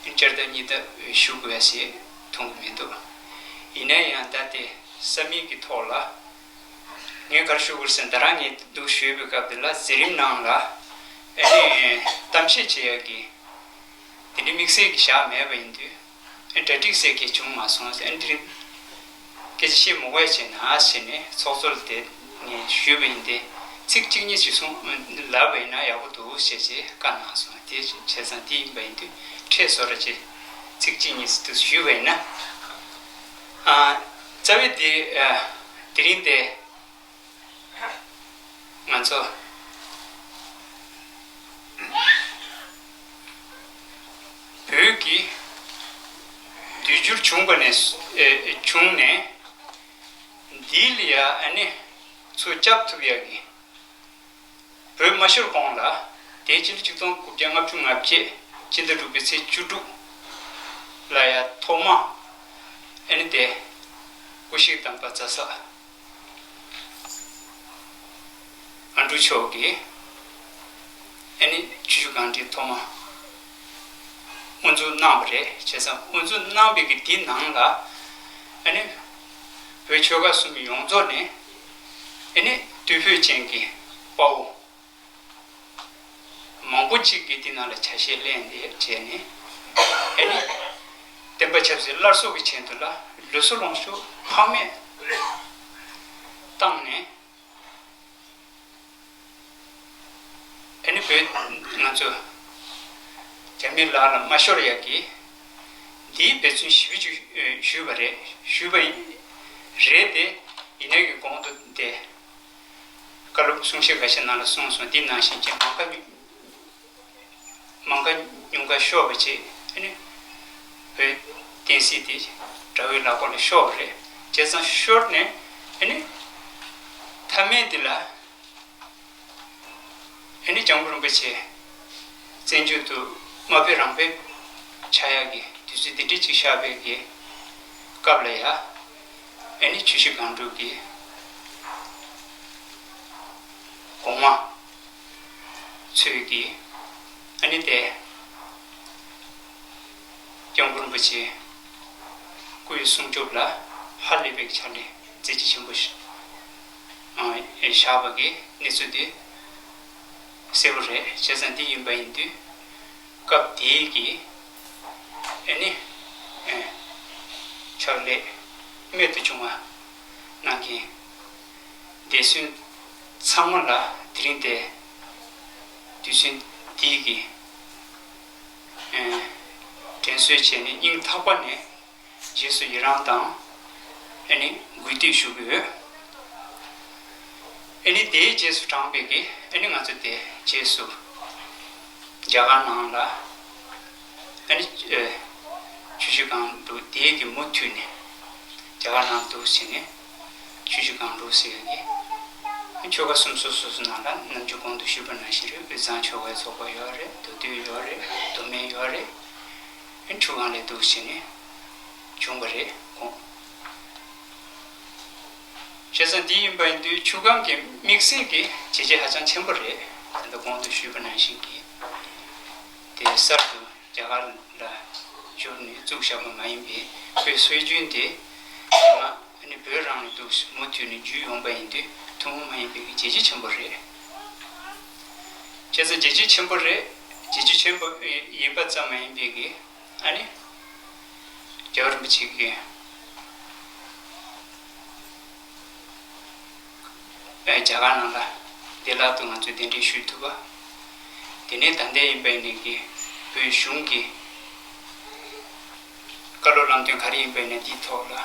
བསྐྱར་ཟློས་གཉིས་ལྡབ་ཞུ་དགོས་ཞེས་མཐོང་གི་མི་འདུག་ཡིན་ན་ཡང་ད་དེ་ས་མིག་གི་ཐོག་ལ་ངས་ག་རེ་ཞུ་དགོས་ཟེར་ན། ད་རང་ངས་འདུག་ཞུས་པའི་སྐབས་དེ་ལ་མཛད་རིམ་ནང་ལ་ཨེ་ནི་གཏམ་བཤད་བྱེད་ཡག་གི་དེ་འདྲའི་དམིགས་བསལ་གྱི་བཞག་མེད་པ་ཡིན་དུས། ཨེ་གྲ་སྒྲིག་ཟེར་གྱི་བྱུང་མ་སོང་ཟེར། ཨེ་འདི་རིང་སྐད་ཆ་བཤད་མི་དགོས་བྱས་ན་ཟེར་ནས་ཚོགས་གཙོ་ལ་དེ་ངས་ཞུས་པ་ཡིན་ཏེ། ཚིག་གཅིག་གཉིས་ཅིག་གསུངས་ལབ་པ་ཡིན་ན་ཡག་པོ་འདུག་ཟེར་བྱས་བཀའ་གནང་སོང་། དེ་བྱས་ཙང་དེ་ཡིན་པ་ཡིན་དུས་འཕྲད་བཟོ་འདྲ་ཅིག་ཚིག་གཅིག་གཉིས་ཟེར་དུ་ཞུས་པ་ཡིན་ན། ཨ་རྩ་བའི་དེ་ཨ་དེ་རིང་དེ། ང་ཚོ་བོད་ཀྱི་དུས་འགྱུར་བྱུང་བ་ནས་ཨེ་བྱུང་ནས་འདི་ལ་ཡ་ཨ་ནི་ཚུར་བསྐྱབ་ཐུབ་ཡག་གི། བོད་མ་ཤོར་གོང་ལ་དེའི་ཕྱི་ལོ་ཆིག་སྟོང་དགུ་བརྒྱ་ལྔ་བཅུ་ང་བརྒྱད་སྤྱི་ཟླ་དྲུག་པའི་ཚེས་བཅུ་དྲུག་ལ་ཡ་ཐོག་མ་ཨ་ནི་དེ་སྐུ་གཤེགས་དམ་པ་རྫ་ས་ ཨ་འབྲུག་མཆོག་གིས་ཨ་ནི་ཆུ་བཞི་སྒང་དྲུག་ཐོག་མ་དབུ་འཛུགས་གནང་བ་རེད། བྱས་ཙང་དབུ་འཛུགས་གནང་བའི་གི་དེའི་ནང་ལ་ཨ་ནི་བོད་ཆོལ་ཁ་གསུམ་ཡོངས་རྫོགས་ནས་ཨ་ནི་རྟུལ་ཕོད་ཅན་གྱི་དཔའ་བོ་མང་པོ་གཅིག་གིས་དེ་ནང་ལ་ཆ་ཤས་ལེན་ཏེ་བྱས་ནས་ཨ་ནི་བསྟན་པ་ཆབ་སྲིད་སླར་གསོ་གི་ཆེད་དུ་ལ་ལུས་སྲོག་ལོངས་སྤྱོད་ཕངས་མེད་བཏང་ནས། ཨ་ནི་བོད་ང་ཚོ་རྒྱ་མི་ལག་ལ་མ་ཤོར་ཡག་གི་འདིའི་འབད་བརྩོན་ཞེ་པོ་ཅིག་ཞུས་པ་རེད། ཞུས་པ་ཡིན་རེད་དེ། ཡིན་ནའི་གི་གོང་དུ་དེ་བཀའ་སློབ་གསུང་བཤད་འགའ་ཤས་ནང་ལ་གསུངས་སོང་། འདི་ནང་བཞིན་གྱི་མང་ཁ་མང་ཁ་ཉུང་ཁ་ཤོར་བ་བྱས། ཨ་ནི་བོད་བསྟན་སྲིད་དེ་དགྲ་བོའི་ལག་པ་ལ་ཤོར་བ་རེད། བྱས་ཙང་ཤོར་ནས་ཨ་ནི་མཐའ་མའི་འདི་ལ་ཨ་ནི་སྐྱབས་མགོན་རིན་པོ་ཆེ་བཙན་བྱོལ་དུ་མ་ཕེབས་རང་ཕེབས་ཆགས་ཡག་གི་དུས་ཚོད་འདི་འདྲ་ཅིག་ཤར་བའི་གི་སྐབས་ལ་ཡ་ཨ་ནི་ཆུ་བཞི་སྒང་དྲུག་གི་གོང་མ་ཚོས་ཀྱིས་ཨ་ནི་དེ་སྐྱབས་མགོན་རིན་པོ་ཆེ་སྐུའི་སྲུང་སྐྱོབ་ལ་ཧ་ལས་པའི་ཕྱག་ལས་མཛད་རྗེས་ཆེན་པོ་ཞིག་བཞག་པ་གི་གནས་ཚུལ་དེ་གསལ་པོ་རེད། བྱས་ཙང་འདི་ཡིན་པ་ཡིན་དུས་སྐབས་དེའི་གི་ཨ་ནི་ཕྱག་ལས་རྨད་དུ་བྱུང་བ་གནང་མཁན་འདས་གསོན་ཚང་མ་ལ་དེ་རིང་དེ་དུས་ཚོད་འདིའི་གི་དྲན་གསོ་བྱས་ནས་སྙིང་ཐག་པ་ནས་རྗེས་སུ་ཡི་རང་དང་ཨ་ནི་གུས་འདུད་ཞུ་གི་ཡོད། ཨ་ནི་དེའི་རྗེས་སུ་འབྲངས་པའི་གི་ཨ་ནི་ང་ཚོ་དེ་རྗེས་སུ་རྒྱ་གར་ནང་ལ་ཨ་ནི་ཆུ་བཞི་སྒང་དྲུག་དེའི་གི་མུ་མཐུད་ནས་རྒྱ་གར་ནང་འདུག་ཟེར་ནས་ཆུ་བཞི་སྒང་དྲུག་ཟེར་གི་ཆོལ་ཁ་གསུམ་སོ་སོ་སོ་ནང་ལ་ནམ་རྒྱུན་གོང་དུ་ཞུས་པ་ནང་བཞིན་རེད། དབུས་གཙང་ཆོལ་ཁའི་ཚོགས་པ་ཡོད་རེད། མདོ་སྟོད་ཡོད་རེད། མདོ་སྨད་ཡོད་རེད། ཨ་ནི་ཆུ་སྒང་ལ་འདུག་ཟེར་ནས་བྱུང་བ་རེད་གོང་། བྱས་ཙང་འདི་ཡིན་པ་ཡིན་དུས་ཆུ་སྒང་གི་དམིགས་བསལ་གྱི་བྱས་རྗེས་ཧ་ཅང་ཆེན་པོ་རེད། ད་ལྟ་གོང་དུ་ཞུས་པ་ནང་བཞིན་གྱི་དེ་གསར་དུ་རྒྱ་གར་ལ་བསྒྱུར་ནས་བཙུགས་བཞག་པ་མ་ཡིན་པའི་བོད་སྲོལ་རྒྱུན་དེ་ང་ཨ་ནི་བོད་རང་ནས་འདུག་མུ་མཐུད་ནས་བརྒྱུད་ཡོང་པ་ཡིན་དུས་ཐུན་མོང་མ་ཡིན་པའི་བྱས་རྗེས་ཆེན་པོ་རེད། བྱས་ཙང་བྱས་རྗེས་ཆེན་པོ་རེད། བྱས་རྗེས་ཆེན་པོ་ཡིན་པ་ཙམ་མ་ཡིན་པའི་གི་ཨ་ནི་རྒྱལ་བ་རིན་པོ་ཆེ་གིས་རྒྱ་གར་ནང་ལ་བདེ་བླག་ཏུ་ང་ཚོས་གདན་འདྲེན་ཞུ་ཐུབ་པ། དེ་ནས་ད་ལྟ་ཡིན་པ་ཡིན་ནའི་གི་བོད་གཞུང་གི་བཀའ་སློབ་ལམ་སྟོན་ག་རེ་ཡིན་པ་ཡིན་ནའི་འདིའི་ཐོག་ལ་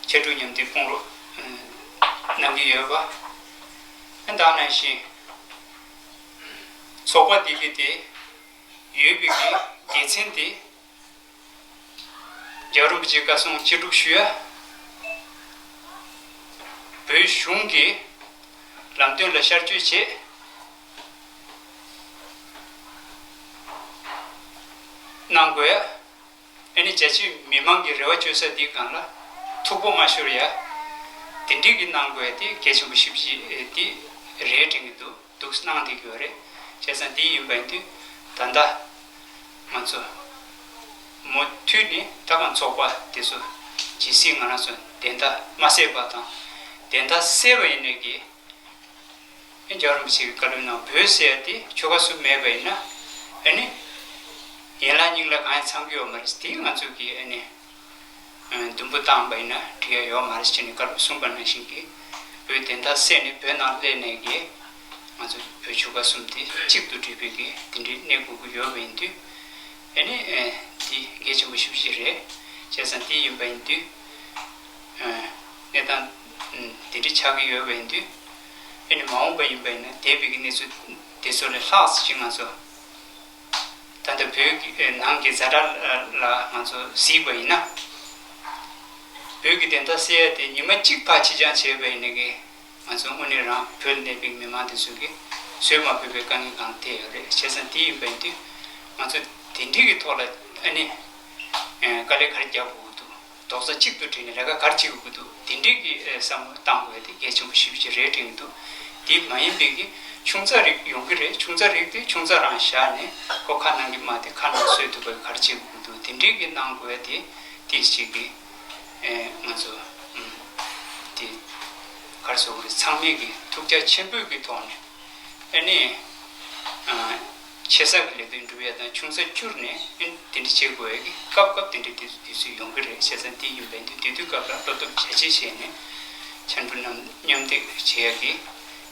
ཕྱར་གྲུ་མཉམ་འདེགས་གཏོང་རོགས་གནང་གི་ཡོད་པ། ད་ནང་བཞིན་ཚོགས་པ་འདི་གི་དེ་ཡོད་པའི་གི་དགེ་མཚན་དེ་རྒྱལ་བ་རིན་པོ་ཆེའི་བཀའ་གསུང་ཅི་སྒྲུབ་ཞུ་ཡ། བོད་གཞུང་གི་ལམ་སྟོན་ལ་ཤར་བསྐྱོད་བྱེད་གནང་དགོས་ཡ། ཨ་ནི་རྒྱ་ཆེའི་མི་མང་གི་རེ་བ་བཅོལ་ས་འདིའི་སྒང་ལ་མཐུག་པོ་མ་ཤོར་ཡ། དེ་འདྲའི་གི་གནང་དགོས་ཡ་དེ་གལ་ཆེན་པོ་ཞེ་པོ་ཅིག་དེ་རེད་དྲན་གི་འདུག་འདུག་གནང་བསྡད་ཀྱི་ཡོད་རེད། བྱས་ཙང་འདི་ཡིན་པ་ཡིན་དུས་ད་ལྟ་ང་ཚོ་མུ་མཐུད་ནས་ད་གང་ཚོགས་པ་དེ་ཚོ་ཇི་སྲིད་ང་རང་ཚོ་བདེན་མཐའ་མ་གསལ་བ་དང་། བདེན་མཐའ་གསལ་བ་ཡིན་ནའི་གི་ཨེ་རྒྱལ་བ་རིན་པོ་ཆེ་གི་བཀའ་སློབ་ནང་བོད་ཟེར་ཡ་དེ་ཆོལ་ཁ་གསུམ་མེད་པ་ཡིན་ན་ཨ་ནི་ཡན་ལག་རྙིང་ལ་གང་ཡང་ཚང་གི་ཡོད་མ་རེད། དེ་ང་ཚོ་གི་ཨ་ནི་འདུན་པ་བཏང་བ་ཡིན་ན་འགྲིག་ཡ་ཡོད་མ་རེད་ཅེས་ནས་བཀའ་སློབ་གསུངས་པ་ནང་བཞིན་གྱི་བོད་བདེན་མཐའ་གསལ་ནས་བོད་ནང་སླེབས་ནས་ཀྱི་ང་ཚོ་བོད་ཆོལ་ཁ་གསུམ་དེ་གཅིག་ཏུ་སྒྲིལ་བའི་གི་དེ་འདྲའི་གནས་དགོས་ཀྱི་ཡོད་པ་ཡིན་དུས་ཨ་ནི་དེ་གལ་ཆེན་པོ་ཞེ་པོ་ཅིག་རེད། བྱས་ཙང་དེ་ཡིན་པ་ཡིན་དུས་གནས་སྟངས་དེ་འདྲ་ཆགས་ཀྱི་ཡོད་པ་ཡིན་དུས་ཨ་ནི་མ་འོངས་པ་ཡིན་པ་ཡིན་ན་འདས་པའི་གི་གནས་ཚུལ་དེ་ཚོ་ལས་ལྷག་ཅིག་ང་ཚོ་ད་ལྟ་བོད་ཀྱི་ནང་གི་ཛ་དྲག་ལ་ང་ཚོ་གཟིགས་པ་ཡིན་ན། བོད་ཀྱི་བདེན་མཐའ་གསལ་ཡ་དེ་ཉི་མ་གཅིག་ཕར་ཕྱི་འགྱངས་བྱས་པ་ཡིན་ན་གི་ང་ཚོ་དངོས་གནས་རང་བོད་ལ་གནས་པའི་མི་མང་དེ་ཚོ་གི་བཟོད་མ་ཕོད་པའི་དཀའ་ངལ་གང་ཐེབས་ཡོད་རེད། བྱས་ཙང་དེ་ཡིན་པ་ཡིན་དུས་ང་ཚོ་དེ་འདྲའི་གི་ཐོག་ལ་ཨ་ནི་དཀའ་ལས་ག་རེ་རྒྱག་དགོས་ཀྱི་འདུག་རྡོག་རྩ་གཅིག་ཏུ་བསྒྲིལ་ནས་ལས་ཀ་ག་རེ་བྱེད་དགོས་ཀྱི་འདུག་དེ་འདྲའི་གི་བསམ་བློ་བཏང་དགོས་ཡ་དེ་གལ་ཆེན་པོ་ཞེ་པོ་ཅིག་རེད་དྲན་གྱི་འདུག་དེ་མ་ཡིན་པའི་གི་ཆུང་ཙག་རིགས་ཡོང་གི་རེད། ཆུང་ཙག་རིགས་དེ་ཆུང་ཙག་རང་བཞག་ནས་ཁོ་ཁ་ནང་གི་མ་དེ་ཁ་ནང་གསོས་ཐུབ་པའི་གར་བྱེད་དགོས་འདུག་དེ་འདྲའི་གི་གནང་དགོས་དེ་ཏིས་ཅིག་གི་ཨེ་ང་ཚོ་ཨམ་དེ་གར་སོགས་རེད། ཚང་མས་གི་ཐུགས་རྒྱ་ཆེན་པོའི་གི་ཐོག་ནས་ཨ་ནི་ཨ་ཆེ་ས་གི་ལས་དོན་སྒྲུབ་ཡ་དང་ཆུང་ས་བསྐྱུར་ནས་ཨ་ནི་དེ་འདྲ་བྱེད་དགོས་ཡ་གི་སྐབས་སྐབས་དེ་འདྲ་དུས་དུས་ཚོད་ཡོང་གི་རེད། བྱས་ཙང་དེ་ཡིན་པའི་དུས་དེ་དུས་སྐབས་ལ་བློ་སྟོབས་བྱས་རྗེས་བྱས་ནས་ཆ་འགྲོ་རྣམས་མཉམ་འདེགས་བྱེད་ཡ་གི་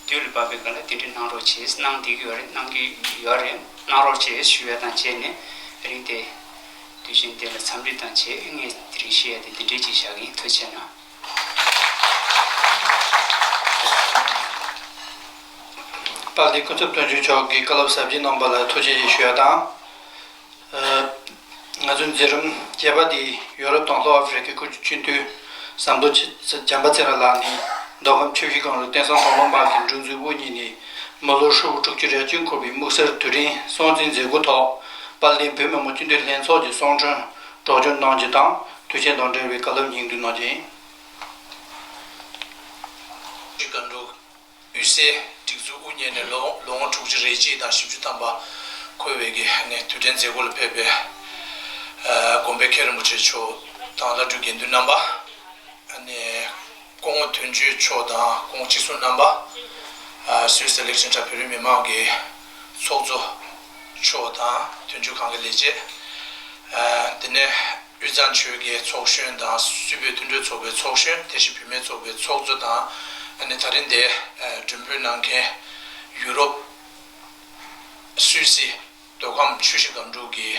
དུས་ལ་བབ་པའི་སྒང་ལ་དེ་འདྲ་གནང་རོགས་བྱེད། གནང་བསྡད་ཀྱི་ཡོད་རེད། གནང་གི་ཡོད་རེད། གནང་རོགས་བྱེད་ཞུ་ཡ་དང་བྱས་ནས་རིང་དེ་དུས་ཆེན་དེ་ལ་འཚམས་འདྲི་དང་བཅས་ངས་དེ་རིང་བཤད་ཡ་དེ་འདི་འདྲའི་ཅིག་བཞག་གི་ཡིན། ཐུགས་རྗེ་གནང་། དཔལ་ལྡན་སྐུ་ཚབ་དོན་གཅོད་མཆོག་གིས་བཀའ་སློབ་ཟབ་རྒྱས་གནང་བ་ལ་ཐུགས་རྗེ་ཆེ་ཞུ་ཡ་དང་། ཨ། ང་ཚོའི་མཛད་རིམ་བརྒྱད་པ་འདི་ཡོ་རོབ་དང་ལྷོ་ཨ་ཧྥེ་རི་ཁའི་སྐུ་སྤྱི་འཐུས་ཟམ་གདོང་ཆེ་བྱམས་པ་ཚེ་རིང་ལགས་ནས་མདོ་ཁམས་ཆུ་བཞི་སྒང་དྲུག་བསྟན་སྲུང་གོང་མ་དམག་གི་སྒྲིག་འཛུགས་དབུ་བརྙེས་ནས་མི་ལོ་ཧྲིལ་པོ་དྲུག་ཅུ་རེ་བཅུ་འཁོར་བའི་དམིགས་བསལ་དུས་དྲན་སྲུང་བརྩིའི་མཛད་སྒོའི་ཐོག་དཔལ་ལྡན་བོད་མི་མང་སྤྱི་འཐུས་ལྷན་ཚོགས་ཀྱི་གསུང་འཕྲིན་སྒྲོག་སྦྱང་གནང་རྒྱུ་དང་དུས་ཆེན་དང་འབྲེལ་བའི་བཀའ་སློབ་སྙིང་བསྡུས་གནང་རྒྱུ་ཡིན། དབུས་སའི་སྒྲིག་འཛུགས་དབུ་བརྙེས་ནས་ལོ་ལོ་ངོ་དྲུག་ཅུ་རེ་གཅིག་དང་བཞི་བཅུ་ཐམ་པ་འཁོར་བའི་གི་ནས་དུས་དྲན་མཛད་སྒོ་ལ་ཕེབས་པའི་ཨ་དགོན་པའི་མཁན་རིན་པོ་ཆེ་མཆོག་དང་བླ་སྤྲུལ་དགེ་འདུན་རྣམ་པ། ཨ་ནི་སྐུ་ངོ་དོན་གཅོད་མཆོག་དང་སྐུ་ངོ་སྤྱི་ཟུར་རྣམ་པ། ཨ་སུད་སི་ལེག་ཤིང་ཊོན་བོད་རིགས་མི་མང་གི་ཚོགས་གཙོ་མཆོག་དང་དོན་གཅོད་ཁང་གི་ལས་བྱེད། ཨ་དེ་ནས་དབུས་གཙང་ཆོལ་ཁའི་ཚོགས་གཞོན་དང་སུད་བོད་མཐུན་གྲོས་ཚོགས་པའི་ཚོགས་གཞོན། དེ་བཞིན་བུད་མེད་ཚོགས་པའི་ཚོགས་གཙོ་དང་། ཨ་ནི་ད་རིང་འདིར་མགྲོན་འབོད་གནང་མཁན་ཡུ་རོབ། སུད་སི། མདོ་ཁམས་ཆུ་བཞི་སྒང་དྲུག་གི་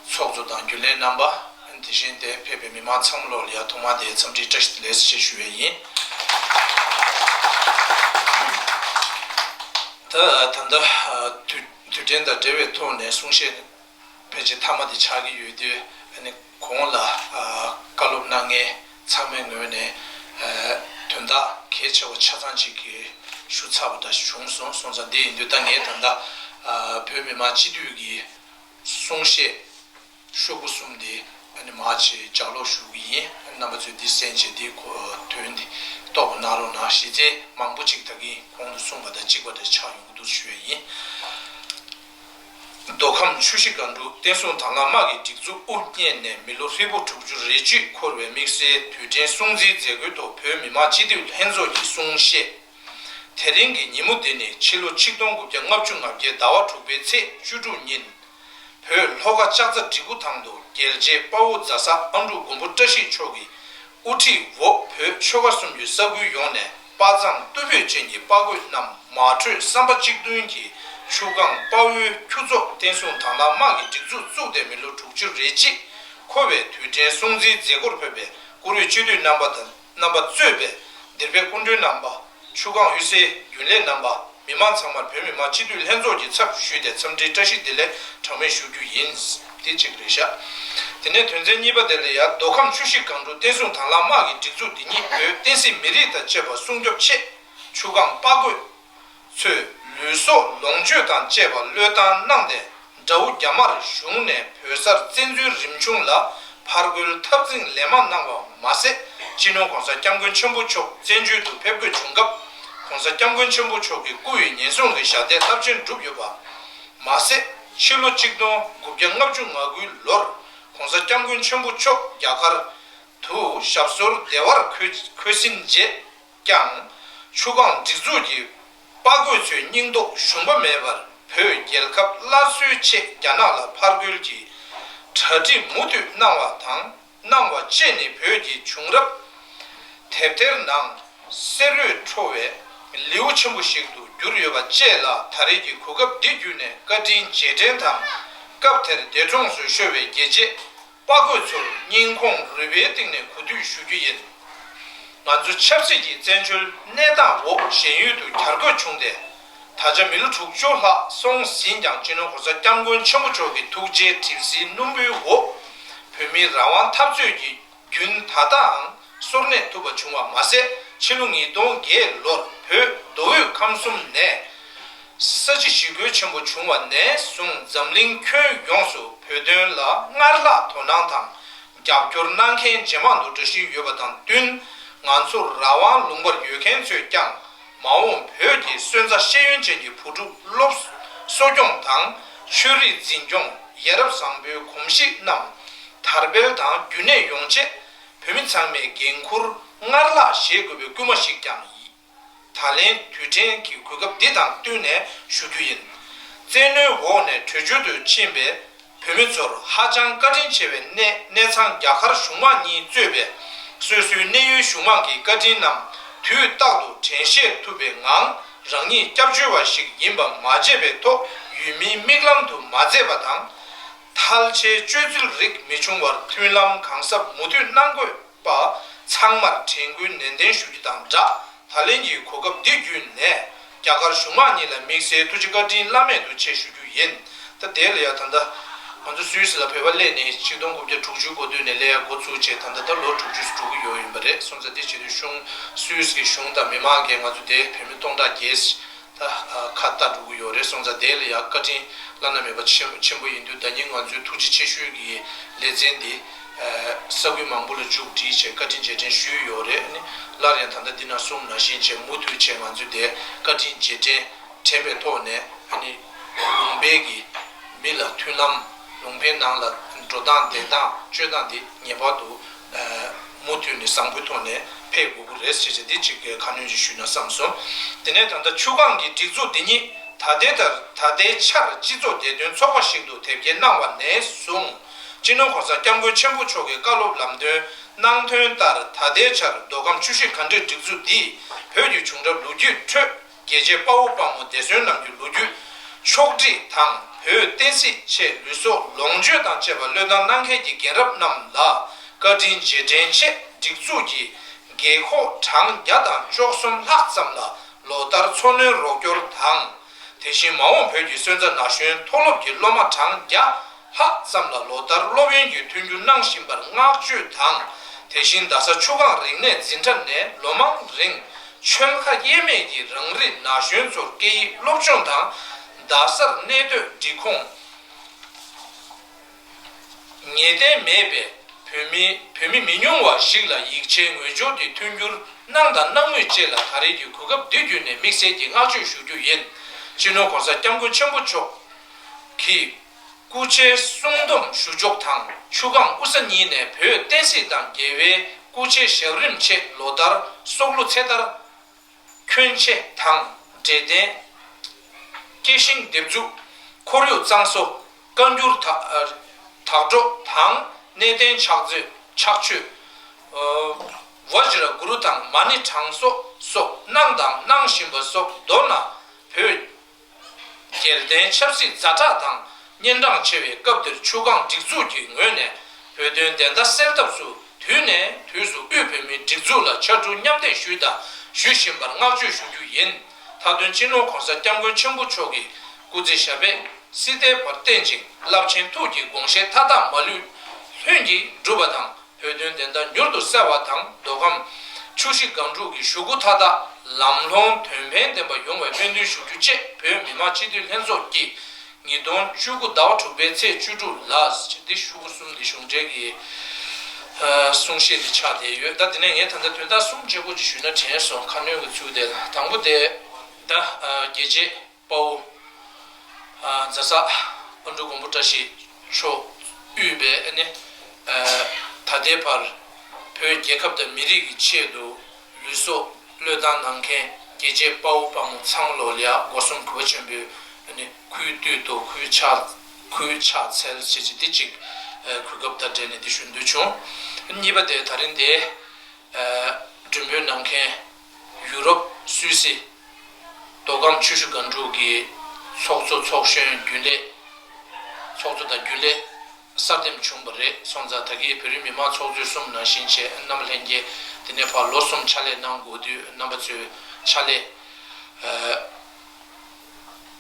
ཚོགས་གཙོ་དང་རྒྱུན་ལས་རྣམ་པ། དེ་བཞིན་དེར་ཕེབས་པའི་མི་མང་ཚང་མ་ལོག་ལ་ཡང་ཐོག་མར་དེ་འཚམས་འདྲིའི་བཀྲ་ཤིས་བདེ་ལེགས་ཞེས་ཞུ་བ་ཡིན། ད་ད་ལྟ་དུས་དུས་དྲན་དང་འབྲེལ་བའི་ཐོག་ནས་གསུང་བཤད་ཕལ་ཆེར་མཐའ་མ་དེ་ཆགས་ཀྱི་ཡོད་དུས། ཨ་ནི་གོང་ལ་ཨ་བཀའ་སློབ་གནང་མཁན་ཚང་མའི་ངོས་ནས་ཨ་དོན་དག་གལ་ཆེ་བ་ཆ་ཚང་ཅིག་གི་ཞུ་ཚར་བ་འདྲ་བྱུང་སོང་། སོང་ཙང་འདི་ཡིན་དུས་ད་ངས་ད་ལྟ་ཨ་བོད་མི་མང་སྤྱི་འཐུས་ཀྱི་གསུང་བཤད་ཤོག་བུ་གསུམ་འདི་ཨ་ནི་མར་ཅིག་ལྗགས་ཀློག་ཞུ་གི་ཡིན། རྣམ་པ་ཚོས་འདི་གསན་བྱས་འདི་གོ་དོན་འདི་རྟོགས་པ་གནང་རོགས་གནང་། གཞི་རྩའི་མང་པོ་ཅིག་ད་གིན་གོང་དུ་གསུངས་པ་དང་གཅིག་པ་འདྲ་ཆགས་ཡོང་གི་འདུག་ཞུ་ཡ་ཡིན། མདོ་ཁམས་ཆུ་བཞི་སྒང་དྲུག་བསྟན་སྲུང་དང་བླངས་དམག་གི་སྒྲིག་འཛུགས་དབུ་བརྙེས་ནས་མི་ལོ་ཧྲིལ་པོ་དྲུག་ཅུ་རེ་གཅིག་འཁོར་བའི་དམིགས་བསལ་དུས་དྲན་སྲུང་བརྩིའི་མཛད་སྒོའི་ཐོག་བོད་མི་མང་སྤྱི་འཐུས་ལྷན་ཚོགས་ཀྱི་གསུང་བཤད། དེ་རིང་གི་ཉིན་མོ་འདི་ནི་ཕྱི་ལོ་ཆིག་སྟོང་དགུ་བརྒྱ་ལྔ་བཅུ་ང་བརྒྱད་ཟླ་བ་དྲུག་པའི་ཚེས་བཅུ་དྲུག་ཉིན། བོད་ལྷོ་ཁ་ལྕགས་རྩ་འབྲི་གུ་ཐང་དུ་རྒྱལ་གཅེས་དཔའ་བོ་རྫ་ས་ཨ་འབྲུག་མགོན་པོ་བཀྲ་ཤིས་མཆོག་གི་དབུ་ཁྲིད་འོག་བོད་ཆོལ་ཁ་གསུམ་གྱི་ས་ཁུལ་ཡོངས་ནས་དཔའ་མཛངས་རྟུལ་ཕོད་ཅན་གྱི་དཔའ་རྒོད་རྣམས་མ་གྲོས་བསམ་པ་གཅིག་མཐུན་གྱིས་ཆུ་སྒང་དཔའ་བོའི་ཁྱུ་ཚོགས་བསྟན་སྲུང་དང་བླངས་དམག་གི་སྒྲིག་འཛུགས་བཙུགས་ཏེ་མི་ལོ་དྲུག་ཅུ་རེ་གཅིག་འཁོར་བའི་དུས་དྲན་སྲུང་བརྩིའི་མཛད་སྒོར་ཕེབས་པའི་བཀུར་འོས་སྤྱི་འཐུས་རྣམ་པ་དང་རྣམ་པ་གཙོས་པའི་འདིར་བའི་སྐུ་མགྲོན་རྣམ་པ། ཆུ་སྒང་དབུས་སའི་རྒྱུན་ལས་རྣམ་པ། མི་མང་ཚང་མར་བོད་མི་མང་སྤྱི་འཐུས་ལྷན་ཚོགས་ཀྱི་ཚབ་ཞུས་ཏེ་འཚམས་འདྲིའི་བཀྲ་ཤིས་བདེ་ལེགས་གྲངས་མེད་ཞུ་རྒྱུ་ཡིན། དེ་གཅིག་རེད་ཤག་དེ་ནས་དོན་ཚན་གཉིས་པ་དེ་ལ་ཡང་མདོ་ཁམས་ཆུ་བཞི་སྒང་དྲུག་བསྟན་སྲུང་དང་བླངས་དམག་གི་སྒྲིག་འཛུགས་འདི་ཉིད་བོད་བསྟན་སྲིད་མི་རིགས་དང་བཅས་པ་སྲུང་སྐྱོབ་ཆེད་ཆུ་སྒང་དཔའ་རྒོད་ཚོས་ལུས་སྲོག་ལོངས་སྤྱོད་དང་བཅས་པ་བློས་བཏང་གནང་སྟེ། དགྲ་བོ་རྒྱ་དམར་གཞུང་ནས་བོད་སར་བཙན་འཛུལ་རིམ་བྱུང་ལ་ཕར་རྒོལ་འཐབ་འཛིང་ལན་མང་གནང་བ་མ་ཟད། སྤྱི་ནོར་༸གོང་ས་༸སྐྱབས་མགོན་ཆེན་པོ་མཆོག་བཙན་བྱོལ་དུ་ཕེབས་དགོས་བྱུང་སྐབས། ༸གོང་ས་༸སྐྱབས་མགོན་ཆེན་པོ་མཆོག་གི་སྐུ་ཡི་ཉེན་སྲུང་གི་ཞབས་བརྟན་རླབས་ཆེན་བསྒྲུབས་ཡོད་པ་མ་ཟད། ཕྱི་ལོ་ཆིག་སྟོང་དགུ་བརྒྱ་ལྔ་བཅུ་ང་དགུའི་ལོར་༸གོང་ས་༸སྐྱབས་མགོན་ཆེན་པོ་མཆོག་རྒྱ་གར་དུ་ཞབས་སོར་བདེ་བར་འཁོད་འཁོད་ཟིན་རྗེས། ཀྱང་། ཆུ་སྒང་སྒྲིག་འཛུགས་ཀྱི་དཔའ་རྒོད་ཚོའི་སྙིང་སྟོབས་ཞུམ་པ་མེད་པར་བོད་རྒྱལ་ཁབ་སླར་གསོའི་ཆེད་རྒྱ་ནག་ལ་ཕར་རྒོལ་གྱི་གྲ་སྒྲིག་མུ་མཐུད་གནང་བ་དང་གནང་བ་བཅས་ནི་བོད་ཀྱི་བྱུང་རབས་དེབ་ཐེར་ནང་གསེར་འོད་འཕྲོ་བའི་ལེའུ་ཆེན་པོ་ཞིག་ཏུ་གྱུར་ཡོད་པ་བཅས་ལ་ད་རེས་ཀྱི་གོ་སྐབས་འདི་བརྒྱུད་ནས་བཀའ་དྲིན་རྗེས་དྲན་དང་། སྐབས་དེར་འདས་གྲོངས་སུ་ཤོར་བའི་རྒྱལ་གཅེས། དཔའ་རྒོད་ཚོར་སྙིང་ཁོང་རུས་པའི་གཏིང་ནས་གུས་འདུད་ཞུ་རྒྱུ་ཡིན། ང་ཚོ་ཆབ་སྲིད་ཀྱི་བཙན་བྱོལ་གནས་སྟངས་འོག་གཞན་ཡུལ་དུ་གྱར་དགོས་བྱུང་སྟེ། ད་ཆ་མི་ལོ་དྲུག་ཅུ་ལྷག་སོང་ཟིན་ཀྱང་སྤྱི་ནོར་༸གོང་ས་༸སྐྱབས་མགོན་ཆེན་པོ་མཆོག་གི་ཐུགས་རྗེའི་གྲིབ་བསིལ་སྣུམ་པོའི་འོག་བོད་མིའི་རང་དབང་འཐབ་རྩོད་ཀྱི་རྒྱུན་ད་ལྟའང་སོར་གནས་ཐུབ་པ་བྱུང་བ་མ་ཟད། ཕྱི་ལོ་ཉིས་སྟོང་བརྒྱད་ལོར་བོད་མདོ་དབུས་ཁམས་གསུམ་ནས། ས་བྱི་ཞི་རྒོལ་ཆེན་པོ་བྱུང་བ་ནས་བཟུང་འཛམ་གླིང་ཁྱོན་ཡོངས་སུ་བོད་དོན་ལ་སྔར་ལྷག་དོ་སྣང་དང་རྒྱབ་སྐྱོར་གནང་མཁན་ཇེ་མང་དུ་འགྲོ་བཞིན་ཡོད་པ་དང་བསྟུན། ང་ཚོར་རང་དབང་ལུང་པར་ཡོད་མཁན་ཚོས་ཀྱང་ མ་འོངས་བོད་ཀྱི་སོན་རྩ་ཤེས་ཡོན་ཅན་གྱི་བུ་ཕྲུག་སློབ་གསོ་སྐྱོང་དང་ཆོས་རིག་འཛིན་སྐྱོང་ཡ་རབས་བཟང་པོའི་གོམས་གཤིས་རྣམས་དར་སྤེལ་དང་རྒྱུན་གནས་ཡོང་ཆེད་བོད་མི་ཚང་མས་འགན་འཁུར་སྔར་ལྷག་བཞེས་དགོས་པའི་སྐུལ་མ་ཞིག་ཀྱང་ཡིན། ད་ལན་དུས་དྲན་གྱི་གོ་སྐབས་འདི་དང་བསྟུན་ནས་ཞུ་རྒྱུ་ཡིན། བཙན་གནོན་འོག་ནས་བྲོས་བྱོལ་དུ་ཕྱིན་པའི་བོད་མི་ཚོར་ཧ་ཅང་བཀའ་དྲིན་ཆེ་བའི་གནས་གནས་ཚང་རྒྱ་གར་གཞུང་མང་གཉིས་གཙོས་པའི་སོ་སོའི་གནས་ཡུལ་གཞུང་མང་གི་བཀའ་དྲིན་རྣམས་དུས་རྟག་ཏུ་དྲན་ཤེས་ཐུབ་པའི་ངང་རང་ཉིད་སྐྱབས་བཅོལ་བ་ཞིག་ཡིན་པ་མ་བརྗེད་པའི་ཐོག་ཡུལ་མིའི་མིག་ལམ་དུ་མ་མཛེས་པ་དང་། ཐལ་ཆེའི་སྤྱོད་ཚུལ་རིགས་མི་བྱུང་བར་མཐུན་ལམ་གང་ཟབ་མུ་མཐུད་གནང་དགོས་པ་ཚང་མར་དྲན་སྐུལ་ནན་ཏན་ཞུ་རྒྱུ་དང་སྦྲགས། ད་ལན་གྱི་གོ་སྐབས་འདི་བརྒྱུད་ནས་རྒྱ་གར་གཞུང་མང་གཉིས་ལ་དམིགས་བསལ་ཐུགས་རྗེ་བཀའ་དྲིན་བླ་མེད་དུ་ཆེ་ཞུ་རྒྱུ་ཡིན། ད་དེ་ལ་ཡང་ད་ལྟ་ང་ཚོ་སུད་སི་ལ་བོད་པ་སླེབས་ནས་ཆིག་སྟོང་དགུ་བརྒྱ་དྲུག་ཅུ་འགོ་སྟོད་ནས་སླེབས་ཡ་འགོ་ཚུགས་བྱས་ད་ལྟ་ད་ལོ་དྲུག་ཅུ་འགྲོ་གི་ཡོད་ཡིན་པ་རེད། སོང་ཙང་དེ་བྱེད་དུས་གཞུང་སུད་སི་གི་གཞུང་དང་མི་མང་གིས་ང་ཚོ་དེ་བོད་མི་སྟོང་ཕྲག་བརྒྱད་ད་ཁ་བཏགས་འགྲོ་གི་ཡོད་རེད། སོང་ཙང་དེ་ལ་ཡང་བཀའ་དྲིན་བླ་ན་མེད་པ་ཆེན་ཆེན་པོ་ཡིན་དུས་ད་ནི་ང་ཚོའི་ཐུགས་རྗེ་ཆེ་ཞུའི་གི་ལེ་ཚན་འདི་ས་ཁུལ་མང་པོ་ལ་མཇུག་སྒྲིལ་བྱས་བཀའ་དྲིན་རྗེས་དྲན་ཞུས་ཡོད་རེད། ཨ་ནི་སླར་ཡང་ད་ལྟ་འདི་ན་གསུངས་ནང་བཞིན་བྱས་མུ་མཐུད་བྱས་ང་ཚོས་དེ་བཀའ་དྲིན་རྗེས་དྲན་དྲན་པའི་ཐོག་ནས་ཨ་ནི་ལུང་པའི་གི་མི་ལ་མཐུན་ལམ་ལུང་པའི་ནང་ལ་འགྲོ་སྟངས་བསྡད་སྟངས་སྤྱོད་སྟངས་འདི་ངེས་པར་དུ་མུ་མཐུད་ནས་བཟང་པོའི་ཐོག་ནས་ཕེབས་དགོས་ཀྱི་རེད་ཟེར་བྱས་འདི་གཅིག་ཁ་སྣོན་ཅིག་ཞུས་ན་བསམ་སོང་། དེ་ནས་ད་ལྟ་ཆུ་སྒང་གི་སྒྲིག་འཛུགས་འདི་ཉིད་ད་ལྟའི་ལྟར་ད་ལྟའི་ཆར་སྤྱི་ཚོགས་བདེ་དོན་ཚོགས་པ་ཞིག་ཏུ་དེབ་སྐྱེལ་གནང་བ་ནས་བཟུང་སྤྱི་ནོར་གོང་ས་སྐྱབས་མགོན་ཆེན་པོ་མཆོག་གི་བཀའ་སློབ་ལམ་སྟོན་གནང་དོན་ལྟར་ད་ལྟའི་ཆར་མདོ་ཁམས་ཆུ་བཞི་སྒང་དྲུག་སྒྲིག་འཛུགས་འདིས་བོད་ཀྱི་བྱུང་རབས་ལོ་རྒྱུས་ཁྲོད། རྒྱལ་གཅེས་དཔའ་བོ་དཔའ་མོ་འདས་གསོན་རྣམས་ཀྱི་ལོ་རྒྱུས་ཕྱོགས་བསྒྲིགས་དང་བོད་བསྟན་སྲིད་ཆེད་ལུས་སྲོག་ལོངས་སྤྱོད་དང་བཅས་པ་བློས་བཏང་གནང་མཁན་གྱི་རྒན་རབས་རྣམས་ལ་བཀའ་དྲིན་རྗེས་དྲན་ཆེད་སྒྲིག་འཛུགས་ཀྱིས་རྒས་འཁོགས་གྲངས་བརྒྱ་དང་བཅུ་གསུམ་ལྷག་ཙམ་ལ་ལོ་ལྟར་འཚོ་སྣོན་རོགས་སྐྱོར་དང་། དེ་བཞིན་མ་འོངས་བོད་ཀྱི་སོན་རྩ་ན་གཞོན་མཐོ་སློབ་ཀྱི་སློབ་མ་གྲངས་བརྒྱ་ལྷག་ཙམ་ལ་ལོ་ལྟར་སློབ་ཡོན་གྱི་མཐུན་འགྱུར་གནང་བཞིན་པར་བསྔགས་བརྗོད་དང་། དེ་བཞིན་རྡ་ས་ཆུ་སྒང་རིག་གནས་འཛིན་གྲྭ་ནས་ལོ་མང་རིང་ཆོལ་ཁ་དབྱེ་མེད་ཀྱིས་རང་རིགས་ན་གཞོན་ཚོར་སྐད་ཡིག་སློབ་སྦྱོང་དང་རྡ་སར་གནས་སྡོད་སྒྲིག་ཁོངས་ངེས་གཏན་མེད་པའི་བོད་མི་བོད་མི་མི་ཉུང་བ་ཞིག་ལ་ཡིག་ཆའི་ངོས་སྦྱོར་གྱི་མཐུན་འགྱུར་གནང་དང་གནང་མུས་བཅས་ལ་ད་རེས་ཀྱི་གོ་སྐབས་འདི་བརྒྱུད་ནས་དམིགས་བསལ་གྱི་བསྔགས་བརྗོད་ཞུ་རྒྱུ་ཡིན། སྤྱི་ནོར་གོང་ས་སྐྱབས་མགོན་ཆེན་པོ་མཆོག་གིས། སྐུ་ཕྱྭའི་གསུང་འདོམས་ཞུ་ཕྱོགས་དང་ཆུ་སྒང་དབུས་ས་གཉིས་ནས་བོད་བསྟན་སྲིད་དང་འབྲེལ་བའི་སྐུ་ཕྱྭའི་ཞབས་རིམ་ཆེད་ལོ་ལྟར་སྲོག་བླུ་ཚེ་ཐར་འཁོན་ཆེ་དང་འབྲས་ལྡན་སྐྱེ་ཤིང་འདེབས་འཛུགས་ཁོར་ཡུག་གཙང་བཟོ་བཀའ་འགྱུར་དག་དག་སྒྲོག་དང་གནས་བརྟན་ཕྱག་མཛོད་ཕྱག་མཆོད་ཝ་ཇི་ར་གུ་རུ་དང་མ་ཎི་གྲངས་གསོག་སོགས་གནང་དང་གནང་བཞིན་པ་སོགས་མདོར་ན་བོད། རྒྱལ་བསྟན་ཆབ་སྲིད་ཛ་དྲག་དང་གཉན་འཕྲང་ཆེ་བའི་སྐབས་འདིར་ཆུ་སྒང་སྒྲིག་འཛུགས་ཀྱི་ངོས་ནས་བོད་དོན་བདེན་མཐའ་གསལ་ཐབས་སུ་དུས་ནས་དུས་སུ་དབུས་བོད་མིའི་སྒྲིག་འཛུགས་ལ་ཕྱར་གྲུ་མཉམ་འདེགས་ཞུས་དང་ཞུ་བཞིན་པར་བསྔགས་བརྗོད་ཞུ་རྒྱུ་ཡིན། མཐའ་དོན་སྤྱི་ནོར་གོང་ས་སྐྱབས་མགོན་ཆེན་པོ་མཆོག་གི་སྐུ་ཚེ་ཞབས་པད་སྲིད་མཐའི་བར་བརྟན་ཅིང་རླབས་ཆེན་ཐུགས་ཀྱི་དགོངས་བཞེད་མཐའ་དག་མ་ལུས་ལྷུན་གྱིས་གྲུབ་པ་དང་། བོད་དོན་བདེན་མཐའ་མྱུར་དུ་གསལ་བ་དང་། མདོ་ཁམས་ཆུ་བཞི་སྒང་དྲུག་གི་ཞུ་སྒོ་མཐའ་དག་ལམ་ལྷོང་དོན་ཕན་ལྡན་པ་ཡོང་བའི་སྨོན་འདུན་ཞུ་རྒྱུ་བཅས་བོད་མི་མང་སྤྱི་འཐུས་ལྷན་ཚོགས་ཀྱིས་ཉིས་སྟོང་བཅུ་དགུ་ཟླ་བ་དྲུག་པའི་ཚེས་བཅུ་དྲུག་ལ་འདི་ཞུ་སྒོ་གསུམ་འདི་གཞུང་འབྲེལ་གྱི་གསུང་བཤད་འདི་ཆགས་བསྡད་ཡོད། ད་དེ་ནས་ངས་ད་ལྟ་དོན་དག་གསུམ་བརྗེ་པོ་ཅིག་ཞུས་ན་དྲན་སོང་། ཁ་སྣོན་གྱི་ཚུལ་དེ་ལ་དང་པོ་དེ་ད་རྒྱལ་གཅེས་དཔའ་བོ། ཨ། རྫ་ས་ཨ་འབྲུག་མགོན་པོ་བཀྲ་ཤིས་མཆོག་དབུས་པའི་ཨ་ནི། ཨ། ད་ལྟའི་བར་བོད་རྒྱལ་ཁབ་དང་མི་རིགས་ཀྱི་ཆེད་དུ་ལུས་སྲོག་བློས་བཏང་གནང་མཁན་རྒྱལ་གཅེས་དཔའ་བོ་དཔའ་མོ་ཚང་མ་ལོ་ལ་ཡ་སྒོ་གསུམ་གུས་པ་ཆེན་པོས་ཨ་ནི་གུས་བཏུད་དོ། གུས་ཕྱག་གུས་ཕྱག་འཚལ་ཞེས་བྱས་འདི་གཅིག་ཨ། གོ་སྐབས་དང་འབྲེལ་ནས་འདི་ཞུ་འདོད་བྱུང་། གཉིས་པ་དེ་ད་རིང་འདི། ཨ། མགྲོན་འབོད་གནང་མཁན་ཡུ་རོབ་སུད་སི་མདོ་ཁམས་ཆུ་བཞི་སྒང་དྲུག་གི་ཚོགས་གཙོ་ཚོགས་གཞོན་རྒྱུན་ལས་ཚོགས་གཙོ་དང་རྒྱུན་ལས་གསར་འདེམས་བྱུང་བ་རེད། སོང་ཙང་ད་གིན་བོད་རིགས་མི་མང་ཚོགས་གཙོས་གསུངས་ནང་བཞིན་བྱས་རྣམ་པ་ལྷན་རྒྱས་དེ་ནས་ཕར་ལོ་གསུམ་ཕྱག་ལས་གནང་དགོས་དུས་རྣམ་པ་ཚོས་ཕྱག་ལས་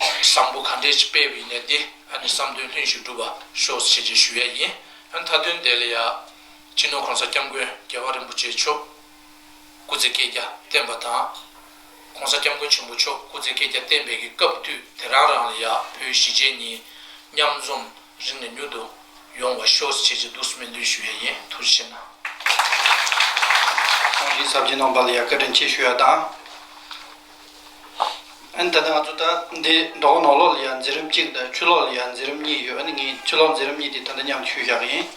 ཨ། བཟང་པོ་ག་འདྲས་ཅིག་སྤེལ་བ་ཡིན་ནའི་འདི་ཨ་ནི་བསམ་དོན་ལྷུན་ཞིག་འགྲུབ་པ་ཤོག་ཅེས་ཅིག་ཞུ་ཡ་ཡིན། ཨ། མཐའ་དོན་དེ་ལ་ཡ། སྤྱི་ནོར་གོང་ས་སྐྱབས་མགོན་རྒྱལ་བ་རིན་པོ་ཆེ་མཆོག་སྐུ་ཚེ་བསྐལ་བརྒྱར་བརྟན་པ་དང་། གོང་ས་སྐྱབས་མགོན་ཆེན་པོ་མཆོག་སྐུ་ཚེ་བསྐལ་བརྒྱར་བརྟན་པའི་གི་སྐབས་དུས་དེ་རང་རང་ལ་ཡ་བོད་གཞིས་བྱེས་གཉིས་མཉམ་འཛོམས་རིང་ནས་མྱུར་དུ་ཡོང་བ་ཤོག་ཅེས་ཀྱི་འདུག་སེ་སྨོན་འདུན་ཞུ་ཡ་ཡིན། ཐུགས་རྗེ་ཆེ་གནང་། གསུང་བཤད་ཟབ་རྒྱས་གནང་བ་ལ་ཡ་བཀའ་དྲིན་ཆེ་ཞུ་ཡ་དང་། ཨ་ནི་ད་ལྟ་ང་ཚོ་ད་འདི་མདོ་སྔགས་ནང་ལོགས་ལ་ཡང་མཛད་རིམ་གཅིག་དང་ཆོས་ལོགས་ལ་ཡང་མཛད་རིམ་གཉིས་ཡོད། ཨ་ནི་ངས་ཆོས་ལོགས་མཛད་རིམ་གཉིས་དེ་ད་ལྟ་མཉམ་དུ་ཞུས་བཞག་གི་ཡིན།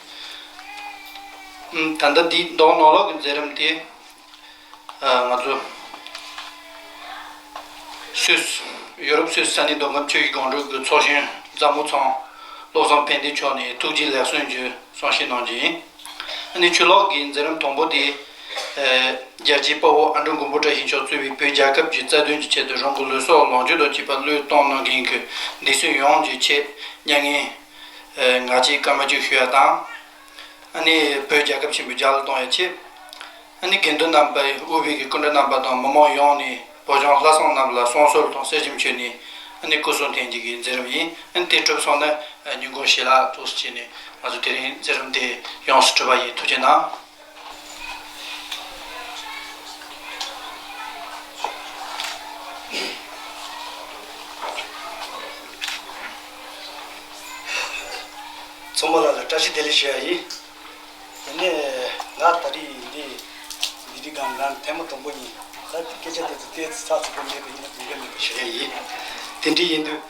ཨམ། ད་ལྟ་འདི་མདོ་སྔགས་ནང་ལོགས་ཀྱི་མཛད་རིམ་དེ། ཨ། ང་ཚོ་སུད་སི། ཡུ་རོབ་སུད་སི་ས་གནས་མདོ་ཁམས་ཆུ་བཞི་སྒང་དྲུག་གི་ཚོགས་གཞོན་མཛངས་མོ་ཚང་བློ་བཟང་ཕན་བདེ་མཆོག་ནས་ཐུགས་རྗེ་ལེགས་གསོལ་ཞུ་གསུང་བཤད་གནང་རྒྱུ་ཡིན། ཨ་ནི་ཆོས་ལོགས་ཀྱི་མཛད་རིམ་དང་པོ་དེ། ཨ། རྒྱལ་གཅེས་དཔའ་བོ་ཨ་འབྲུག་མགོན་པོ་བཀྲ་ཤིས་མཆོག་གཙོས་པའི་བོད་རྒྱལ་ཁབ་ཀྱི་རྩ་དོན་གྱི་ཆེད་དུ་རང་གི་ལུས་སྲོག་ལོངས་སྤྱོད་དང་བཅས་པ་བློས་གཏོང་གནང་མཁན་གྱི་སྡེ་ཚན་ཡོངས་ཀྱི་ཆེད་མྱ་ངན་ངག་བཅད་སྐར་མ་གཅིག་ཞུ་ཡ་དང་། ཨ་ནི་བོད་རྒྱལ་ཁབ་ཆེན་པོའི་རྒྱལ་ལ་གཏོང་ཡ་ཆེད། ཨ་ནི་དགེ་འདུན་རྣམ་པ་དབུས་པའི་གི་སྐུ་མགྲོན་རྣམ་པ་དང་མི་མང་ཡོངས་ནས་བོད་ལྗོངས་ལྷ་བསངས་རྣམས་ལ་བསང་གསོལ་དང་གསེར་སྐྱེམས་མཆོད་ནས། ཨ་ནི་སྐུ་གསུང་ཐུགས་ཀྱི་གི་མཛད་རིམ་ཡིན། ཨ་ནི་དེ་གྲུབ་སོང་ན་ཉིན་གུང་ཞལ་ལག་ཚོགས་སུ་བྱས་ནས་ང་ཚོ་དེ་རིང་མཛད་རིམ་དེ་ཡོངས་སུ་གྲུབ་པ་ཡིན། ཐུགས་རྗེ་གནང་། ཚང་མ་ལ་ལ་བཀྲ་ཤིས་བདེ་ལེགས་ཞུ་ཡ་ཡིན། དེ་ནས་ང་ད་རེས་འདི་འདི་འདྲའི་སྒང་ལ་ཐེངས་མ་དང་པོ་ཡིན། ད་སྐད་ཆ་དེ་ཚོ་ཏོག་ཙམ་ཚགས་ཚུད་པོ་མེད་པ་ཡིན་ན་དགོངས་འགལ་མེད་པ་ཞུ་ཡ་ཡིན། དེ་འདྲ་ཡིན་དུས།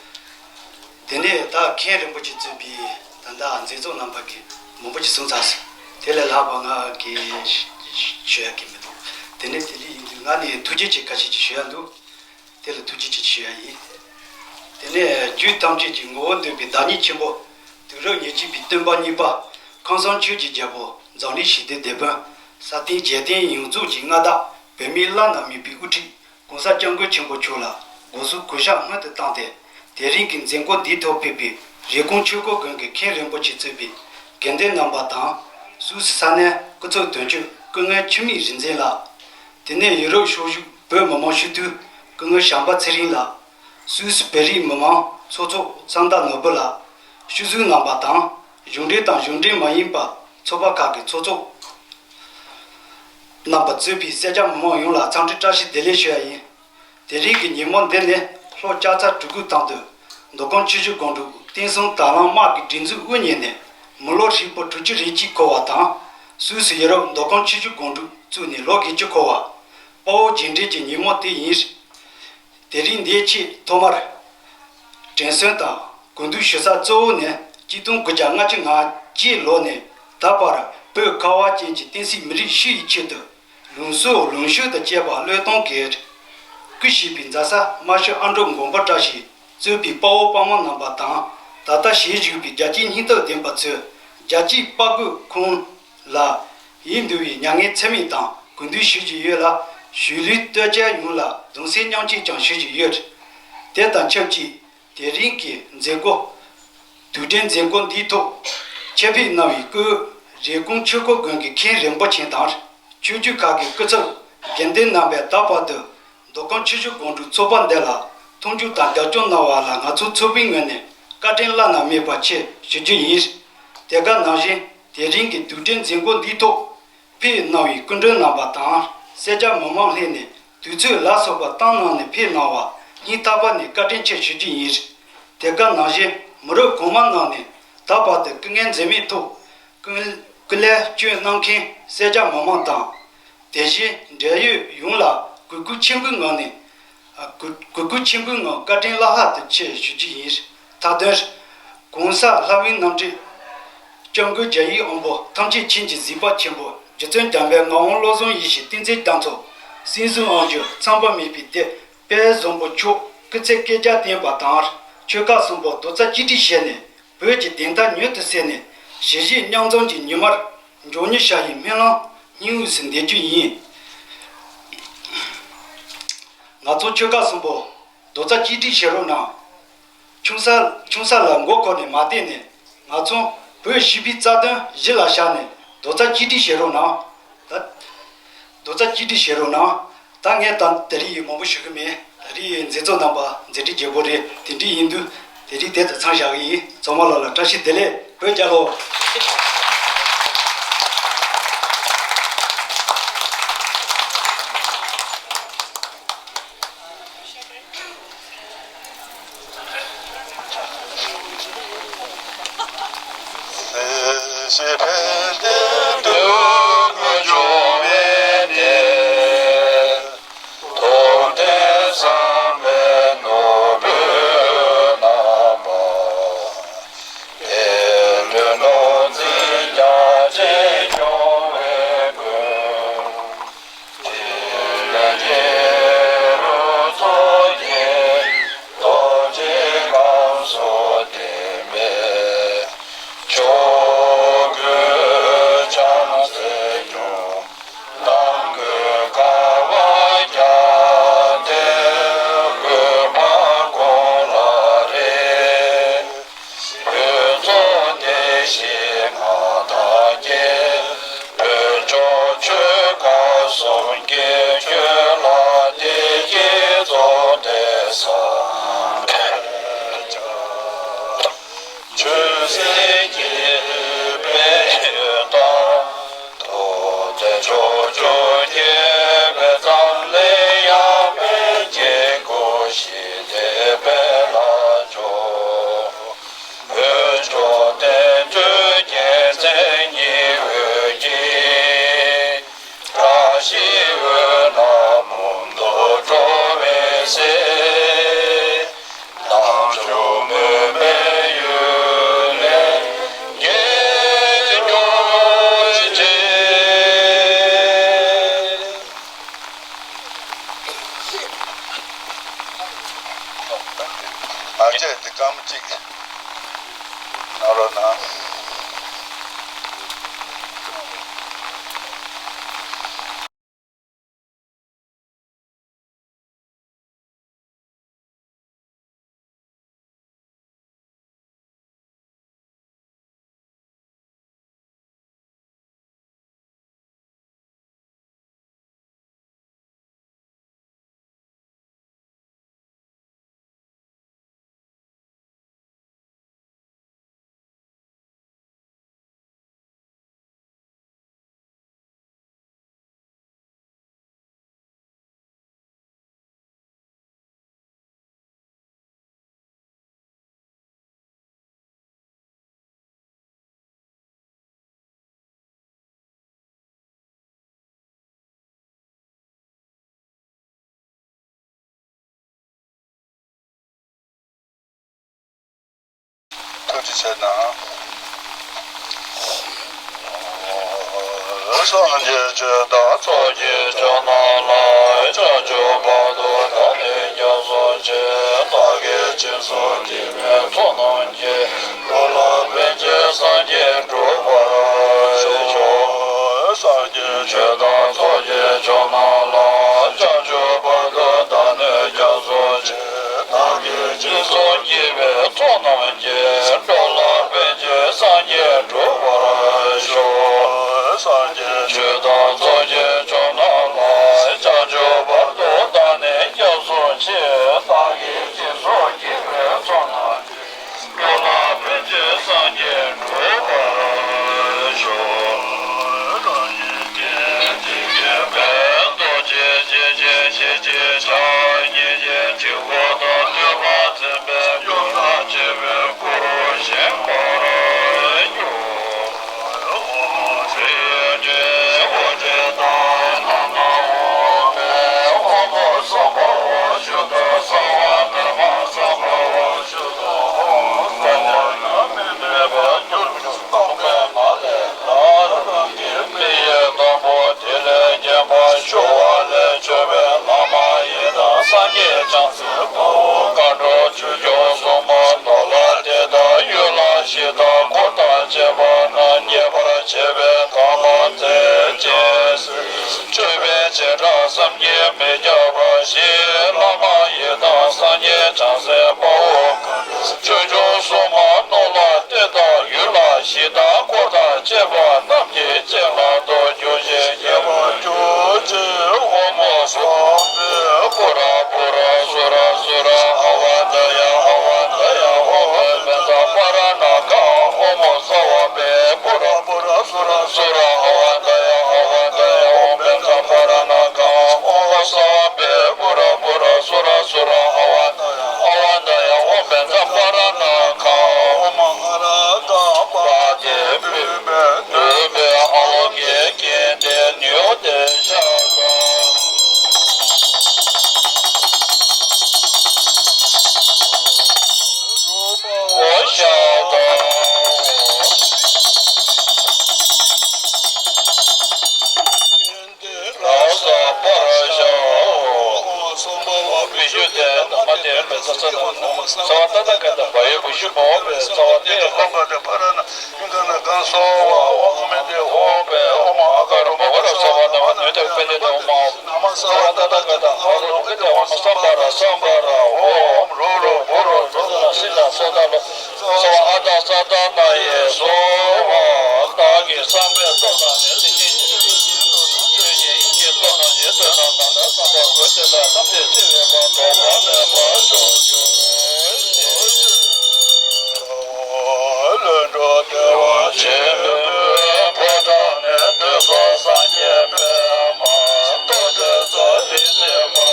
དེ་ནས་ད་མཁན་རིན་པོ་ཆེ་གཙོས་པའི་ད་ལྟ་མཛད་གཙོ་རྣམ་པ་གིས་མང་པོ་ཞིག་གསུངས་ཚར་སོང་། དེ་ལས་ལྷག་པ་ང་གིས་ཞུ་ཡ་གི་མི་འདུག་དེ་ནས་དེ་འདྲ་ཡིན་དུས་ང་ནས་ཐུགས་རྗེ་ཆེ་ཁ་ཤས་ཅིག་ཞུ་ཡ་འདུག་དེ་ལ་ཐུགས་རྗེ་ཆེ་ཞུ་ཡ་ཡིན། དེ་ནས་རྒྱུད་ཐམས་ཅད་ཀྱི་ངོ་བོ་འདོད་པའི་བདག་ཉིད་ཆེན་པོ། དུས་རབས་ཉེར་གཅིག་པའི་སྟོན་པ་གཉིས་པ། ཁམས་གསུམ་ཆོས་ཀྱི་རྒྱལ་པོ། འཛམ་གླིང་ཞི་བདེའི་དེད་དཔོན། ས་སྟེང་རྒྱལ་བསྟན་ཡོངས་རྫོགས་ཀྱི་མངའ་བདག་བོད་མིའི་བླ་ན་མེད་པའི་དབུ་ཁྲིད་༸གོང་ས་༸སྐྱབས་མགོན་ཆེན་པོ་མཆོག་ལ་དགོངས་སུ་གུས་ཕྱག་སྔོན་དུ་བཏང་སྟེ། དེ་རིང་གི་མཛད་སྒོ་འདིའི་ཐོག་ཕེབས་པའི་རེབ་གོང་ཆོས་འཁོར་དགོན་གྱི་མཁན་རིན་པོ་ཆེ་གཙོས་པའི་དགེ་འདུན་རྣམ་པ་དང་། སུད་སི་ས་གནས་སྐུ་ཚབ་དོན་གཅོད་སྐུ་ངལ་འཆི་མེད་རིག་འཛིན་ལགས། དེ་ནས་ཡུ་རོབ་ཕྱོགས་བཞུགས་བོད་མི་མང་སྤྱི་འཐུས་སྐུ་ངོ་བྱམས་པ་ཚེ་རིང་ལགས། སུད་སི་བོད་རིགས་མི་མང་ཚོགས་གཙོ་བསམ་གཏན་ནོར་བུ་ལགས། སྤྱི་ཟུར་རྣམ་པ་དང་གཞུང་འབྲེལ་དང་གཞུང་འབྲེལ་མ་ཡིན་པ་ཚོགས་པ་ཁག་གི་ཚོགས་གཙོ་རྣམ་པ་གཙོས་པའི་སེར་སྐྱ་མི་མང་ཡོངས་ལ་འཚམས་འདྲི་བཀྲ་ཤིས་བདེ་ལེགས་ཞུ་ཡ་ཡིན། དེ་རིང་གི་ཉིན་མོ་འདི་ནི་ལྷོ་ལྕགས་ཚ་གྲི་གུ་ཐང་དུ་མདོ་ཁམས་ཆུ་བཞི་སྒང་དྲུག་བསྟན་སྲུང་དྭང་བླངས་དམག་གི་སྒྲིག་འཛུགས་དབུ་བརྙེས་ནས་མི་ལོ་ཧྲིལ་པོ་དྲུག་ཅུ་རེ་གཅིག་འཁོར་བ་དང་། སུད་སི་ཡུ་རོབ་མདོ་ཁམས་ཆུ་བཞི་སྒང་དྲུག་བཙུགས་ནས་ལོ་བརྒྱད་ཅུ་འཁོར་བ། དཔའ་བོ་རྗེས་དྲན་གྱི་ཉིན་མོ་དེ་ཡིན། དེ་རིང་འདིའི་ཆེས་ཐོག་མར་དྲན་གསོ་དང་གུས་འདུད་ཞུ་ས་གཙོ་བོ་ནི་ཆིག་སྟོང་དགུ་བརྒྱ་ལྔ་བཅུ་ང་བརྒྱད་ལོ་ནས་ད་བར་བོད་ཁ་བ་ཅན་གྱི་བསྟན་སྲིད་མི་རིགས་སྤྱི་ཡི་ཆེད་དུ་ལུང་སྲོག་ལུང་ཤུགས་དང་བཅས་པ་བློས་གཏོང་གིས་སྐུ་གཤེགས་པའི་མཛད་ས་རྨ་ཆུ་ཨ་འབྲུག་མགོན་པོ་བཀྲ་ཤིས་གཙོས་པའི་དཔའ་བོ་དཔའ་མོ་རྣམ་པ་དང་། ད་ལྟ་ཞལ་བཞུགས་པའི་རྒྱལ་གཅེས་སྙིང་སྟོབས་ལྡན་པ་ཚོས་རྒྱལ་གཅེས་དཔའ་རྒོད་ཁོང་ལ་ཡིད་འདུལ་བའི་མྱ་ངན་ཚད་མེད་དང་གུས་འདུད་ཞུ་རྒྱུ་ཡོད་ལ། གཞིས་ལུས་སྟོབས་ཆེན་ཡོངས་ལ་གདུང་སེམས་མཉམ་སྐྱེད་ཀྱང་ཞུ་རྒྱུ་ཡོད། དེ་དང་ཆབས་ཅིག་དེ་རིང་གི་མཛད་སྒོ། དུས་དྲན་མཛད་སྒོ་འདིའི་ཐོག་ཆེད་ཕེབས་གནང་བའི་སྐུ། རེབ་གོང་ཆོས་འཁོར་དགོན་གྱི་མཁན་རིན་པོ་ཆེ་དང་། ཆོས་བརྒྱུད་ཁག་གི་སྐུ་ཚབ་དགེ་འདུན་རྣམ་པས་ད་བར་དུ་མདོ་ཁམས་ཆུ་བཞི་སྒང་དྲུག་ཚོགས་པ་འདི་ལ་མཐོང་ཆུང་དང་རྒྱབ་སྐྱོར་གནང་བ་ལ་ང་ཚོ་ཚོགས་པའི་ངོས་ནས་བཀའ་དྲིན་བླ་ན་མེད་པ་ཆེ་ཞུ་རྒྱུ་ཡིན། དེ་ག་ནང་བཞིན་དེ་རིང་གི་དུས་དྲན་མཛད་སྒོ་འདིའི་ཐོག་ཕེབས་གནང་བའི་སྐུ་མགྲོན་རྣམ་པ་དང་སེར་སྐྱ་མི་མང་སླེབས་ནས་དུས་ཚོད་ལ་སོགས་པ་བཏང་གནང་ནས་ཕེབས་གནང་བར་སྙིང་ཐག་པ་ནས་བཀའ་དྲིན་ཆེ་ཞུ་རྒྱུ་ཡིན། དེ་ག་ནང་བཞིན་མི་རབས་གོང་མ་རྣམས་ནས་ད་བར་དུ་སྐུ་ངལ་འཛེམས་མེད་ཐོག་སྐུ་སྐུ་ལས་བསྐྱོན་གནང་མཁན་སེར་སྐྱ་མི་མང་དང་། དེ་བཞིན་འབྲེལ་ཡོད་ཡོངས་ལ་གུས་བཀུར་ཆེན་པོའི་ངང་ནས། ཨ། གུས་གུས་བཀུར་ཆེན་པོའི་ངང་བཀའ་དྲིན་བླ་ལྷག་ཏུ་ཆེ་ཞུ་རྒྱུ་ཡིན། མཐའ་དོན། ༸གོང་ས་ལྷ་བུའི་རྣམ་འདྲེན། སྐྱབས་མགོན་རྒྱ་ཡེ་དབང་པོ་ཐམས་ཅད་མཁྱེན་ཅིང་གཟིགས་པ་ཆེན་པོ་རྗེ་བཙུན་འཇམ་དཔལ་ངག་དབང་བློ་བཟང་ཡེ་ཤེས་བསྟན་འཛིན་རྒྱ་མཚོ་སྲིད་གསུམ་དབང་བསྒྱུར་ཚངས་པ་མེད་པའི་སྡེ་དཔལ་བཟང་པོ་མཆོག་སྐུ་ཚེ་བསྐལ་བརྒྱར་བརྟན་པ་དང་། ཆོལ་ཁ་གསུམ་པོ་རྡོག་རྩ་གཅིག་སྒྲིལ་བྱས་ནས་བོད་ཀྱི་བདེན་མཐའ་མྱུར་དུ་གསལ་ནས་གཞིས་བྱེས་མཉམ་འཛོམས་ཀྱི་ཉི་མར་མགྱོགས་མྱུར་ཤར་བའི་སྨོན་ལམ་སྙིང་དབུས་སུ་འདེབས་རྒྱུ་ཡིན། ང་ཚོ་ཆོལ་ཁ་གསུམ་པོ་རྡོག་རྩ་གཅིག་སྒྲིལ་བྱེད་རོགས་གནང་། ཆུང་ས་ཆུང་ས་ལ་མགོ་འཁོར་ནས་མ་བསྡད་ནས་ང་ཚོ་བོད་སྤྱི་པའི་རྩ་དོན་གཞི་ལ་བཞག་ནས་རྡོག་རྩ་གཅིག་སྒྲིལ་བྱེད་རོགས་གནང་། ད་རྡོག་རྩ་གཅིག་སྒྲིལ་བྱེད་རོགས་གནང་། ད་ངས་ད་དེ་རིང་མང་པོ་ཞུ་གི་མེད། ད་རིང་མཛད་གཙོ་རྣམ་པ་མཛད་འཕྲིན་རྒྱས་པོ་རེད། དེ་འདྲ་ཡིན་དུས་དེ་རིང་དེ་ལྟར་མཚམས་བཞག་གི་ཡིན། ཚང་མ་ལ་ལ་བཀྲ་ཤིས་བདེ་ལེགས། བོད་རྒྱལ་ལོ། ཅིག་བྱས་ན། སངས་རྒྱས་ཆོས་དང་ཚོགས་ཀྱི་མཆོག་རྣམས་ལ། བྱང་ཆུབ་བར་དུ་བདག་ནི་སྐྱབས་སུ་མཆི། བདག་གིས་སྦྱིན་སོགས་བགྱིས་པའི་ཚོགས་རྣམས་ཀྱིས། འགྲོ་ལ་ཕན་ཕྱིར་སངས་རྒྱས་འགྲུབ་པར་ཤོག། སངས་རྒྱས་ཆོས་དང་ཚོགས་ཀྱི་མཆོག་རྣམས་ལ། བྱང་ཆུབ་བར་དུ་བདག་ནི་སྐྱབས་སུ་མཆི། བདག་གིས་སྦྱིན་སོགས་བགྱིས་པའི་ཚོགས་རྣམས་ཀྱིས། འགྲོ་ལ་ཕན་ཕྱིར་སངས་རྒྱས་འགྲུབ་པར་ཤོག། སངས་རྒྱས་ཆོས་དང་ཚོགས་ཀྱི་མཆོག་རྣམས་ལ། བྱང་ཆུབ་བར་དུ་བདག་ནི་སྐྱབས་སུ་མཆི། བདག་གིས་སྦྱིན་སོགས་བགྱིས་པའི་ཚོགས་རྣམས་ཀྱིས། འགྲོ་ལ་ཕན་ཕྱིར་སངས་རྒྱས་འགྲུབ་པར་ཤོག། རྡོ་རྗེ་སྐྱེས་ཀྱི་ཕ་རོལ་ཏུ་ཕྱིན་པའི་སྐུ་ཞེས་པར་འགྱུར། ཞུ་བ་ལས་བྱུང་བའི་བླ་མ་ཡི་དམ་སངས་རྒྱས་བྱང་སེམས་དཔའ་བོ་མཁའ་འགྲོ་ཆོས་སྐྱོང་སྲུང་མ་ནོར་ལྷ་དེ་དག་ཡུལ་ལ་གཞི་བདག་འཁོར་དང་བཅས་པ་རྣམས་མཉེས་པར་བྱེད་པའི་དམ་ལ་འཛེག་ཅིང་གསོལ། ཅོད་པན་བྱེ་བྲག་བསམ་གྱིས་མི་ཁྱབ་པ་བཞིའི་བླ་མ་ཡི་དམ་སངས་རྒྱས་བྱང་སེམས་དཔའ་བོ་མཁའ་འགྲོ་ཆོས་སྐྱོང་སྲུང་མ་ནོར་ལྷ་དེ་དག་ཡུལ་ལ་གཞི་བདག་འཁོར་དང་བཅས་པ་རྣམས་ཀྱི་སྤྱན་ལ་གཏུགས་གྱུར་ཅིག། དགྱེས་པར་གྱུར་ཅིག། ཨོཾ་སྭ་བྷཱ་ཨུ་ར་པུ་ར་སུ་ར་སུ་ར་ཨ་ཝ་ཏ་ཡ་ཨ་ཝ་ཏ་ཡ། ཨོཾ་བཛྲ་པཱ་ར་ཎ་ག་ཨོཾ་སྭ་བྷཱ་ཨུ་ར་པུ་ར་སུ་ར་སུ་ར་ཨ་ཝ་ཏ་ཡ་ཨ་ཝ་ཏ་ཡ། ཨོཾ་བཛྲ་པཱ་ར་ཎ་ག་ཨོཾ་སྭ་བྷཱ་ཨུ་ར་པུ་ར་སུ་ར་སུ་ར་ཨ་ཝ་ཏ་ཡ་ཨ་ཝ་ཏ་ཡ། ཨོཾ་བཛྲ་པཱ་ར་ཎ་ག་ཨོཾ་ཨ་ར་ཀ་པ་ཏི་བུདྡྷ་ནུས་པའི་ཨ་ལོ་ཀའི་རྒྱན་ཏེ་ནུས་ཏེ་ཤ་ཀ་ཨོ་ཤ་ཀ་ལ་སོགས་པར་ཤོག། མི་ཞུ་སྟེ་ནམ་མ་དེ་མེ་ས་ས་ན་ས་བ་ཏ་ཏ་ག་ཏ་བ་ཡོ་བུ་ཤུ་མ་འོ་བའི་ས་བ་ཏེ་ལོ་ག་ཏེ་ཕ་ར་ན། ཀུན་དགའ་ན་གང་སོ་བ་ཨོ་མེ་དེ་ཧོ་པེ་ཨོ་མ་ཨ་ཀ་རུ་མ་ག་རུ་ས་བ་ན་མ་ནུ་ཏེ་པེ་ནེ་ཏེ་ཨོ་མ་ཨོ་ན་མ་ས་བ་ཏ་ཏ་ག་ཏ་ཧ་རུ་རུ་ཀེ་ཏེ་ཨོ་མ་སམ་བ་ར་སམ་བ་ར་ཨོ་ཨོམ་རུ་རུ་བུ་རུ་རུ་ཏ་ན་སི་ན་སོ་ཏ་ལོ། ས་བ་ཨ་ཏ་ས་ཏ་ན་ཡེ་སོ་བ་བདག་གི་བསམ་པའི་སྟོབས་དང་ནི་ལྷན་ཅིག་ཆོས་ཉིད་ཡིན་གྱི་སྟོབས་དང་ནི་ལྟོས་དང་དང་འདྲ་བསམ་པ་གོས་ཏེ་དང་ཐམས་ཅད་ཆེ་བའི་བར་དུ་བག་མེད་པར་ཤོག་ཅིག། ལྷུན་གྲུབ་བདེ་བ་ཆེན་པོའི་ཕོ་བྲང་ནས་བདུད་ཚོགས་སངས་རྒྱས་པདྨ་རྡོ་རྗེ་རྩ་བྲིས་ཏེ་དཔའ་བོ་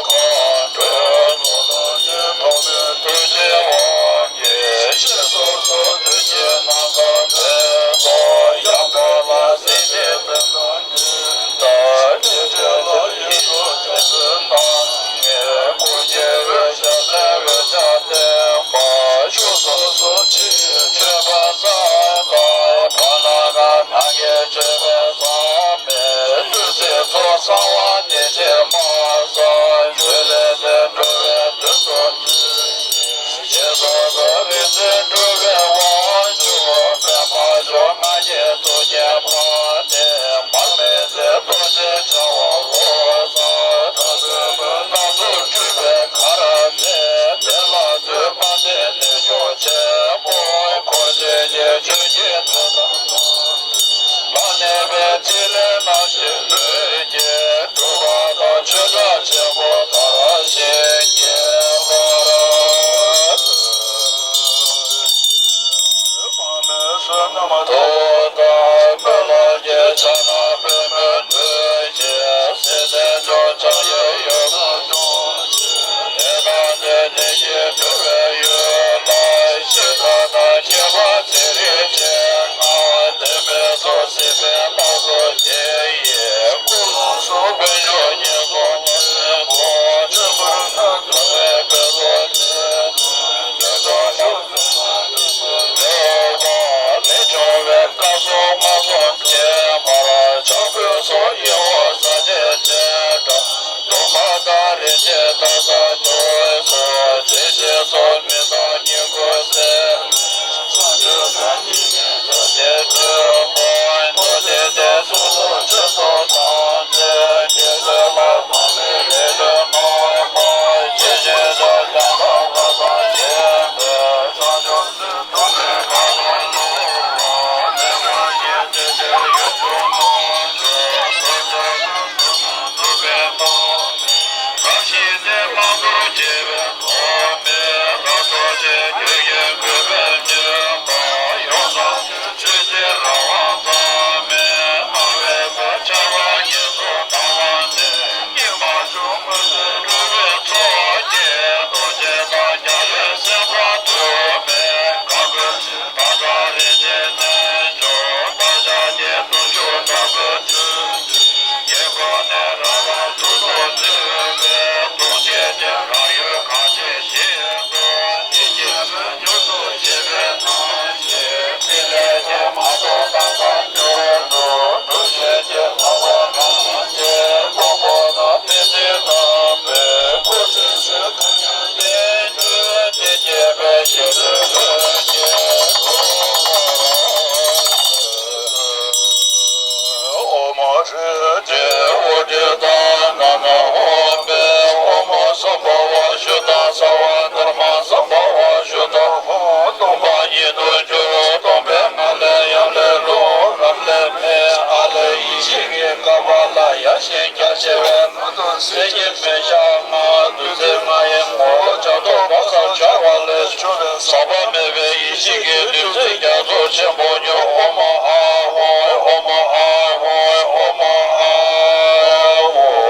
མཁའ་འགྲོའི་ཚོགས་རྣམས་ཀྱིས་ཐོགས་མེད་ཐུགས་རྗེའི་དབང་གིས་ཞེས་སོ་སོར་བདུད་ཀྱི་ནམ་མཁའ་འཕེན་ཏོ། ཡང་དག་ལ་སྲིད་ཞིའི་བཙན་དང་ཉེ། ད་ཅི་འདྲ་ལ་ཡིད་འཕྲོག་ཅི་ཚུལ་སྣང་ངེ་སྐུ་སྐྱེ་བོའི་ཞབས་སེན་འོད་ཆགས་བསྟན་པ་བཞུགས་སོ་སོ་ཅིག་མཆོད་པ་བསགས་པ་བ་ན་ག་ནང་གི་མཆོད་པའི་ཟག་མེད་བདུད་རྩིའི་ཚོགས་གསང་བ་བདེ་ཆེན་མ་གསང་ཆོས་ལས་འདས་འགྲོ་བའི་དོན་རྫོགས་ཅིག་ཞེས་སོ་སོར་རིག་འཛིན་འགྲོ་བའི་དབང་ཕྱུག་པདྨ་འབྱུང་ལྔ་ཡི་གཙུག་རྒྱན་དཔལ་ལྡན་མར་མེ་མཛད་རྡོ་རྗེ་འཆང་དབང་ལོ་ཙཱ་དང་བོན་པོའི་སྣ་ཚོགས་སྤྲུལ་པའི་ཁ་ར་ཚེ་དེ་ལ་འདུས་པ་དེ་ནི་ཆོས་ཆེན་པོ་འཁོར་བཅས་ཀྱི་ཆོས་ཀྱི་དོན་དམ་པ། ལ་ནི། ཟག་པ་མེད་པའི་ཡེ་ཤེས་ཀྱི་བདུད་རྩི་རྒྱ་མཚོ་ཆེན་པོ་ཉུང་། ཨོ་མ་ཨ་ཧོ། ཨོ་མ་ཨ་ཧོ། ཨོ་མ་ཨ་ཧོ།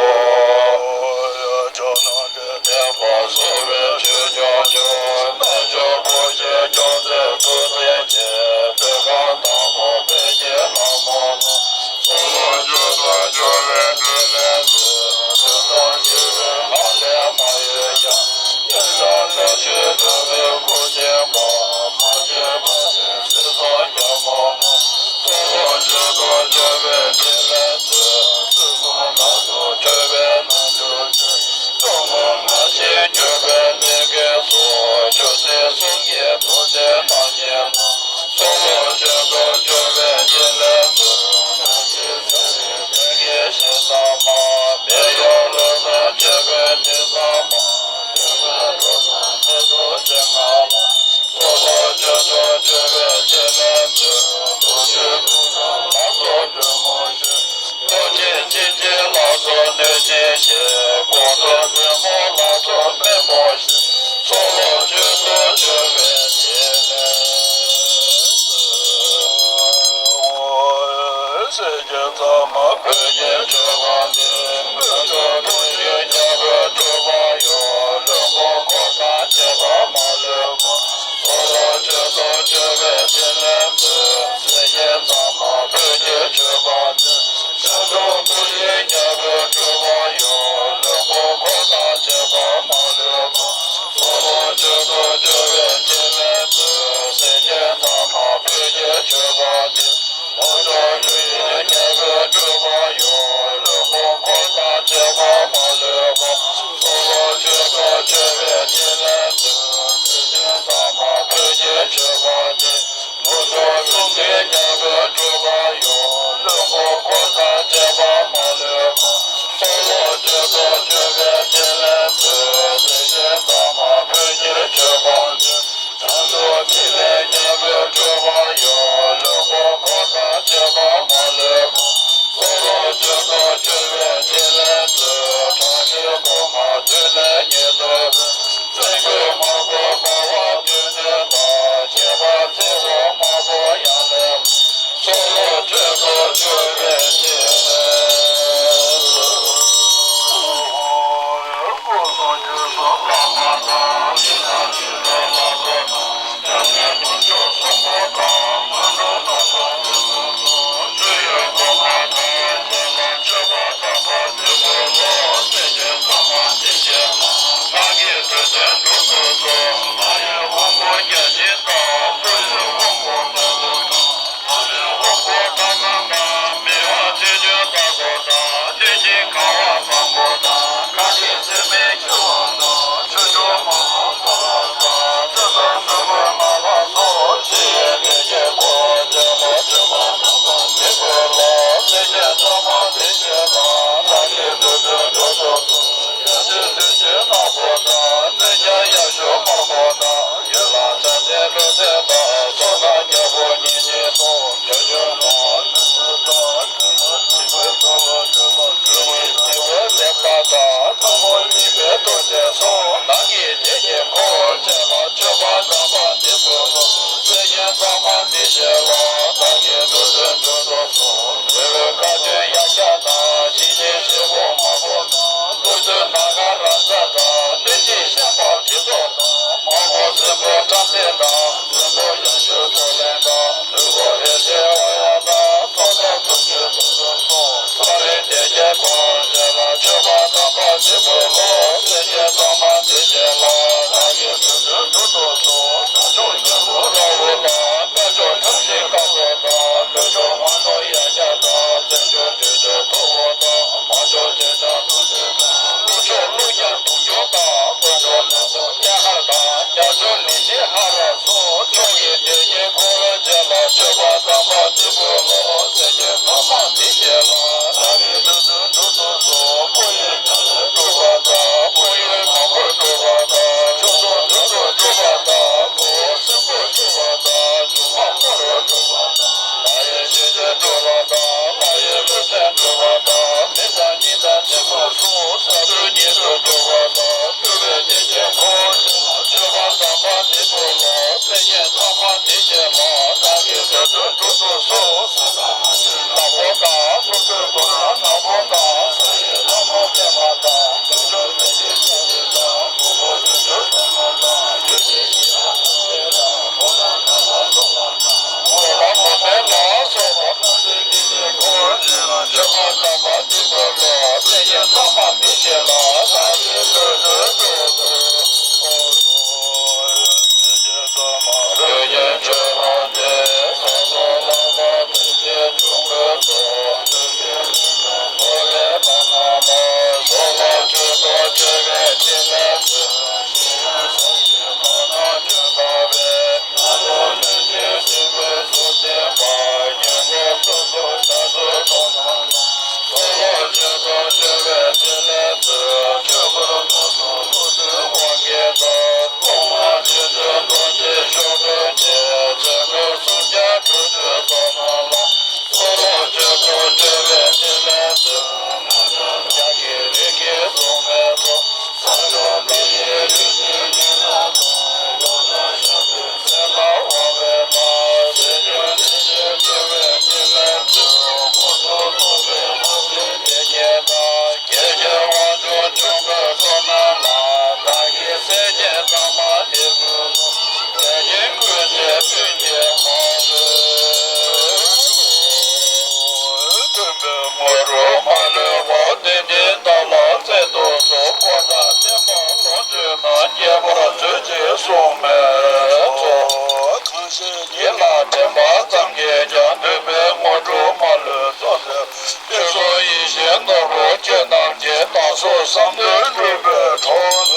གང་ཞིག་ཡིད་ལ་དྲན་པ་ཙམ་གྱིས་ཀྱང་འདུན་པའི་དངོས་གྲུབ་མ་ལུས་སྩོལ་ཏེ། སྤྱོད་གསུམ་ཡིད་བཞིན་ནོར་བུ་ཁྱེད་རྣམས་ཀྱི་བདག་སོགས་བསམ་དོན་འགྲུབ་པའི་གྲོགས་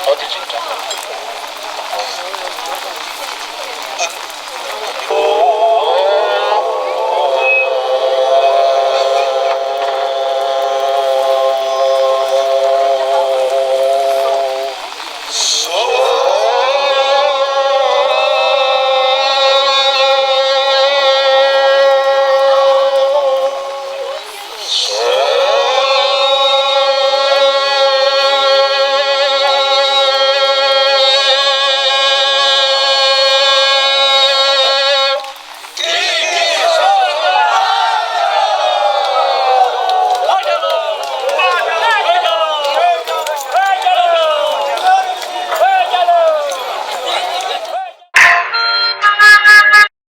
མཛོད་ཅིག